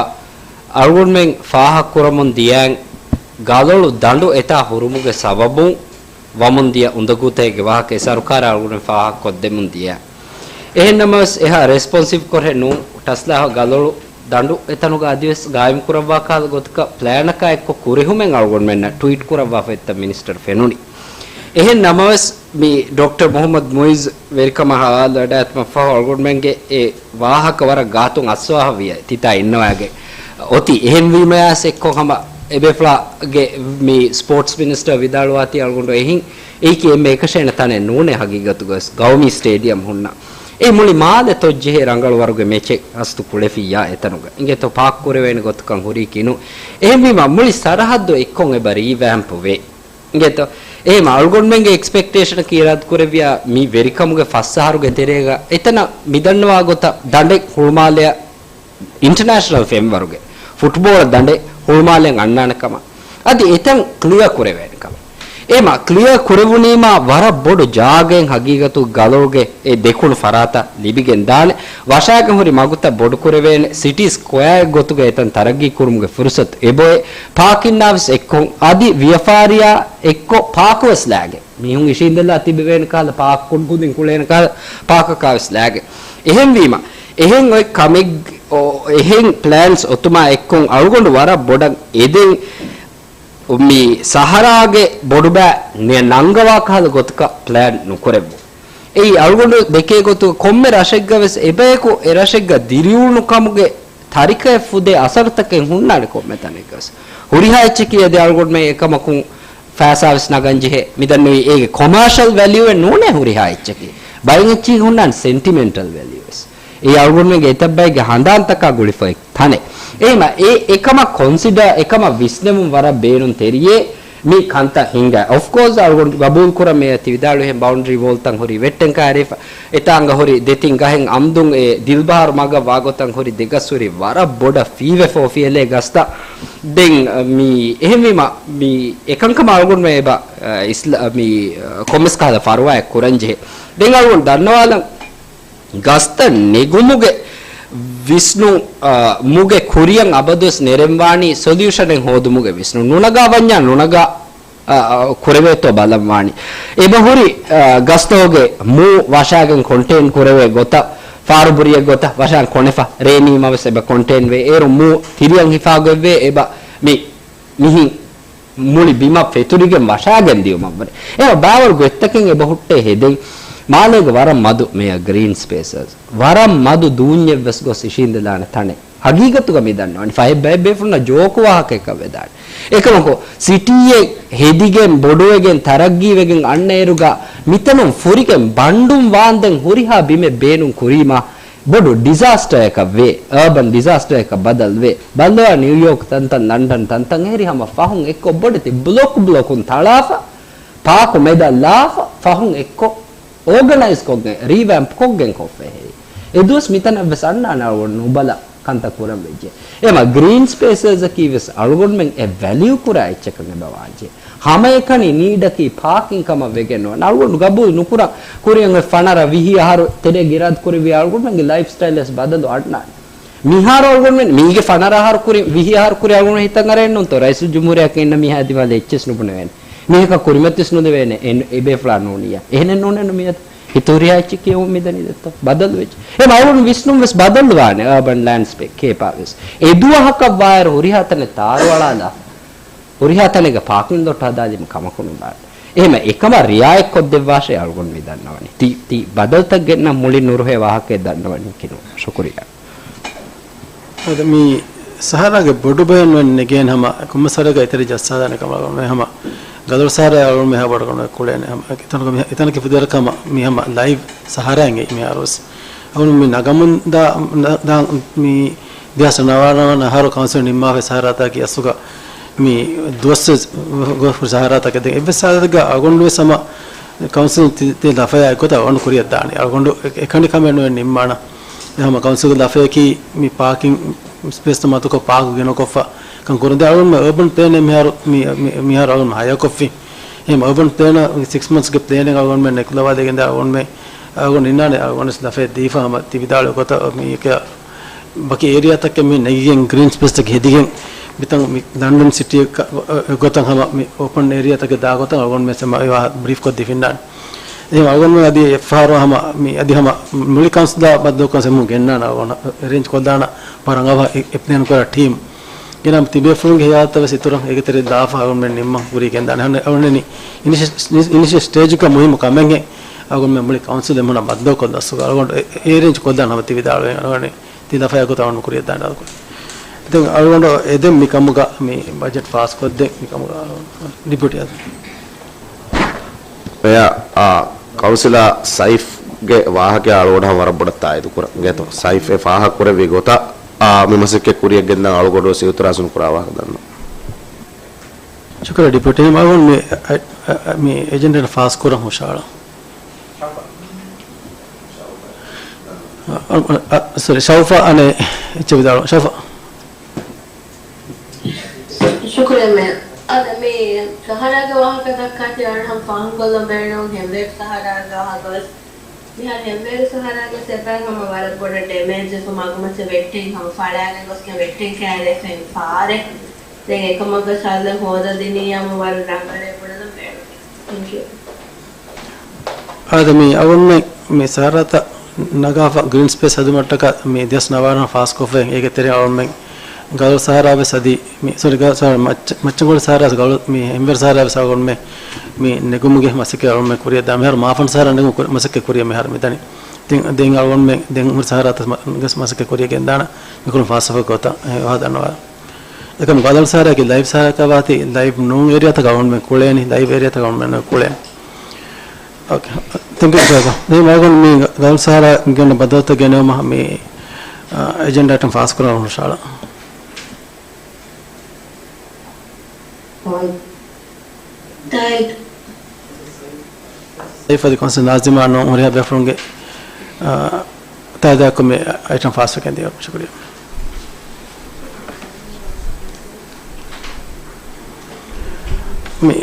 އަޅުގަނޑުމެން ފާހަގަކުރަމުން ދިޔައިން ގަލޮޅު ދަނޑު އެތާ ހުރުމުގެ ސަބަބުން ވަމުން ދިޔަ އުނދަގޫތަކެއްގެ ވާހަކަ އެ ސަރުކާރާ އަޅުގަނޑުމެން ފާހަގަކޮށްދެމުން ދިޔަ. އެހެންނަމަވެސް އެހާ ރެސްޕޮންސިވް ކޮށްހެއް ނޫން. ޓަސްލާހް ގަލޮޅު ދަނޑު އެތަނުގަ އަދިވެސް ގާއިމްކުރައްވާ ކަހަލަ ގޮތަކަށް ޕްލޭނަކާ އެއްކޮށް ކުރިހުމެއް އަޅުގަނޑުމެންނަށް ޓުވީޓް ކުރައްވާފަ އެއްތަން މިނިސްޓަރު ފެނުނީ. އެހެން ނަމަވެސް، މި ޑޮކްޓަރ މުޙައްމަދު މުޢިއްޒު ވެރިކަމާ ހަވާލުވެވަޑައިގަތުމަށްފަހު އަޅުގަނޑުމެންގެ އެ ވާހަކަ ވަރަށް ގާތުން އައްސަވާފަވިޔަ ތިތާ އިންނަވާގެ އޮތީ. އެހެންވީމަޔާސް އެއްކޮށް ހަމަ އެބޭފުޅާގެ މި ސްޕޯޓްސް މިނިސްޓަރ ވިދާޅުވާތީ އަޅުގަނޑު އެހިން އެއީކީ އެންމެ އެކަށޭނެ ތަނެއް ނޫނޭ ހަގީގަތުގަވެސް ގައުމީ ސްޓޭޑިއަމް ހުންނަ. އެ މުޅި މާލެ ތޮއްޖެހޭ ރަނގަޅު ވަރުގެ މެޗެއް ހަސްތު ކުޅެފިއްޔާ އެތަނުގަ. އިނގޭތޯ ޕާކް ކުރެވޭނެ ގޮތަކަށް ހުރީކީ ނޫން. އެހެންވީމަ މުޅި ސަރަހައްދު އެއްކޮށް އެބަ ރީވޭމްޕް ވޭ. އިނގޭތޯ؟ އެހެންވީމަ އަޅުގަނޑުމެންގެ އެކްސްޕެކްޓޭޝަނަކީ އިރާދަކުރެއްވިޔާ މި ވެރިކަމުގެ ފަސް އަހަރުގެ ތެރޭގަ އެތަނަށް މިދަންނަވާ ގޮތަށް ދަނޑެއް ހުޅުމާލެއަށް އިންޓަނޭޝަނަލް ފެންވަރުގެ ފުޓްބޯޅަ ދަނޑެއް ހުޅުމާލެއަށް އަންނާނެ ކަމަށް. އަދި އެތަން ކްލިއަރ ކުރެވޭނެ ކަމަށް. އެހެމަ ކްލިއަރ ކުރެވުނީމާ ވަރަށް ބޮޑު ޖާގައެއް ހަގީގަތު ގަލޮޅުގެ އެ ދެކުނު ފަރާތަށް ލިބިގެން ދާނެ. ވަށާގެން ހުރި މަގުތައް ބޮޑުކުރެވޭނެ. ސިޓީ ސްކޮޔާއެއް ގޮތުގަ އެތަން ތަރައްގީ ކުރުމުގެ ފުރުސަތު އެބޮއެ. ޕާކިންނާވެސް އެއްކޮށް އަދި ވިޔަފާރިޔާ އެއްކޮށް ޕާކުވެސް ލާގެ. މީހުން އިށީނދެލާ ތިބެވޭނެ ކަހަލަ ޕާކު ކުން ކުދިން ކުޅޭނެ ކަހަލަ ޕާކަކާވެސް ލާގެ. އެހެންވީމަ، އެހެން އޮތް ކަމެއް، އޮ، އެހެން ޕްލޭންސް އޮތުމާ އެއްކޮށް އަޅުގަނޑު ވަރަށް ބޮޑަށް އެދެން މި ސަހަރާގެ ބޮޑުބައި ނެ ނަންގަވާ ކަހަލަ ގޮތަކަށް ޕްލޭން ނުކުރެއްވު. އެއީ އަޅުގަނޑު ދެކޭ ގޮތުގަ ކޮންމެ ރަށެއްގަވެސް އެބަޔަކު އެ ރަށެއްގަ ދިރިއުޅުނު ކަމުގެ ތަރިކައެއް ފުދޭ އަސަރުތަކެއް ހުންނާނެ ކޮންމެ ތަނެއްގަވެސް. ހުރިހާ އެއްޗަކީ އަދި އަޅުގަނޑުމެން އެކަމަކުން ފައިސާވެސް ނަގަން ޖެހޭ. މިދަންނެވި އޭގެ ކޮމާޝަލް ވެލިއުއެއް ނޫނޭ ހުރިހާ އެއްޗަކީ. ބައެއް އެއްޗިހި ހުންނާނެ ސެންޓިމެންޓަލް ވެލިއުވެސް. އެއީ އަޅުގަނޑުމެންގެ އެތައް ބައެއްގެ ހަނދާންތަކާ ގުޅިފައި ތަނެއް. އެހެމަ އެ އެކަމަށް ކޮންސިޑަ، އެކަމަށް ވިސްނެވުން ވަރަށް ބޭނުން ތެރިޔޭ މި ކަންތައް ހިނގާ. އޮފްކޯސް އަޅުގަނޑު ގަބޫލު ކުރަން މިއަށް ތި ވިދާޅުވިހެން ބައުންޑަރީ ވޯލްތައް ހުރީ ވެއްޓެން ކާރިފަ. އެތާނގަ ހުރި ދެތިން ގަހެއް އަމްދުން އެ ދިލްބަހާރު މަގަށް ވާގޮތަށް ހުރި ދެގަސް ހުރި ވަރަށް ބޮޑަށް ފީވެފަ އޮފިހެލޭ ގަސްތައް. ދެން މި އެހެންވީމަ މި އެކަންކަމަށް އަޅުގަނޑުމެ އެބަ، އަ، އިސްލާ-، މި، އަ، ކޮންމެސް ކަހަލަ ފަރުވާއެއް ކުރަން ޖެހޭ. ދެން އަޅުގަނޑު ދަންނަވާލަން ގަސްތައް ނެގުމުގެ ވިސްނުން، އަ، މުގެ ކުރިއަށް އަބަދުވެސް ނެރެންވާނީ ސޮލިއުޝަނެއް ހޯދުމުގެ ވިސްނުން. ނުނަގާ ވަންޏާ ނުނަގާ، އަ، އަ، ކުރެވޭތޯ ބަލަން ވާނީ. އެބަހުރި، އަ، ގަސްތަކުގެ މޫ ވަށާގެން ކޮންޓެއިން ކުރެވޭ ގޮތަށް، ފާރުބުރިއެއް ގޮތަށް ވަށާން ކޮނެފަ، ރޭނީމަވެސް އެބަ ކޮންޓެއިން ވޭ. އޭރު މޫ ތިރިއަށް ހިފާގޮތްވޭ އެބަ މި މިހިން މުޅި ބިމަށް ފެތުރިގެން ވަށާގެން ދިޔުމަށްވުރެ. އެ ބާވަރު ގޮތްތަކެއް އެބަ ހުއްޓޭ ހެދެން. މާލޭގެ ވަރަށް މަދު މެޔަ ގްރީން ސްޕޭސަސް. ވަރަށް މަދު ދޫންޏެއް ވެސް ގޮސް އިށީނދެލާނެ ތަނެއް. ހަގީގަތުގަ މި ދަންނަވަނީ. ފަހެއް ބައެއް ބޭފުޅުންނަށް ޖޯކު ވާހަކައެއްކަށް ވެދާނެ. އެކަމަކު، ސިޓީއެއް ހެދިގެން ބޮޑުވެގެން ތަރައްގީވެގެން އަންނަ އޭރުގަ މިތަނުން ފުރިގެން ބަންޑުން ވާންދެން ހުރިހާ ބިމެއް ބޭނުން ކުރީމާ، ބޮޑު ޑިޒާސްޓަރއަކަށް ވޭ، އާބަން ޑިޒާސްޓަރއަކަށް ބަދަލުވޭ. ބައްލަވާ ނިއުޔޯކް ތަންތަން، ލަންޑަން ތަންތަން އެހެރި ހަމަ ފަހުން އެއްކޮށް ބޮޑެތި ބްލޮކް ބްލޮކުން ތަޅާފަ، ޕާކު މެދަށް ލާފަ، ފަހުން އެއްކޮށް އޯގަނައިޒް ކޮށްގެން، ރީވެމްޕް ކޮށްގެން ކޮށްފަ ހެރި. އެ ދުވަސް މިތަނަށް ވެސް އަންނާނެ އަޅުގަނޑު ނުބަލަ ކަންތައް ކުރަން ވެއްޖެ. އެމަ ގްރީން ސްޕޭސަސްއަކީ ވެސް އަޅުގަނޑުމެން އެ ވެލިއު ކުރާ އެއްޗަކަށް އެބަ ވާންޖެ. ހަމައެކަނި ނީޑަކީ ޕާކިން ކަމަށް ވެގެން ނުވާނެ. އަޅުގަނޑު ގަބޫލު ނުކުރަން. ކުރިއަށް އޮތް ފަނަރަ ވިހި އަހަރު ތެރޭގަ އިރާދަ ކުރެއްވި އަޅުގަނޑުމެންގެ ލައިފް ސްޓައިލް ވެސް ބަދަލު އަންނާނެ. މިހާރު އަޅުގަނޑުމެން މީގެ ފަނަރަ އަހަރު ކުރި، ވިހި އަހަރު ކުރި އަޅުގަނޑު ހިތަށް އަރައެއް ނޫންތޯ؟ ރައީސުލްޖުމްހޫރިއްޔާ އިންނަ މީހާ އަދި މާލެ އެއްޗެސް ނުބުނެވޭނެ. އެ، އެބޭފުޅާ ކުރިމަތިވެސް ނުދެވޭނެ. އެ، އެބޭފުޅާ ނޫނިއްޔާ. އެހެނެއް ނޫނޭ ނު މިއަދު. ހިތު ހުރިހާ އެއްޗެއް ކިޔެވުން މިދަނީ ދެއްތޯ؟ ބަދަލު ވެއްޖެ. އެ އަޅުގަނޑު ވިސްނުން ވެސް ބަދަލުވާނެ. އާބަން ލޭންޑްސްކޭޕާ ވެސް. އެ ދުވަހަކަށް ވާއިރު ހުރިހާ ތަނެއް ތާރު އަޅާލާފަ. ހުރިހާ ތަނެއްގަ ޕާކިން ލޮޓް ހަދާލީމަ ކަމަކު ނުދާނެ. އެހެމަ އެކަމަށް ރިއާޔަތް ކޮށްދެއްވާށޭ އަޅުގަނޑު މި ދަންނަވަނީ. ތި، ތި ބަދަލުތައް ގެންނަ މުޅި ނުރުހޭ ވާހަކައެއް ދަންނަވަނީކީ ނޫން. ޝުކުރިއްޔާ. އަދި މި ސަހާރާގެ ބޮޑުބަޔަށް ނުވެ ނެގޭނެ ހަމަ ކޮންމެސް ސަހާރާގެ އެތެރެ ޖައްސާދާނެ ކަމަށް އަޅުގަނޑު ހަމަ ގަލޮޅު ސަހާރާ އަޅުގަނޑު ހަމަ ބޮޑަކަށް ނުވެ ކުޅޭނެ. ހަމަ އެތަނުގަ މި، އެތަނަކީ ފުދޭވަރަކަށް ހަމަ މި ހަމަ ލައިވް ސަހާރާއިން އެއީ މިހާރު ވެސް. އަޅުގަނޑު މި ނަގަމުން ދާ، ދާ، މި ދެހާސް ނަވާނަވަނަ އަހަރު ކައުންސިލް ނިންމާފައި ސަހާރާތަކަކީ އަސްލުގަ މި ދުވަސްވެސް ގޮސް ހުރި ސަހާރާތަކެއް. ދެން އެއްވެސް ސަހާރާތަކަށް އަޅުގަނޑު ވެސް ހަމަ ކައުންސިލް ތި، ތި ލަފަޔާ އެއްގޮތަށް އަޅުގަނޑު ކުރިއަށް ދާނީ. އަޅުގަނޑު އެ، އެކަނި ކަމެއް ނުވެ ނިންމާނަ. އެ ހަމަ ކައުންސިލްގެ ލަފަޔަކީ މި ޕާކިން ސްޕޭސްތައް މަދުކޮށް ޕާކް ގެނައުކޮށްފަ ކަން ކުރަން. ދެން އަޅުގަނޑުމެ އަރބަން ޕްލޭނެއް މިހާރު، މި، މި، މިހާރު އަޅުގަނޑު ހަޔާކޮށްފި. އެހެން އަރބަން ޕްލޭނަށް ސިކްސް މަންތްސްގެ ޕްލޭނެއް އަޅުގަނޑުމެ ނެކުލަވާލައިގެން ދެން އަޅުގަނޑުމެ، އަޅުގަނޑު ނިންނާނެ އަޅުގަނޑު ލަފަޔަށް ދީފަ ހަމަ ތި ވިދާޅުވި ގޮތަށް މި އެކަ ބަކި އޭރިއާތަކެއް މި ނެގިގެން ގްރީން ސްޕޭސްތަކެއް ހެދިގެން މިތަން މި ލަންޑަން ސިޓީއަކަށް ގޮތަށް ހަމަ މި އޯޕަން އޭރިއާތަކެއް ދާ ގޮތަށް އަޅުގަނޑުމެ ހަމަ އެ ވާހަކަ ބްރީފް ކޮށްދީފިންނާނެ. އެހެން އަޅުގަނޑުމެ އަދި އެއްފަހަރު ހަމަ މި އަދި ހަމަ މުޅި ކައުންސިލާ ބައްދަލުކޮށް ހަމަ ގެންނާނެ އަޅުގަނޑު އެރޭންޖް ކޮށްލާނަ ވަރަށް އަވަހަށް އެ، އެ ޕްލޭން ކުރާ ޓީމް. ގިނަ ތިބޭފުޅުންގެ ހިޔާލުތައް ވެސް އިތުރަށް އޭގެ ތެރެއިން ލާފަ އަޅުގަނޑުމެން ނިންމަން ކުރީ ގެންދާނެ. އަހަން އަޅުގަނޑު އިނިޝި-، އިނިޝިއަލް ސްޓޭޖުގަ މުހިއްމު ކަމެއްހެން އަޅުގަނޑުމެން މުޅި ކައުންސިލް އެމުނަ ބައްދަލުކޮށްލަސް އަޅުގަނޑު އެ-، އެ އޭރެންޖް ކޮށްދާން ހަމަ ތި ވިދާޅުވެ އަޅުގަނޑު ތި ލަފަޔާ ގޮތަށް އަޅުގަނޑު ކުރިއަށްދާނެ އަޅުގަނޑު. ދެން އަޅުގަނޑު އެދެން މި ކަމުގަ މި ބަޖެޓް ފާސްކޮށްދެން މި ކަމުގަ ޑިޕިއުޓީ އަދި. އެޔާ، އާ، ކައުންސިލާ ސައިފްގެ ވާހަކަ އަޅުގަނޑަށް ވަރަށް ބޮޑަށް ތާއީދު ކުރަން ގޭތޯ. ސައިފް އެ ފާހަގަ ކުރެއްވި ގޮތަށް، އާ، މި މަސައްކަތް ކުރިއަށް ގެންދަން އަޅުގަނޑު ވެސް އިއުތިރާޒު ނުކުރާ ވާހަކަ ދަންނަ. ޝުކުރިއްޔާ ޑިޕިއުޓީ. މި، އަ، އަ، މި އެޖެންޑާ ފާސް ކުރަން ހުށަހަޅަން. އަ، އަ، އަ، ސޮރީ، ޝައުފާ އަނެއް އެއްޗެއް ވިދާޅު. ޝައުފާ. ޝުކުރިއްޔާ މޭ. އަދި މި ސަހަރާގެ ވާހަކަ ދައްކާތީ އަޅުގަނޑު ފާހަގަކޮށްލަން ބޭނުން ހެންވޭރު ސަހަރާގެ ވާހަކަ ވެސް. މިހާރު ހެންވޭރު ސަހަރާގެ ސެބައިން ހަމަ ވަރަށް ބޮޑަށް ޑެމޭޖް ވެފަ މަގުމައްޗަށް ވެއްޓިން ހަމަ ފަޅާގެން ގޮސްގެން ވެއްޓިން ކައިރިވެފައިން ފާރެއް. ދެން އެކަމަށްވެސް ހައްލެއް ހޯދަދިނީ ހަމަ ވަރަށް ރަނގަޅޭ ބުނެލަން ބޭނުން. ތެންކް ޔޫ. އާދެ، މި އަޅުގަނޑުމެން މި ސަހަރާތައް ނަގާފަ ގްރީން ސްޕޭސް ހެދުމަށްޓަކާ މި ދެހާސް ނަވާރަ ފާސްކޮށްފައި އޭގެ ތެރެއިން އަޅުގަނޑުމެން ގަދަލު ސަހަރާ ވެސް އަދި މި، ސޮރީ، ގަދަލު ސަހަރާ މައްޗަ-، މައްޗަންގޮޅި ސަހަރާ ވެސް ގަދަލު މި ހެންވޭރު ސަހަރާ ވެސް އަޅުގަނޑުމެން މި ނެގުމުގެ މަސައްކަތް އަޅުގަނޑުމެން ކުރިއަށް ދާ. މިހާރު މާފަން ސަހަރާ ނެގުމުގެ މަސައްކަތް ކުރިއަށް މިހާރު މިދަނީ. ދެން، ދެން އަޅުގަނޑުމެން ދެން ހުރި ސަހަރާތައް މަ-، ގެސް މަސައްކަތް ކުރިއަށް ގެންދާނަ މިކުރުން ފާސް ކޮށްފަ ގޮތަށް އެ ވާހަކަ ދަންނަވާ. އެކަމް ގަދަލު ސަހަރާއަކީ ލައިވް ސަހަރާއަކާ ވާތީ ލައިވް ނޫން އޭރިއާތަކަށް އަޅުގަނޑުމެން ކުޅޭނީ، ލައިވް އޭރިއާތަކަށް އަޅުގަނޑުމެން ކުޅޭނީ. އޯކޭ. ތެންކް ޔޫ ސާރ. ދެން އަޅުގަނޑު މި ގަދަލު ސަހަރާ ގެންނަ ބަދަލުތައް ގެނެވުމަށް މި، އާ، އެޖެންޑާ އައިޓަމް ފާސް ކުރަން ހުށަހަޅަން. ތާއީދު. ސައިފް އަދި ކައުންސިލް ނާޒިމާ ނޫން ހުރިހާ ބޭފުޅުންގެ، އާ، ތާއީދާއެކު މި އައިޓަމް ފާސްވެގެން ދިޔަ. ޝުކުރިއްޔާ. މި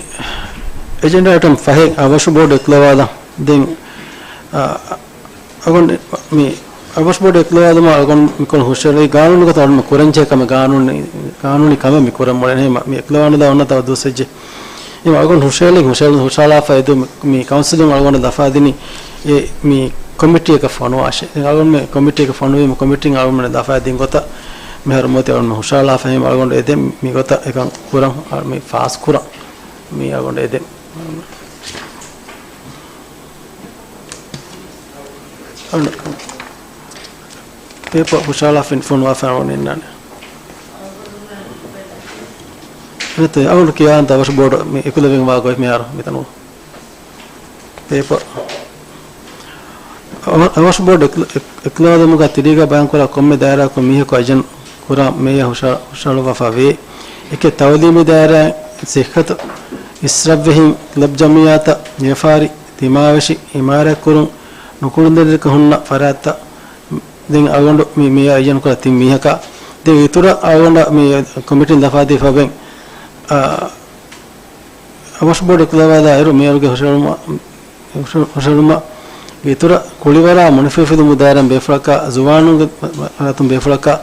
އެޖެންޑާ އައިޓަމް ފަހެއް އަވަށު ބޯޑު އެކުލަވާލަން. ދެން، އާ، އަޅުގަނޑު މި އަވަށު ބޯޑު އެކުލަވާލުމަށް އަޅުގަނޑު މިކޮޅު ހުށަހެޅި ގާނޫނުގަ ތައް އަޅުގަނޑު ކުރަންޖެހޭ ކަމެއް ގާނޫނީ، ގާނޫނީ ކަމެއް މި ކުރަން އުޅެނީ. މި އެކުލަވާނުލާ އޮންނަ ތައް ދުވަސް ވެއްޖެ. އެމަ އަޅުގަނޑު ހުށަހެޅި، ހުށަހެޅި، ހުށަހަޅާފަ އެދު މި، މި ކައުންސިލުން އަޅުގަނޑު ލަފާ ދިނީ އެ މި ކޮމިޓީއަކަށް ފޮނުވާށޭ. ދެން އަޅުގަނޑު މި ކޮމިޓީއަކަށް ފޮނުވީމަ ކޮމިޓީން އަޅުގަނޑު ލަފާ ދިން ގޮތަށް މިހާރު މިއޮތީ އަޅުގަނޑު ހުށަހަޅާފަ އެމަ އަޅުގަނޑު އެދެން މި ގޮތަށް އެކަން ކުރަން މި ފާސް ކުރަން މި އަޅުގަނޑު އެދެން. އަން-، ޕޭޕަ ހުށަހަޅާފަ ފޮނުވާފަ އަޅުގަނޑު އިންނާނެ. ނެތޭ، އަޅުގަނޑު ކިޔާން އަވަށު ބޯޑު މި އެކުލެވިން ވާ ގޮތް މިހާރު މިތަނު. ޕޭޕަ. އަވަ-، އަވަށު ބޯޑު އެކު-، އެކު-، އެކުލަވާލުމުގަ ތިރީގަ ބަޔާންކުރާ ކޮންމެ ދާއިރާއަކުން މީހަކު އަޖަން ކުރާ މޭޔަ ހުށަ-، ހުށަހަޅުއްވާފަ ވޭ. އެކެއް ތައުލީމީ ދާއިރާއިން، ސިއްހަތު، އިސްރަށްވެހިން، ކްލަބް ޖަމްއިއްޔާތައް، ވިޔަފާރި، ތިމާވެށި، އިމާރާތްކުރުން، ނުކުޅުންދެން ހުންނަ ފަރާތްތައް، ދެން އަޅުގަނޑު މި މޭޔަ އައްޔަން ކުރާ ތިން މީހަކާ، ދެން އިތުރަށް އަޅުގަނޑަށް މި ކޮމިޓީން ލަފާދީފަ ވެން، އަ، އަވަށު ބޯޑު އެކުލަވާލާއިރު މޭޔަރުގެ ހުށަހެޅުމަށް، ހުށަ-، ހުށަހެޅުމަށް އިތުރަށް ކުޅިވަރާ މުނިފި ފިލުމު ދާއިރާއިން ބޭފުޅަކާ، ޒުވާނުންގެ މަ-، މަ-، ފަރާތުން ބޭފުޅަކާ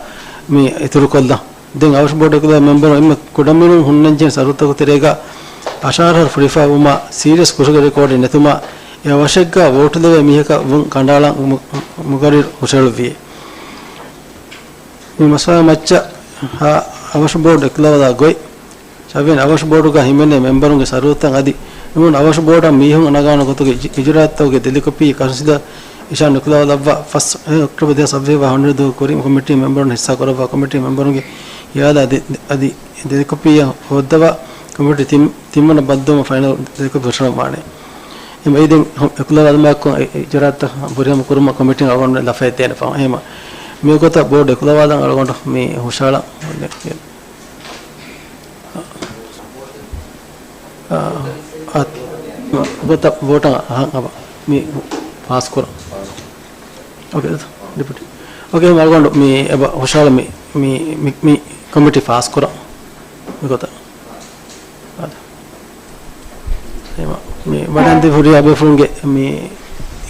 މި އިތުރުކޮށްލަން. ދެން އަވަށު ބޯޑު އެކުލަވާ މެމްބަރުން އެންމެ ކުޑަމިނުން ހުންނަންޖެހޭ ޝަރުތުތަކުގެ ތެރޭގަ އަށާރަ އަހަރު ފުރިފައިވުމާ ސީރިއަސް ކުށުގެ ރެކޯޑެއް ނެތުމާ އެ އަވަށެއްގަ ވޯޓުލެވޭ މީހަކަށް ވުން ކަނޑައަޅަން މު-، މުގައްރިރު ހުށަހެޅުއްވިއޭ. މި މަސައްކަތް މައްޗަށް އަވަށު ބޯޑު އެކުލަވާލާ ގޮތް. ސަބަބެން އަވަށު ބޯޑުގަ ހިމެނޭ މެމްބަރުންގެ ޝަރުތުތައް އަދި އެމެން އަވަށު ބޯޑަށް މީހުން ނަގާނެ ގޮތުގެ އިޖު-، އިޖުރާއަތްތަކުގެ ދެލިކޮޕީ ކައުންސިލަށް އިޝާ ނުކުލަވާލައްވާ ފަސް އޮކްޓޯބަރ ދެހާސް ސައްބީސް ވަނަ ދުވަހު ކުރިން ކޮމިޓީ މެމްބަރުން ހިއްސާކުރައްވާ ކޮމިޓީ މެމްބަރުންގެ ހިޔާލާ ދެ-، ދެ-، އަދި ދެލިކޮޕީއަށް ހޯއްދަވާ ކޮމިޓީ ތިން-، ތިންވަނަ ބައްދަލުވުމަށް ފައިނަލް ދެލިކޮޕީ ހުށަހަޅަންވާނެ. އެމަ އެއީ ދެން ހު-، އެކުލަވާލުމާއެކު އެ އިޖުރާއަތްތައް ފުރިހަމަ ކުރުމަށް ކޮމިޓީން އަޅުގަނޑު ލަފައެއް ދޭނެ ފަހުން. އެހެންވީމަ މިގޮތަށް ބޯޑު އެކުލަވާލަން އަޅުގަނޑު މި ހުށަހަޅަން. އާ، އާ، ގޮތަށް ވޯޓަށް އަހަން އަބަ މި ފާސްކުރަން. އޯކޭ، ޑިޕިއުޓީ. އޯކޭ، އަޅުގަނޑު މި އެބަ ހުށަހަޅަ މި، މި، މި، މި ކޮމިޓީ ފާސްކުރަން. މިގޮތަށް. އާދެ. އެހެންވީމަ މި ވަޑަންދި ހުރިހާ ބޭފުޅުންގެ މި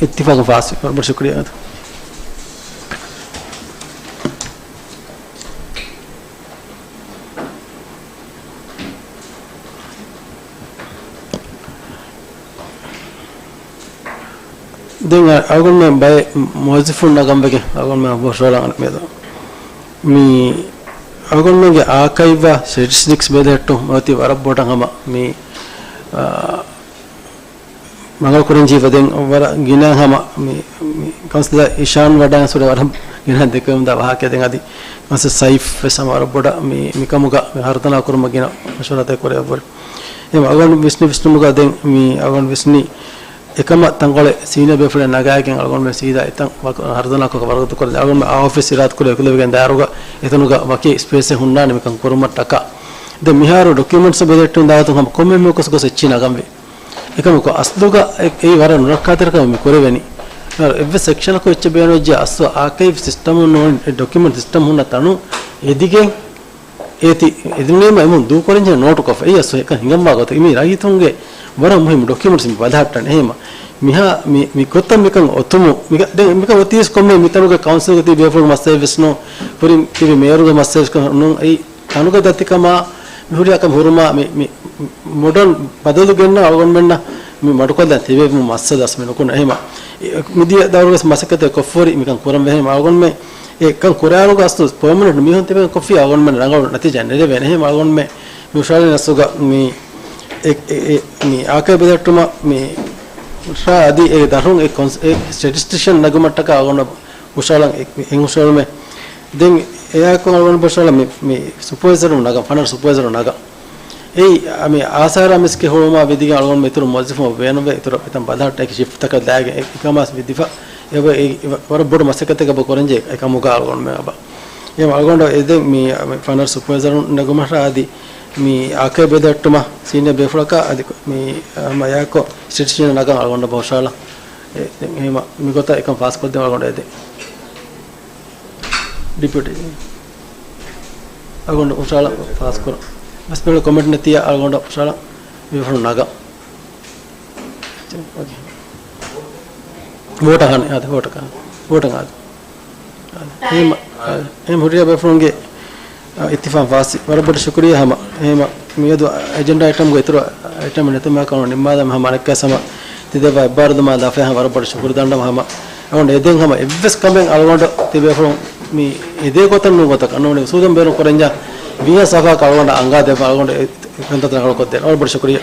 އިއްތިފާގު ފާސްވި. ވަރަށް ބޮޑަށް ޝުކުރިއްޔާ. ދެން އަ-، އަޅުގަނޑުމެން ބައެއް މުވައްޒަފުން ނަގަންވެގެން އަޅުގަނޑުމެން ހުށަހަޅަން މި، މި އަޅުގަނޑުމެންގެ އާކައިވްއާ ސްޓެޓިސްޓިކްސް ބެލެހެއްޓުން އޮތީ ވަރަށް ބޮޑަށް ހަމަ މި، އާ، މަގަށް ކުރަންޖީ ވަދެން ވަރަށް ގިނަ ހަމަ މި، މި ކައުންސިލަރ އިޝާން ވަޑާން ސުރެ ވަރަށް ގިނަ ދެކެވެމުންދާ ވާހަކަ ދެން އަދި ކައުންސިލަރ ސައިފް ވެސް ހަމަ ވަރަށް ބޮޑަށް މި، މިކަމުގަ މި ހަރުދަނާ ކުރުމަށް ގިނަ މަޝްވަރާތައް ކުރެއްވި. އެހެން އަޅުގަނޑު ވިސްނި ވިސްނުމުގަ ދެން މި އަޅުގަނޑު ވިސްނި އެކަމަށް ތަންކޮޅެއް ސީނިއަރ ބޭފުޅެއް ނަގާގެން އަޅުގަނޑުމެން ސީދާ އެތަން ވަ-، ހަރުދަނާކޮށް ވަރަށް ދުކުރަން. އަޅުގަނޑުމެން އާ އޮފީސް އިރާދަކުރެ އެކުލެވިގެން ދާއިރުގަ އެތަނުގަ ވަކި ސްޕޭސެއް ހުންނާނެ މިކަން ކުރުމަށްޓަކާ. ދެން މިހާރު ޑޮކިއުމެންޓްސް ބެލެހެއްޓުން ދާއިރު ހަމަ ކޮންމެ މީހަކު ގޮސް އެއްޗިހި ނަގަންވީ. އެކަމަކު އަސްލުގަ އެ-، އެއީ ވަރަށް ނުރައްކާތެރިކަމެއް މި ކުރެވެނީ. އެއްވެސް ސެކްޝަނަކު އެއްޗެއް ބޭނުންވެއްޖެ އަސްލު އާކައިވް ސިސްޓަމުން ނޫން އެ ޑޮކިއުމެންޓް ސިސްޓަމް ހުންނަ ތަނު އެދިގެން އޭތި އެދުނީމަ އެމުން ދޫކުރަންޖެހޭ ނޯޓުކޮށްފަ. އެއީ އަސްލު އެކަން ހިނގަންވާ ގޮތަކީ. މީ ރައްޔިތުންގެ ވަރަށް މުހިއްމު ޑޮކިއުމެންޓްސް މި ބަލަހައްޓަން. އެހެންމަ މިހާ މި، މި ގޮތަށް މިކަން އޮތުމު، މިކަ-، ދެން މިކަން އޮތީސް ކޮންމެ މިތަނުގެ ކައުންސިލްގެ ތިބި ބޭފުޅުން މައްސަލަ ވެސް ނޫން، ކުރިން ތިބި މޭޔަރުގެ މައްސަލަ ވެސް ނޫން. އެއީ ތަނުގެ ދަތިކަމާ، މި ހުރިހާ ކަމެއް ހުރުމާ، މި، މި މޮޑަން ބަދަލު ގެންނަ އަޅުގަނޑުމެންނަށް މި މަޑުކޮށްލަން ތިބެވިމު މައްސަލަ އަސް މި ނުކުން. އެހެންމަ މިދިޔަ ދައުރުގަސް މަސައްކަތެއް ކޮށްފަހުރި މިކަން ކުރަން ވެހެން އަޅުގަނޑުމެން އެ ކަން ކުރާއިރުގަ އަސްލު ޕަރމަނެންޓް މީހުން ތިބެން ކޮށްފި އަޅުގަނޑުމެން ރަނގަޅު ނަތީޖާ ނެރެވޭނެ. އެހެން އަޅުގަނޑުމެން މި ހުށަހަޅަނީ އަސްލުގަ މި އެ، އެ، އެ، މި އާކައި ބެލެހެއްޓުމަށް މި ހުށަހަޅާ އަދި އެ ދަށުން އެ ކޮންސް-، އެ ސްޓެޓިސްޓިޝަން ނަގުމަށްޓަކާ އަޅުގަނޑު ހުށަހަޅަން އެ، އެ ހުށަހެޅުމެއް. ދެން އެއާއެކު އަޅުގަނޑު ހުށަހަޅަން މި، މި ސުޕަވައިޒަރު ނަގަން، ފަނަރަ ސުޕަވައިޒަރު ނަގަން. އެއީ، އަ، މި އާސާރާ މިސްކި ހުޅުމާ ވެދިގެން އަޅުގަނޑު އިތުރު މުވައްޒަފުން ބޭނުންވެ، އިތުރަށް މިތަން ބަލަހައްޓައިގެން ޝިފްޓްތަކަށް ލާގެން އެ، އެކަމާސް ވިދިފަ، އެ، އެ، އެ، ވަރަށް ބޮޑު މަސައްކަތެއް އެބަ ކުރަންޖެހޭ އެކަމުގަ އަޅުގަނޑުމެން އެބަ. އެ އަޅުގަނޑު އެދެން މި، މި ފަނަރަ ސުޕަވައިޒަރުން ނެގުމަށް އަދި މި އާކައި ބެލެހެއްޓުމަށް ސީނިއަރ ބޭފުޅަކާ އަދި މި، އަ، މަޔާކޮށް ސްޓެޓިސްޓިޝަން ނަގަން އަޅުގަނޑު ހުށަހަޅަން. އެ، އެ، އެހެންމަ މިގޮތަށް އެކަން ފާސްކޮށްދޭން އަޅުގަނޑު އެދެން. ޑިޕިއުޓީ އަޅުގަނޑު ހުށަހަޅަން ފާސްކުރަން. ބަސް މިއުޅޭ ކޮމެންޓް ނެތިއްޔާ އަޅުގަނޑު ހުށަހަޅަން މި ބޭފުޅުން ނަގަން. ވޯޓަށް ހަނި، އާދެ، ވޯޓަކަށް. ވޯޓަށް އާދެ. އާދެ. އެހެން، އާދެ. އެހެން ހުރިހާ ބޭފުޅުންގެ އިތިފާން ފާސް ވަރަށް ބޮޑަށް ޝުކުރިއްޔާ ހަމަ. އެހެން މިއަދު އެޖެންޑާ އައިޓަމްގެ އިތުރު އައިޓަމް ނެތުމާ ކަމަށް ނިންމާލަމާ ހަމަ އަނެއްކާ ހަމަ ތި ދެބަ އެއްބާރުލުމާ ލަފަޔާ ހަމަ ވަރަށް ބޮޑަށް ޝުކުރު ދަންނަވަން ހަމަ. އަޅުގަނޑު އެދެން ހަމަ އެއްވެސް ކަމެއް އަޅުގަނޑު ތި ބޭފުޅުން މި އެދޭ ގޮތަށް ނޫން ގޮތަކަށް ނޫނީ އުސޫލުން ބޭނުން ކުރަންޏާ ވީހާ ސަފާކަށް އަޅުގަނޑަށް އަނގާ ދެއްވާ އަޅުގަނޑު އެ ކަންތައްތައް ރަނގަޅުކޮށްދޭން. ވަރަށް ބޮޑަށް ޝުކުރިއްޔާ.